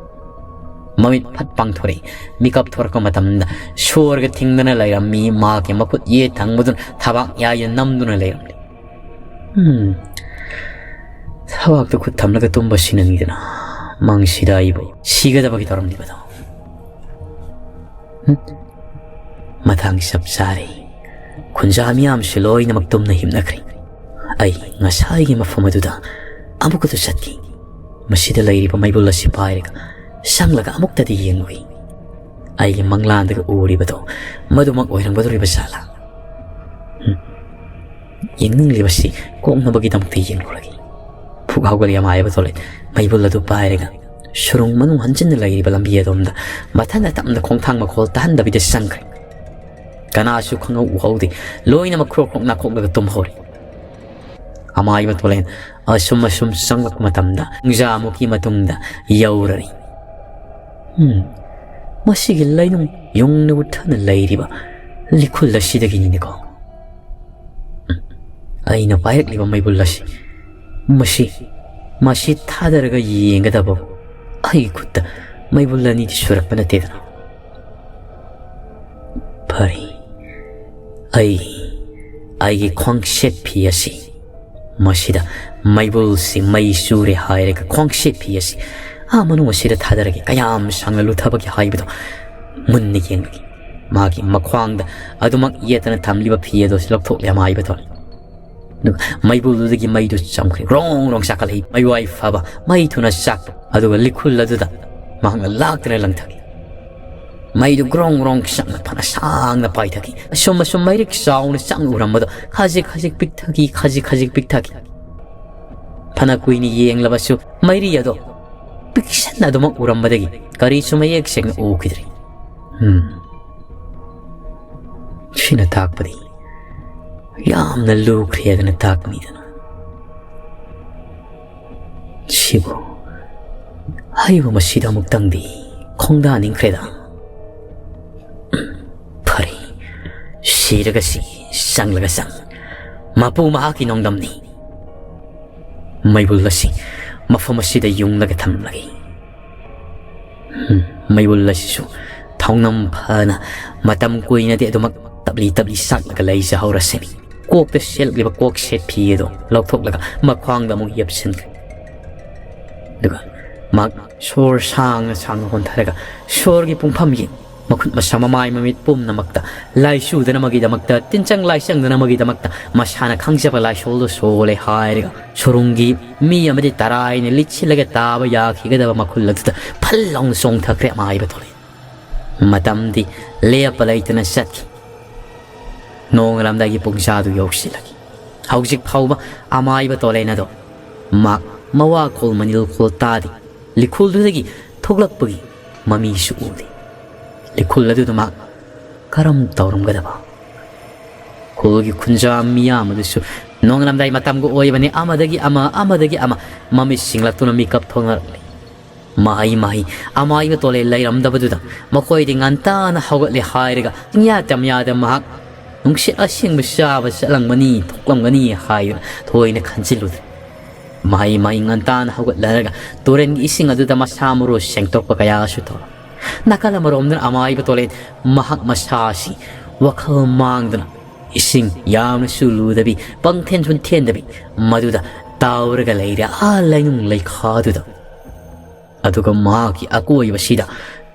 ꯃꯃꯤꯠ ꯐꯠ ꯄꯥꯡꯊꯣꯔꯛꯏ꯫ ꯃꯤꯀꯞ ꯊꯣꯔꯛꯄ ꯃꯇꯝꯗ ꯁꯣꯔꯒ ꯊꯤꯡꯗꯅ ꯂꯩꯔꯝꯃꯤ꯫ ꯃꯍꯥꯛꯀꯤ ꯃꯈꯨꯠ ꯌꯦꯠ ꯊꯪꯕꯗꯨꯅ ꯊꯕꯥꯛ ꯌꯥꯏꯗ ꯅꯝꯗꯨꯅ ꯂꯩꯔꯝꯂꯤ꯫ ꯎꯝ, ꯊꯕꯥꯛꯇ ꯈꯨꯠ ꯊꯝꯂꯒ ꯇꯨꯝꯕꯁꯤꯅꯅꯤꯗꯅ ꯃꯪꯁꯤꯗ ꯑꯩꯕꯨ ꯁꯤꯒꯗꯕꯒꯤ ꯇꯧꯔꯝꯂꯤꯕꯗꯣ꯫ ꯎꯝ, ꯃꯇꯥꯡ ꯆꯞ ꯆꯥꯔꯦ꯫ ꯈꯨꯟꯖꯥ ꯃꯤꯌꯥꯝꯁꯨ ꯂꯣꯏꯅꯃꯛ ꯇꯨꯝꯅ ꯍꯤꯞꯅꯈ꯭ꯔꯦ꯫ ꯑꯩ ꯉꯁꯥꯏꯒꯤ ꯃꯐꯝ ꯑꯗꯨꯗ ꯑꯃꯨꯛꯀꯁꯨ ꯆꯠꯈꯤ꯫ ꯃꯁꯤꯗ ꯂꯩꯔꯤꯕ ꯃꯩꯕꯨꯜ ꯑꯁꯤ ꯄꯥꯏꯔꯒ ꯆꯪꯂꯒ ꯑꯃꯨꯛꯇꯗꯤ ꯌꯦꯡꯂꯨꯏ꯫ ꯑꯩꯒꯤ ꯃꯪꯂꯥꯟꯗꯒ ꯎꯔꯤꯕꯗꯣ ꯃꯗꯨꯃꯛ ꯑꯣꯏꯔꯝꯒꯗꯧꯔꯤꯕ ꯖꯥꯠꯂꯥ? ꯎꯝ꯫ ꯌꯦꯡꯅꯤꯡꯂꯤꯕꯁꯤ ꯀꯣꯛꯅꯕꯒꯤꯗꯃꯛꯇ ꯌꯦꯡꯂꯨꯔꯒꯦ꯫ ꯐꯨꯛ ꯍꯧꯒꯠꯂꯤ ꯑꯃꯥꯏꯕ ꯇꯣꯂꯦ ꯃꯩꯕꯨꯜ ꯑꯗꯨ ꯄꯥꯏꯔꯒ ꯁꯨꯔꯨꯡ ꯃꯅꯨꯡ ꯍꯟꯖꯤꯟꯅ ꯂꯩꯔꯤꯕ ꯂꯝꯕꯤ ꯑꯗꯣꯝꯗ ꯃꯊꯟꯗ ꯇꯞꯅ ꯈꯣꯡꯊꯥꯡ ꯃꯈꯣꯜ ꯇꯥꯍꯟꯗꯕꯤꯗ ꯆꯪꯈ꯭ꯔꯦ꯫ ꯀꯅꯥꯁꯨ ꯈꯪꯍꯧ ꯎꯍꯧꯗꯦ꯫ ꯂꯣꯏꯅꯃꯛ ꯈ꯭ꯔꯣꯛ ꯈ꯭ꯔꯣꯛ ꯅꯥꯈꯣꯛꯂꯒ ꯇꯨꯝꯍꯧꯔꯦ꯫ ꯑꯃꯥꯏꯕ ꯇꯣꯂꯦꯟ ꯑꯁꯨꯝ ꯑꯁꯨꯝ ꯆꯪꯂꯛꯄ ꯃꯇꯝꯗ ꯄꯨꯡꯖꯥꯃꯨꯛꯀꯤ ꯃꯇꯨꯡꯗ ꯌꯧꯔꯔꯤ꯫ ꯎꯝ, ꯃꯁꯤꯒꯤ ꯂꯩꯅꯨꯡ ꯌꯨꯡꯅ ꯎꯠꯊꯅ ꯂꯩꯔꯤꯕ ꯂꯤꯈꯨꯜ ꯑꯁꯤꯗꯒꯤꯅꯤꯅꯦꯀꯣ꯫ ꯑꯩꯅ ꯄꯥꯏꯔꯛꯂꯤꯕ ꯃꯩꯕꯨꯜ ꯑꯁꯤ, ꯃꯁꯤ, ꯃꯁꯤ ꯊꯥꯗꯔꯒ ꯌꯦꯡꯒꯗꯕ ꯑꯩꯒꯤ ꯈꯨꯠꯇ ꯃꯩꯕꯨꯜ ꯑꯅꯤꯗꯤ ꯁꯨꯔꯛꯄ ꯅꯠꯇꯦꯗꯅ꯫ ꯐꯔꯦ, ꯑꯩ, ꯑꯩꯒꯤ ꯈ꯭ꯋꯥꯡꯁꯦꯠ ꯐꯤ ꯑꯁꯤ, ꯃꯁꯤꯗ ꯃꯩꯕꯨꯜꯁꯤ ꯃꯩ ꯆꯨꯔꯦ ꯍꯥꯏꯔꯒ ꯈ꯭ꯋꯥꯡꯁꯦꯠ ꯐꯤ ꯑꯁꯤ ꯑꯥ ꯃꯅꯨꯡ ꯑꯁꯤꯗ ꯊꯥꯗꯔꯒꯦ꯫ ꯀꯌꯥꯝ ꯁꯥꯡꯅ ꯂꯨꯊꯕꯒꯦ ꯍꯥꯏꯕꯗꯣ ꯃꯨꯟꯅ ꯌꯦꯡꯂꯒꯦ꯫ ꯃꯥꯒꯤ ꯃꯈ꯭ꯋꯥꯡꯗ ꯑꯗꯨꯃꯛ ꯌꯦꯠꯇꯅ ꯊꯝꯂꯤꯕ ꯐꯤ ꯑꯗꯨ ꯂꯧꯊꯣꯛꯂꯦ ꯑꯃꯥꯏꯕ ꯊꯣꯛꯂꯦ꯫ ꯑꯗꯨꯒ ꯃꯩꯕꯨꯜꯗꯨꯗꯒꯤ ꯃꯩꯗꯨ ꯆꯝꯈ꯭ꯔꯦ꯫ ꯒ꯭ꯔꯣꯡ ꯒ꯭ꯔꯣꯡ ꯆꯥꯛꯈꯠꯂꯛꯏ꯫ ꯃꯩꯋꯥꯏ ꯐꯕ, ꯃꯩ ꯊꯨꯅ ꯆꯥꯛꯄ꯫ ꯑꯗꯨꯒ ꯂꯤꯈꯨꯜ ꯑꯗꯨꯗ ꯃꯍꯥꯛꯅ ꯂꯥꯛꯇꯅ ꯂꯪꯊꯈꯤ꯫ ꯃꯩꯗꯨ ꯒ꯭ꯔꯣꯡ ꯒ꯭ꯔꯣꯡ ꯆꯪꯅ ꯐꯅ ꯁꯥꯡꯅ ꯄꯥꯏꯊꯈꯤ꯫ ꯑꯁꯨꯝ ꯑꯁꯨꯝ ꯃꯩꯔꯤꯛ ꯆꯥꯎꯅ ꯆꯪꯅ ꯎꯔꯝꯕꯗꯣ ꯈꯖꯤꯛ ꯈꯖꯤꯛ ꯄꯤꯛꯊꯈꯤ, ꯈꯖꯤꯛ ꯈꯖꯤꯛ ꯄꯤꯛꯊꯈꯤ꯫ ꯐꯅ ꯀꯨꯏꯅ ꯌꯦꯡꯂꯕꯁꯨ ꯃꯩꯔꯤ ꯑꯗꯣ ꯄꯤꯛꯁꯟꯅ ꯑꯗꯨꯃꯛ ꯎꯔꯝꯕꯗꯒꯤ ꯀꯔꯤꯁꯨ ꯃꯌꯦꯛ ꯁꯦꯡꯅ ꯎꯈꯤꯗ꯭ꯔꯦ꯫ ꯎꯝ꯫ ꯁꯤꯅ ꯇꯥꯛꯄꯗꯤ ꯌꯥꯝꯅ ꯂꯨꯈ꯭ꯔꯦ ꯍꯥꯏꯗꯅ ꯇꯥꯛꯄꯅꯤꯗꯅ꯫ ꯁꯤꯕꯨ, ꯍꯥꯏꯕ ꯃꯁꯤꯗ ꯑꯃꯨꯛꯇꯪꯗꯤ ꯈꯣꯡꯗꯥꯅꯤꯡꯈ꯭ꯔꯦꯗ꯫ ꯐꯔꯦ, ꯁꯤꯔꯒ ꯁꯤ, ꯆꯪꯂꯒ ꯆꯪ꯫ ꯃꯄꯨ ꯃꯍꯥꯛꯀꯤ ꯅꯣꯡꯗꯝꯅꯤ꯫ ꯃꯩꯕꯨꯜ ꯑꯁꯤ ꯃꯐꯝ ꯑꯁꯤꯗ ꯌꯨꯡꯂꯒ ꯊꯝꯂꯒꯦ꯫ ꯎꯝ, ꯃꯩꯕꯨꯜ ꯑꯁꯤꯁꯨ ꯊꯧꯅꯝ ꯐꯅ ꯃꯇꯝ ꯀꯨꯏꯅꯗꯤ ꯑꯗꯨꯃꯛ ꯇꯞꯂꯤ ꯇꯞꯂꯤ ꯆꯥꯛꯂꯒ ꯂꯩꯖꯍꯧꯔꯁꯤꯅꯤ꯫ ꯀꯣꯛꯇ ꯁꯦꯠꯂꯤꯕ ꯀꯣꯛ ꯁꯦꯠ ꯐꯤ ꯑꯗꯨ ꯂꯧꯊꯣꯛꯂꯒ ꯃꯈ꯭ꯋꯥꯡꯗ ꯑꯃꯨꯛ ꯌꯦꯞꯁꯤꯟꯈ꯭ꯔꯦ꯫ ꯑꯗꯨꯒ ꯃꯍꯥꯛ ꯁꯣꯔ ꯁꯥꯡꯅ ꯁꯥꯡꯅ ꯍꯣꯟꯊꯔꯒ ꯁꯣꯔꯒꯤ ꯄꯨꯡꯐꯝ ꯌꯦꯡ, ꯃꯈꯨꯠ ꯃꯁꯥ ꯃꯃꯥꯏ ꯃꯃꯤꯠ ꯄꯨꯝꯅꯃꯛꯇ ꯂꯥꯏ ꯆꯨꯗꯅꯕꯒꯤꯗꯃꯛꯇ, ꯇꯤꯟꯆꯪ ꯂꯥꯏꯆꯪꯗꯅꯕꯒꯤꯗꯃꯛꯇ ꯃꯁꯥꯅ ꯈꯪꯖꯕ ꯂꯥꯏꯁꯣꯜꯗꯨ ꯁꯣꯜꯂꯦ ꯍꯥꯏꯔꯒ ꯁꯣꯔꯨꯡꯒꯤ ꯃꯤ ꯑꯃꯗꯤ ꯇꯔꯥꯏꯅ ꯂꯤꯠꯁꯤꯜꯂꯒ ꯇꯥꯕ ꯌꯥꯈꯤꯒꯗꯕ ꯃꯈꯨꯜ ꯑꯗꯨꯗ ꯐꯜ ꯂꯥꯎꯅ ꯆꯣꯡꯊꯈ꯭ꯔꯦ ꯑꯃꯥꯏꯕ ꯊꯣꯛꯂꯛꯏ꯫ ꯃꯇꯝꯗꯤ ꯂꯦꯞꯄ ꯂꯩꯇꯅ ꯆꯠꯈꯤ꯫ ꯅꯣꯡꯉꯥꯜꯂꯝꯗꯥꯏꯒꯤ ꯄꯨꯡꯖꯥꯗꯨ ꯌꯧꯁꯤꯜꯂꯛꯏ꯫ ꯍꯧꯖꯤꯛ ꯐꯥꯎꯕ ꯑꯃꯥꯏꯕ ꯇꯣꯂꯦꯟ ꯑꯗꯣ ꯃꯍꯥꯛ ꯃꯋꯥ ꯈꯣꯜ ꯃꯅꯤꯜ ꯈꯣꯜ ꯇꯥꯗꯦ꯫ ꯂꯤꯈꯨꯜꯗꯨꯗꯒꯤ ꯊꯣꯛꯂꯛꯄꯒꯤ ꯃꯃꯤꯁꯨ ꯎꯗꯦ꯫ ꯂꯤꯈꯨꯜ ꯑꯗꯨꯗ ꯃꯍꯥꯛ ꯀꯔꯝ ꯇꯧꯔꯝꯒꯗꯕ? ꯈꯨꯜꯒꯤ ꯈꯨꯟꯖꯥ ꯃꯤꯌꯥꯝ ꯑꯗꯨꯁꯨ ꯅꯣꯡꯉꯥꯜꯂꯝꯗꯥꯏ ꯃꯇꯝꯒ ꯑꯣꯏꯕꯅꯤ, ꯑꯃꯗꯒꯤ ꯑꯃ, ꯑꯃꯗꯒꯤ ꯑꯃ ꯃꯃꯤꯠ ꯁꯤꯡꯂꯛꯇꯨꯅ ꯃꯤꯀꯞ ꯊꯣꯛꯅꯔꯛꯂꯤ꯫ ꯃꯍꯩ ꯃꯍꯩ ꯑꯃꯥꯏꯕ ꯇꯣꯂꯦꯟ ꯂꯩꯔꯝꯗꯕꯗꯨꯗ ꯃꯈꯣꯏꯗꯤ ꯉꯟꯇꯥꯅ ꯍꯧꯒꯠꯂꯦ ꯍꯥꯏꯔꯒ ꯆꯤꯡꯌꯥ ꯇꯝꯌꯥꯗ ꯃꯍꯥꯛ ꯅꯨꯡꯁꯤꯠ ꯑꯁꯦꯡꯕ ꯆꯥꯕ ꯆꯠꯂꯝꯒꯅꯤ, ꯊꯣꯛꯂꯝꯒꯅꯤ ꯍꯥꯏꯗꯨꯅ ꯊꯣꯏꯅ ꯈꯟꯖꯤꯜꯂꯨꯗ꯭ꯔꯦ꯫ ꯃꯍꯩ ꯃꯍꯩ ꯉꯟꯇꯥꯅ ꯍꯧꯒꯠꯂꯔꯒ ꯇꯨꯔꯦꯟꯒꯤ ꯏꯁꯤꯡ ꯑꯗꯨꯗ ꯃꯁꯥ ꯃꯔꯨ ꯁꯦꯡꯗꯣꯛꯄ ꯀꯌꯥꯁꯨ ꯇꯧꯔꯝꯃꯤ꯫ ꯅꯥꯀꯜ ꯑꯃꯔꯣꯝꯗꯅ ꯑꯃꯥꯏꯕ ꯇꯣꯂꯦꯟ ꯃꯍꯥꯛ ꯃꯁꯥꯁꯤ ꯋꯥꯈꯜ ꯃꯥꯡꯗꯨꯅ ꯏꯁꯤꯡ ꯌꯥꯝꯅꯁꯨ ꯂꯨꯗꯕꯤ, ꯄꯪꯊꯦꯟꯁꯨ ꯊꯦꯟꯗꯕꯤ, ꯃꯗꯨꯗ ꯇꯥꯎꯔꯒ ꯂꯩꯔꯦ, ꯑꯥ ꯂꯩꯅꯨꯡ ꯂꯩꯈꯥꯗꯨꯗ꯫ ꯑꯗꯨꯒ ꯃꯍꯥꯛꯀꯤ ꯑꯀꯣꯏꯕꯁꯤꯗ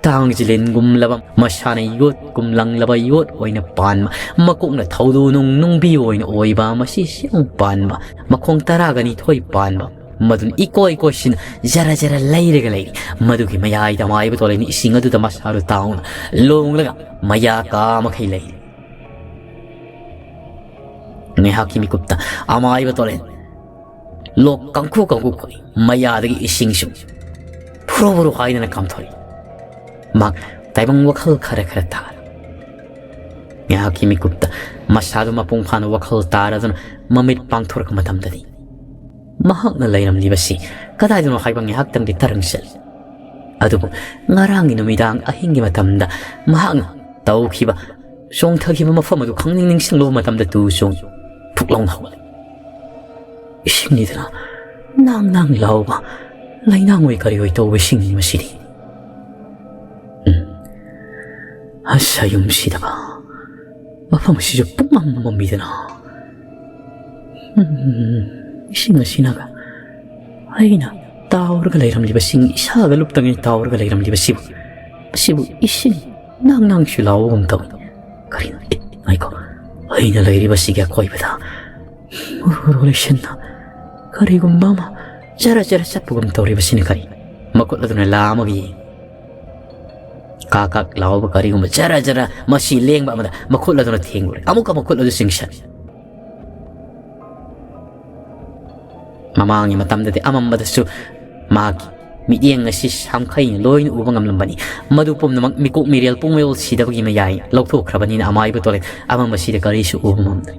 ꯇꯥꯡꯖꯤꯂꯤꯟꯒꯨꯝꯂꯕ, ꯃꯁꯥꯅ ꯌꯣꯠꯀꯨꯝ ꯂꯪꯂꯕ ꯌꯣꯠ ꯑꯣꯏꯅ ꯄꯥꯟꯕ, ꯃꯀꯣꯛꯅ ꯊꯧꯗꯣ ꯅꯨꯡ ꯅꯨꯡꯕꯤ ꯑꯣꯏꯅ ꯑꯣꯏꯕ, ꯃꯁꯤꯁꯨ ꯄꯥꯟꯕ, ꯃꯈꯣꯡ ꯇꯔꯥꯒ ꯅꯤꯊꯣꯏ ꯄꯥꯟꯕ, ꯃꯗꯨꯅ ꯏꯀꯣꯏ ꯀꯣꯏꯁꯤꯟ ꯖꯔ ꯖꯔ ꯂꯩꯔꯒ ꯂꯩꯔꯤ꯫ ꯃꯗꯨꯒꯤ ꯃꯌꯥꯏꯗ ꯑꯃꯥꯏꯕ ꯇꯣꯂꯦꯟ ꯏꯁꯤꯡ ꯑꯗꯨꯗ ꯃꯁꯥꯗꯨ ꯇꯥꯎꯅ ꯂꯣꯡꯂꯒ ꯃꯌꯥ ꯀꯥ ꯃꯈꯩ ꯂꯩꯔꯤ꯫ ꯉꯥꯏꯍꯥꯛꯀꯤ ꯃꯤꯀꯨꯞꯇ ꯑꯃꯥꯏꯕ ꯇꯣꯂꯦꯟ ꯂꯣꯛ ꯀꯪꯈꯨ ꯀꯪꯈꯨ ꯈꯣꯛꯏ꯫ ꯃꯌꯥꯗꯒꯤ ꯏꯁꯤꯡꯁꯨ ꯐꯨꯔꯨ ꯐꯨꯔꯨ ꯍꯥꯏꯗꯅ ꯀꯥꯝꯊꯣꯔꯛꯏ꯫ ꯃꯍꯥꯛ ꯇꯥꯏꯕꯪ ꯋꯥꯈꯜ ꯈꯔ ꯈꯔ ꯇꯥꯔꯦ꯫ ꯉꯥꯏꯍꯥꯛꯀꯤ ꯃꯤꯀꯨꯞꯇ ꯃꯁꯥꯗꯨ ꯃꯄꯨꯡ ꯐꯥꯅ ꯋꯥꯈꯜ ꯇꯥꯔꯗꯨꯅ ꯃꯃꯤꯠ ꯄꯥꯡꯊꯣꯔꯛꯄ ꯃꯇꯝꯗꯗꯤ ꯃꯍꯥꯛꯅ ꯂꯩꯔꯝꯂꯤꯕꯁꯤ ꯀꯗꯥꯏꯗꯅꯣ ꯍꯥꯏꯕ ꯉꯥꯏꯍꯥꯛꯇꯪꯗꯤ ꯇꯔꯪ ꯆꯠꯂꯤ꯫ ꯑꯗꯨꯕꯨ ꯉꯔꯥꯡꯒꯤ ꯅꯨꯃꯤꯗꯥꯡ ꯑꯍꯤꯡꯒꯤ ꯃꯇꯝꯗ ꯃꯍꯥꯛꯅ ꯇꯧꯈꯤꯕ, ꯆꯣꯡꯊꯈꯤꯕ ꯃꯐꯝ ꯑꯗꯨ ꯈꯪꯅꯤꯡ ꯅꯤꯡꯁꯤꯡꯂꯨꯕ ꯃꯇꯝꯗ ꯇꯨ ꯆꯣꯡ ꯐꯨꯛ ꯂꯥꯎꯅ ꯍꯧꯒꯠꯂꯤ꯫ ꯏꯁꯤꯡꯅꯤꯗꯅ, ꯅꯥꯡ ꯅꯥꯡ ꯂꯥꯎꯕ, ꯂꯩꯅꯥꯡ ꯑꯣꯏ ꯀꯔꯤ ꯑꯣꯏ ꯇꯧꯕ ꯏꯁꯤꯡꯅꯤ ꯃꯁꯤꯗꯤ꯫ ꯎꯝ, ꯑꯁ, ꯌꯨꯝ ꯁꯤꯗꯕ, ꯃꯐꯝ ꯑꯁꯤꯁꯨ ꯄꯨꯡꯃꯝ ꯃꯝꯃꯤꯗꯅ꯫ ꯎꯝ, ꯏꯁꯤꯡ ꯑꯁꯤꯅꯒ ꯑꯩꯅ ꯇꯥꯎꯔꯒ ꯂꯩꯔꯝꯂꯤꯕꯁꯤꯡ, ꯏꯁꯥꯒ ꯂꯨꯞꯇꯉꯩ ꯇꯥꯎꯔꯒ ꯂꯩꯔꯝꯂꯤꯕꯁꯤꯕꯨ, ꯃꯁꯤꯕꯨ ꯏꯁꯤꯡ ꯅꯥꯡ ꯅꯥꯡꯁꯨ ꯂꯥꯎꯕꯒꯨꯝ ꯇꯧꯏ꯫ ꯀꯔꯤꯅꯣ? ꯑꯦ, ꯉꯥꯏꯈꯣ, ꯑꯩꯅ ꯂꯩꯔꯤꯕꯁꯤꯒꯤ ꯑꯀꯣꯏꯕꯗ ꯎꯔꯨ ꯎꯔꯨ ꯂꯩꯁꯤꯟꯅ ꯀꯔꯤꯒꯨꯝꯕ ꯑꯃ ꯆꯔ ꯆꯔ ꯆꯠꯄꯒꯨꯝ ꯇꯧꯔꯤꯕꯁꯤꯅ ꯀꯔꯤ? ꯃꯈꯨꯠ ꯑꯗꯨꯅ ꯂꯥ ꯑꯃꯒ ꯌꯦꯡ꯫ ꯀꯥꯛ ꯀꯥꯛ ꯂꯥꯎꯕ ꯀꯔꯤꯒꯨꯝꯕ ꯖꯔ ꯖꯔ ꯃꯁꯤ ꯂꯦꯡꯕ ꯑꯃꯗ ꯃꯈꯨꯠ ꯑꯗꯨꯅ ꯊꯦꯡꯂꯨꯔꯦ꯫ ꯑꯃꯨꯛꯀ ꯃꯈꯨꯠ ꯑꯗꯨ ꯆꯤꯡꯁꯟ꯫ ꯃꯃꯥꯡꯒꯤ ꯃꯇꯝꯗꯗꯤ ꯑꯃꯝꯕꯗꯁꯨ ꯃꯍꯥꯛꯀꯤ ꯃꯤꯠꯌꯦꯡ ꯑꯁꯤ ꯁꯥꯝꯈꯩꯅ ꯂꯣꯏꯅ ꯎꯕ ꯉꯝꯂꯝꯕꯅꯤ꯫ ꯃꯗꯨ ꯄꯨꯝꯅꯃꯛ ꯃꯤꯀꯣꯛ ꯃꯤꯔꯦꯜ ꯄꯨꯡꯃꯌꯣꯜ ꯁꯤꯗꯕꯒꯤ ꯃꯌꯥꯏ ꯂꯧꯊꯣꯛꯈ꯭ꯔꯕꯅꯤꯅ ꯑꯃꯥꯏꯕ ꯇꯣꯂꯦꯟ ꯑꯃꯝꯕꯁꯤꯗ ꯀꯔꯤꯁꯨ ꯎꯕ ꯉꯝꯗ꯭ꯔꯦ꯫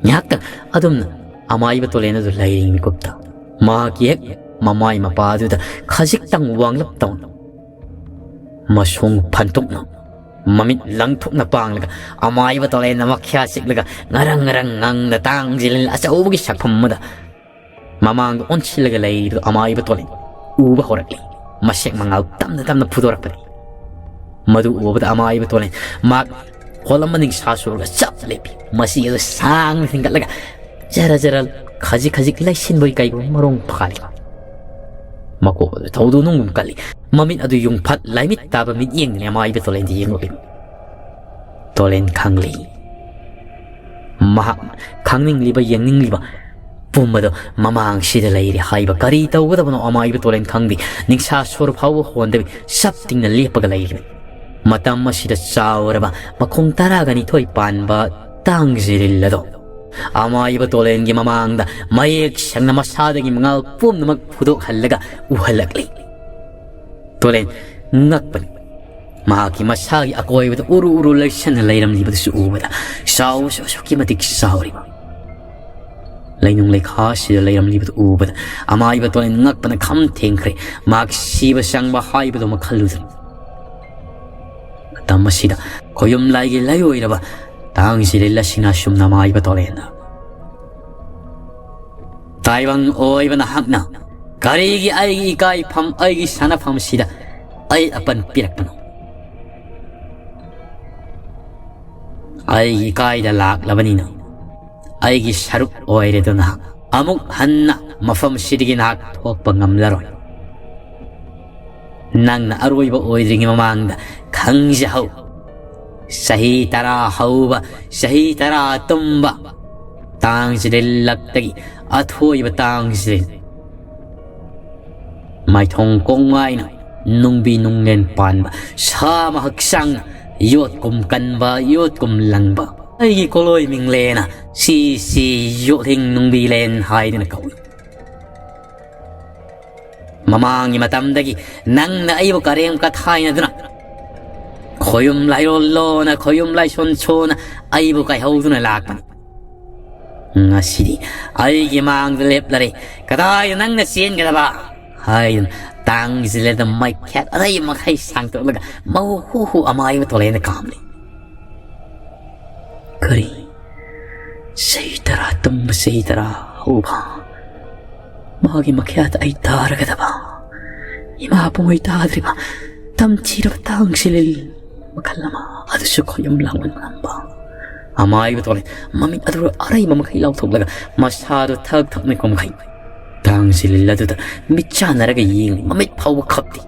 ꯉꯥꯏꯍꯥꯛꯇꯪ ꯑꯗꯨꯝꯅ ꯑꯃꯥꯏꯕ ꯇꯣꯂꯦꯟ ꯑꯗꯨ ꯂꯩꯔꯤ ꯃꯤꯀꯨꯞꯇ ꯃꯍꯥꯛꯀꯤ ꯍꯦꯛ ꯃꯃꯥꯏ ꯃꯄꯥꯗꯨꯗ ꯈꯖꯤꯛꯇꯪ ꯋꯥꯡꯂꯞ ꯇꯧꯅ, ꯃꯁꯣꯡ ꯐꯟꯇꯣꯛꯅ, ꯃꯃꯤꯠ ꯂꯪꯊꯣꯛꯅ ꯄꯥꯡꯂꯒ, ꯑꯃꯥꯏꯕ ꯇꯣꯂꯦꯟꯅ ꯃꯈ꯭ꯌꯥ ꯆꯤꯛꯂꯒ ꯉꯔꯪ ꯉꯔꯪ ꯉꯪꯅ ꯇꯥꯡ ꯖꯤꯂꯤꯟ ꯑꯆꯧꯕꯒꯤ ꯁꯛꯐꯝ ꯑꯃꯗ ꯃꯃꯥꯡꯗ ꯑꯣꯟꯁꯤꯜꯂꯒ ꯂꯩꯔꯤꯕꯗꯨ ꯑꯃꯥꯏꯕ ꯇꯣꯂꯦꯟ ꯎꯕ ꯍꯧꯔꯛꯂꯤ꯫ ꯃꯁꯦꯛ ꯃꯉꯥꯜ ꯇꯞꯅ ꯇꯞꯅ ꯐꯨꯗꯣꯔꯛꯄꯅꯤ꯫ ꯃꯗꯨ ꯎꯕꯗ ꯑꯃꯥꯏꯕ ꯇꯣꯂꯦꯟ ꯃꯍꯥꯛ ꯍꯣꯜ ꯑꯃ ꯅꯤꯡꯁꯥ ꯁꯨꯔꯒ ꯆꯞ ꯂꯦꯞꯄꯤ꯫ ꯃꯁꯤ ꯑꯗꯨ ꯁꯥꯡꯅ ꯊꯤꯡꯒꯠꯂꯒ ꯖꯔ ꯖꯔ ꯈꯖꯤꯛ ꯈꯖꯤꯛ ꯂꯩꯁꯤꯟꯕꯒꯤ ꯀꯩꯒꯨꯝꯕ ꯃꯔꯣꯡ ꯐꯥꯜꯂꯤ꯫ ꯃꯀꯣꯛ ꯑꯗꯨ ꯊꯧꯗꯣꯛ ꯅꯨꯡꯒꯨꯝ ꯀꯜꯂꯤ꯫ ꯃꯃꯤꯠ ꯑꯗꯨ ꯌꯨꯡꯐꯠ ꯂꯥꯏꯃꯤꯠ ꯇꯥꯕ ꯃꯤꯠꯌꯦꯡꯗꯅ ꯑꯃꯥꯏꯕ ꯇꯣꯂꯦꯟꯗ ꯌꯦꯡꯂꯛꯂꯤ꯫ ꯇꯣꯂꯦꯟ ꯈꯪꯂꯤ꯫ ꯃꯍꯥꯛ ꯈꯪꯅꯤꯡꯂꯤꯕ, ꯌꯦꯡꯅꯤꯡꯂꯤꯕ ꯄꯨꯝꯕꯗꯣ ꯃꯃꯥꯡꯁꯤꯗ ꯂꯩꯔꯤ ꯍꯥꯏꯕ꯫ ꯀꯔꯤ ꯇꯧꯒꯗꯕꯅꯣ ꯑꯃꯥꯏꯕ ꯇꯣꯂꯦꯟ ꯈꯪꯗꯦ꯫ ꯅꯤꯡꯁꯥ ꯁꯣꯔ ꯐꯥꯎꯕ ꯍꯣꯟꯗꯕꯤ ꯆꯞ ꯇꯤꯡꯅ ꯂꯦꯞꯄꯒ ꯂꯩꯔꯤꯕꯅꯤ꯫ ꯃꯇꯝ ꯑꯁꯤꯗ ꯆꯥꯎꯔꯕ ꯃꯈꯣꯡ ꯇꯔꯥꯒ ꯅꯤꯊꯣꯏ ꯄꯥꯟꯕ ꯇꯥꯡ ꯖꯤꯔꯤꯜ ꯑꯗꯣ ꯑꯃꯥꯏꯕ ꯇꯣꯂꯦꯟꯒꯤ ꯃꯃꯥꯡꯗ ꯃꯌꯦꯛ ꯁꯦꯡꯅ ꯃꯁꯥꯗꯒꯤ ꯃꯉꯥꯜ ꯄꯨꯝꯅꯃꯛ ꯐꯨꯗꯣꯛꯍꯜꯂꯒ ꯎꯍꯜꯂꯛꯂꯤ꯫ ꯇꯣꯂꯦꯟ ꯉꯛꯄꯅꯤ꯫ ꯃꯍꯥꯛꯀꯤ ꯃꯁꯥꯒꯤ ꯑꯀꯣꯏꯕꯗ ꯎꯔꯨ ꯎꯔꯨ ꯂꯩꯁꯟꯅ ꯂꯩꯔꯝꯂꯤꯕꯗꯨꯁꯨ ꯎꯕꯗ ꯆꯥꯎꯕꯁꯨ ꯑꯁꯨꯛꯀꯤ ꯃꯇꯤꯛ ꯆꯥꯎꯔꯤꯕ꯫ ꯂꯩꯅꯨꯡ ꯂꯩꯈꯥꯁꯤꯗ ꯂꯩꯔꯝꯂꯤꯕꯗꯨ ꯎꯕꯗ ꯑꯃꯥꯏꯕ ꯇꯣꯂꯦꯟ ꯉꯛꯄꯅ ꯈꯝ ꯊꯦꯡꯈ꯭ꯔꯦ꯫ ꯃꯍꯥꯛ ꯁꯤꯕ ꯆꯪꯕ ꯍꯥꯏꯕꯗꯨꯃꯛ ꯈꯜꯂꯨꯗ꯭ꯔꯦ꯫ ꯃꯇꯝ ꯑꯁꯤꯗ ꯈꯣꯌꯨꯝ ꯂꯥꯏꯒꯤ ꯂꯩꯑꯣꯏꯔꯕ ꯇꯥꯡ ꯖꯤꯔꯤꯜ ꯑꯁꯤꯅ ꯑꯁꯨꯝꯅ ꯑꯃꯥꯏꯕ ꯇꯣꯂꯦꯟꯗ, "ꯇꯥꯏꯕꯪ ꯑꯣꯏꯕ ꯅꯍꯥꯛꯅ ꯀꯔꯤꯒꯤ ꯑꯩꯒꯤ ꯏꯀꯥꯏꯐꯝ, ꯑꯩꯒꯤ ꯁꯥꯟꯅꯐꯝꯁꯤꯗ ꯑꯩ ꯑꯄꯟ ꯄꯤꯔꯛꯄꯅꯣ? ꯑꯩꯒꯤ ꯏꯀꯥꯏꯗ ꯂꯥꯛꯂꯕꯅꯤꯅ ꯑꯩꯒꯤ ꯁꯔꯨꯛ ꯑꯣꯏꯔꯦꯗꯅ ꯑꯃꯨꯛ ꯍꯟꯅ ꯃꯐꯝꯁꯤꯗꯒꯤ ꯅꯍꯥꯛ ꯊꯣꯛꯄ ꯉꯝꯂꯔꯣꯏ꯫ ꯅꯪꯅ ꯑꯔꯣꯏꯕ ꯑꯣꯏꯗ꯭ꯔꯤꯉꯩ ꯃꯃꯥꯡꯗ ꯈꯪꯖꯍꯧ꯫ ꯆꯍꯤ ꯇꯔꯥ ꯍꯧꯕ, ꯆꯍꯤ ꯇꯔꯥ ꯇꯨꯝꯕ ꯇꯥꯡ ꯖꯤꯔꯤꯜ ꯂꯛꯇꯒꯤ ꯑꯊꯣꯏꯕ ꯇꯥꯡ ꯖꯤꯔꯤꯜ꯫ ꯃꯥꯏꯊꯣꯡ ꯀꯣꯡꯉꯥꯏꯅ ꯅꯨꯡꯕꯤ ꯅꯨꯡꯂꯦꯟ ꯄꯥꯟꯕ, ꯁꯥ ꯑꯃ ꯍꯛꯆꯥꯡꯅ ꯌꯣꯠꯀꯨꯝ ꯀꯟꯕ, ꯌꯣꯠꯀꯨꯝ ꯂꯪꯕ꯫ ꯑꯩꯒꯤ ꯀꯣꯂꯣꯏ ꯃꯤꯡꯂꯦꯅ ꯁꯤ ꯁꯤ ꯌꯣꯠꯂꯤꯡ ꯅꯨꯡꯕꯤꯂꯦꯟ ꯍꯥꯏꯗꯨꯅ ꯀꯧꯏ꯫ ꯃꯃꯥꯡꯒꯤ ꯃꯇꯝꯗꯒꯤ ꯅꯪꯅ ꯑꯩꯕꯨ ꯀꯔꯦꯝ ꯀꯊꯥꯏꯅꯗꯨꯅ, ꯈꯣꯌꯨꯝ ꯂꯥꯏꯔꯣꯜ ꯂꯣꯅ, ꯈꯣꯌꯨꯝ ꯂꯥꯏꯁꯣꯟ ꯁꯣꯅ ꯑꯩꯕꯨ ꯀꯥꯏꯍꯧꯗꯨꯅ ꯂꯥꯛꯄꯅꯤ꯫ "ꯉꯁꯤꯗꯤ ꯑꯩꯒꯤ ꯃꯥꯡꯗ ꯂꯦꯞꯂꯔꯦ, ꯀꯗꯥꯏꯗ ꯅꯪꯅ ꯆꯦꯟꯒꯗꯕ?" ꯍꯥꯏꯗꯨꯅ ꯇꯥꯡꯁꯤꯜꯂꯗ ꯃꯩꯈꯦꯠ ꯑꯔꯩ ꯃꯈꯩ ꯁꯥꯡꯗꯣꯛꯂꯒ ꯃꯍꯨ ꯍꯨ ꯍꯨ ꯑꯃꯥꯏꯕ ꯇꯣꯂꯦꯟꯗ ꯀꯥꯝꯂꯤ꯫ ꯀꯔꯤ? ꯆꯍꯤ ꯇꯔꯥ ꯇꯨꯝꯕ, ꯆꯍꯤ ꯇꯔꯥ ꯍꯧꯕ꯫ ꯃꯥꯒꯤ ꯃꯈꯌꯥꯗ ꯑꯩ ꯇꯥꯔꯒꯗꯕ꯫ ꯏꯃꯥ ꯄꯨꯡꯉꯩ ꯇꯥꯗ꯭ꯔꯤꯕ ꯇꯝꯊꯤꯔꯕ ꯇꯥꯡꯁꯤꯂꯤꯜ ꯃꯈꯜ ꯑꯃ, ꯑꯗꯨꯁꯨ ꯈꯣꯏꯌꯨꯝ ꯂꯥꯡꯃꯟ ꯉꯝꯕ꯫ ꯑꯃꯥꯏꯕ ꯇꯣꯂꯦꯟ ꯃꯃꯤꯠ ꯑꯗꯨ ꯑꯔꯩꯕ ꯃꯈꯩ ꯂꯥꯎꯊꯣꯛꯂꯒ ꯃꯁꯥꯗꯨ ꯊꯛ ꯊꯛꯅ ꯀꯨꯝꯈꯩ꯫ ꯇꯥꯡꯁꯤꯂꯤꯜ ꯑꯗꯨꯗ ꯃꯤꯠ ꯆꯥꯟꯅꯔꯒ ꯌꯦꯡꯂꯤ, ꯃꯃꯤꯠ ꯐꯥꯎꯕ ꯈꯞꯇꯦ꯫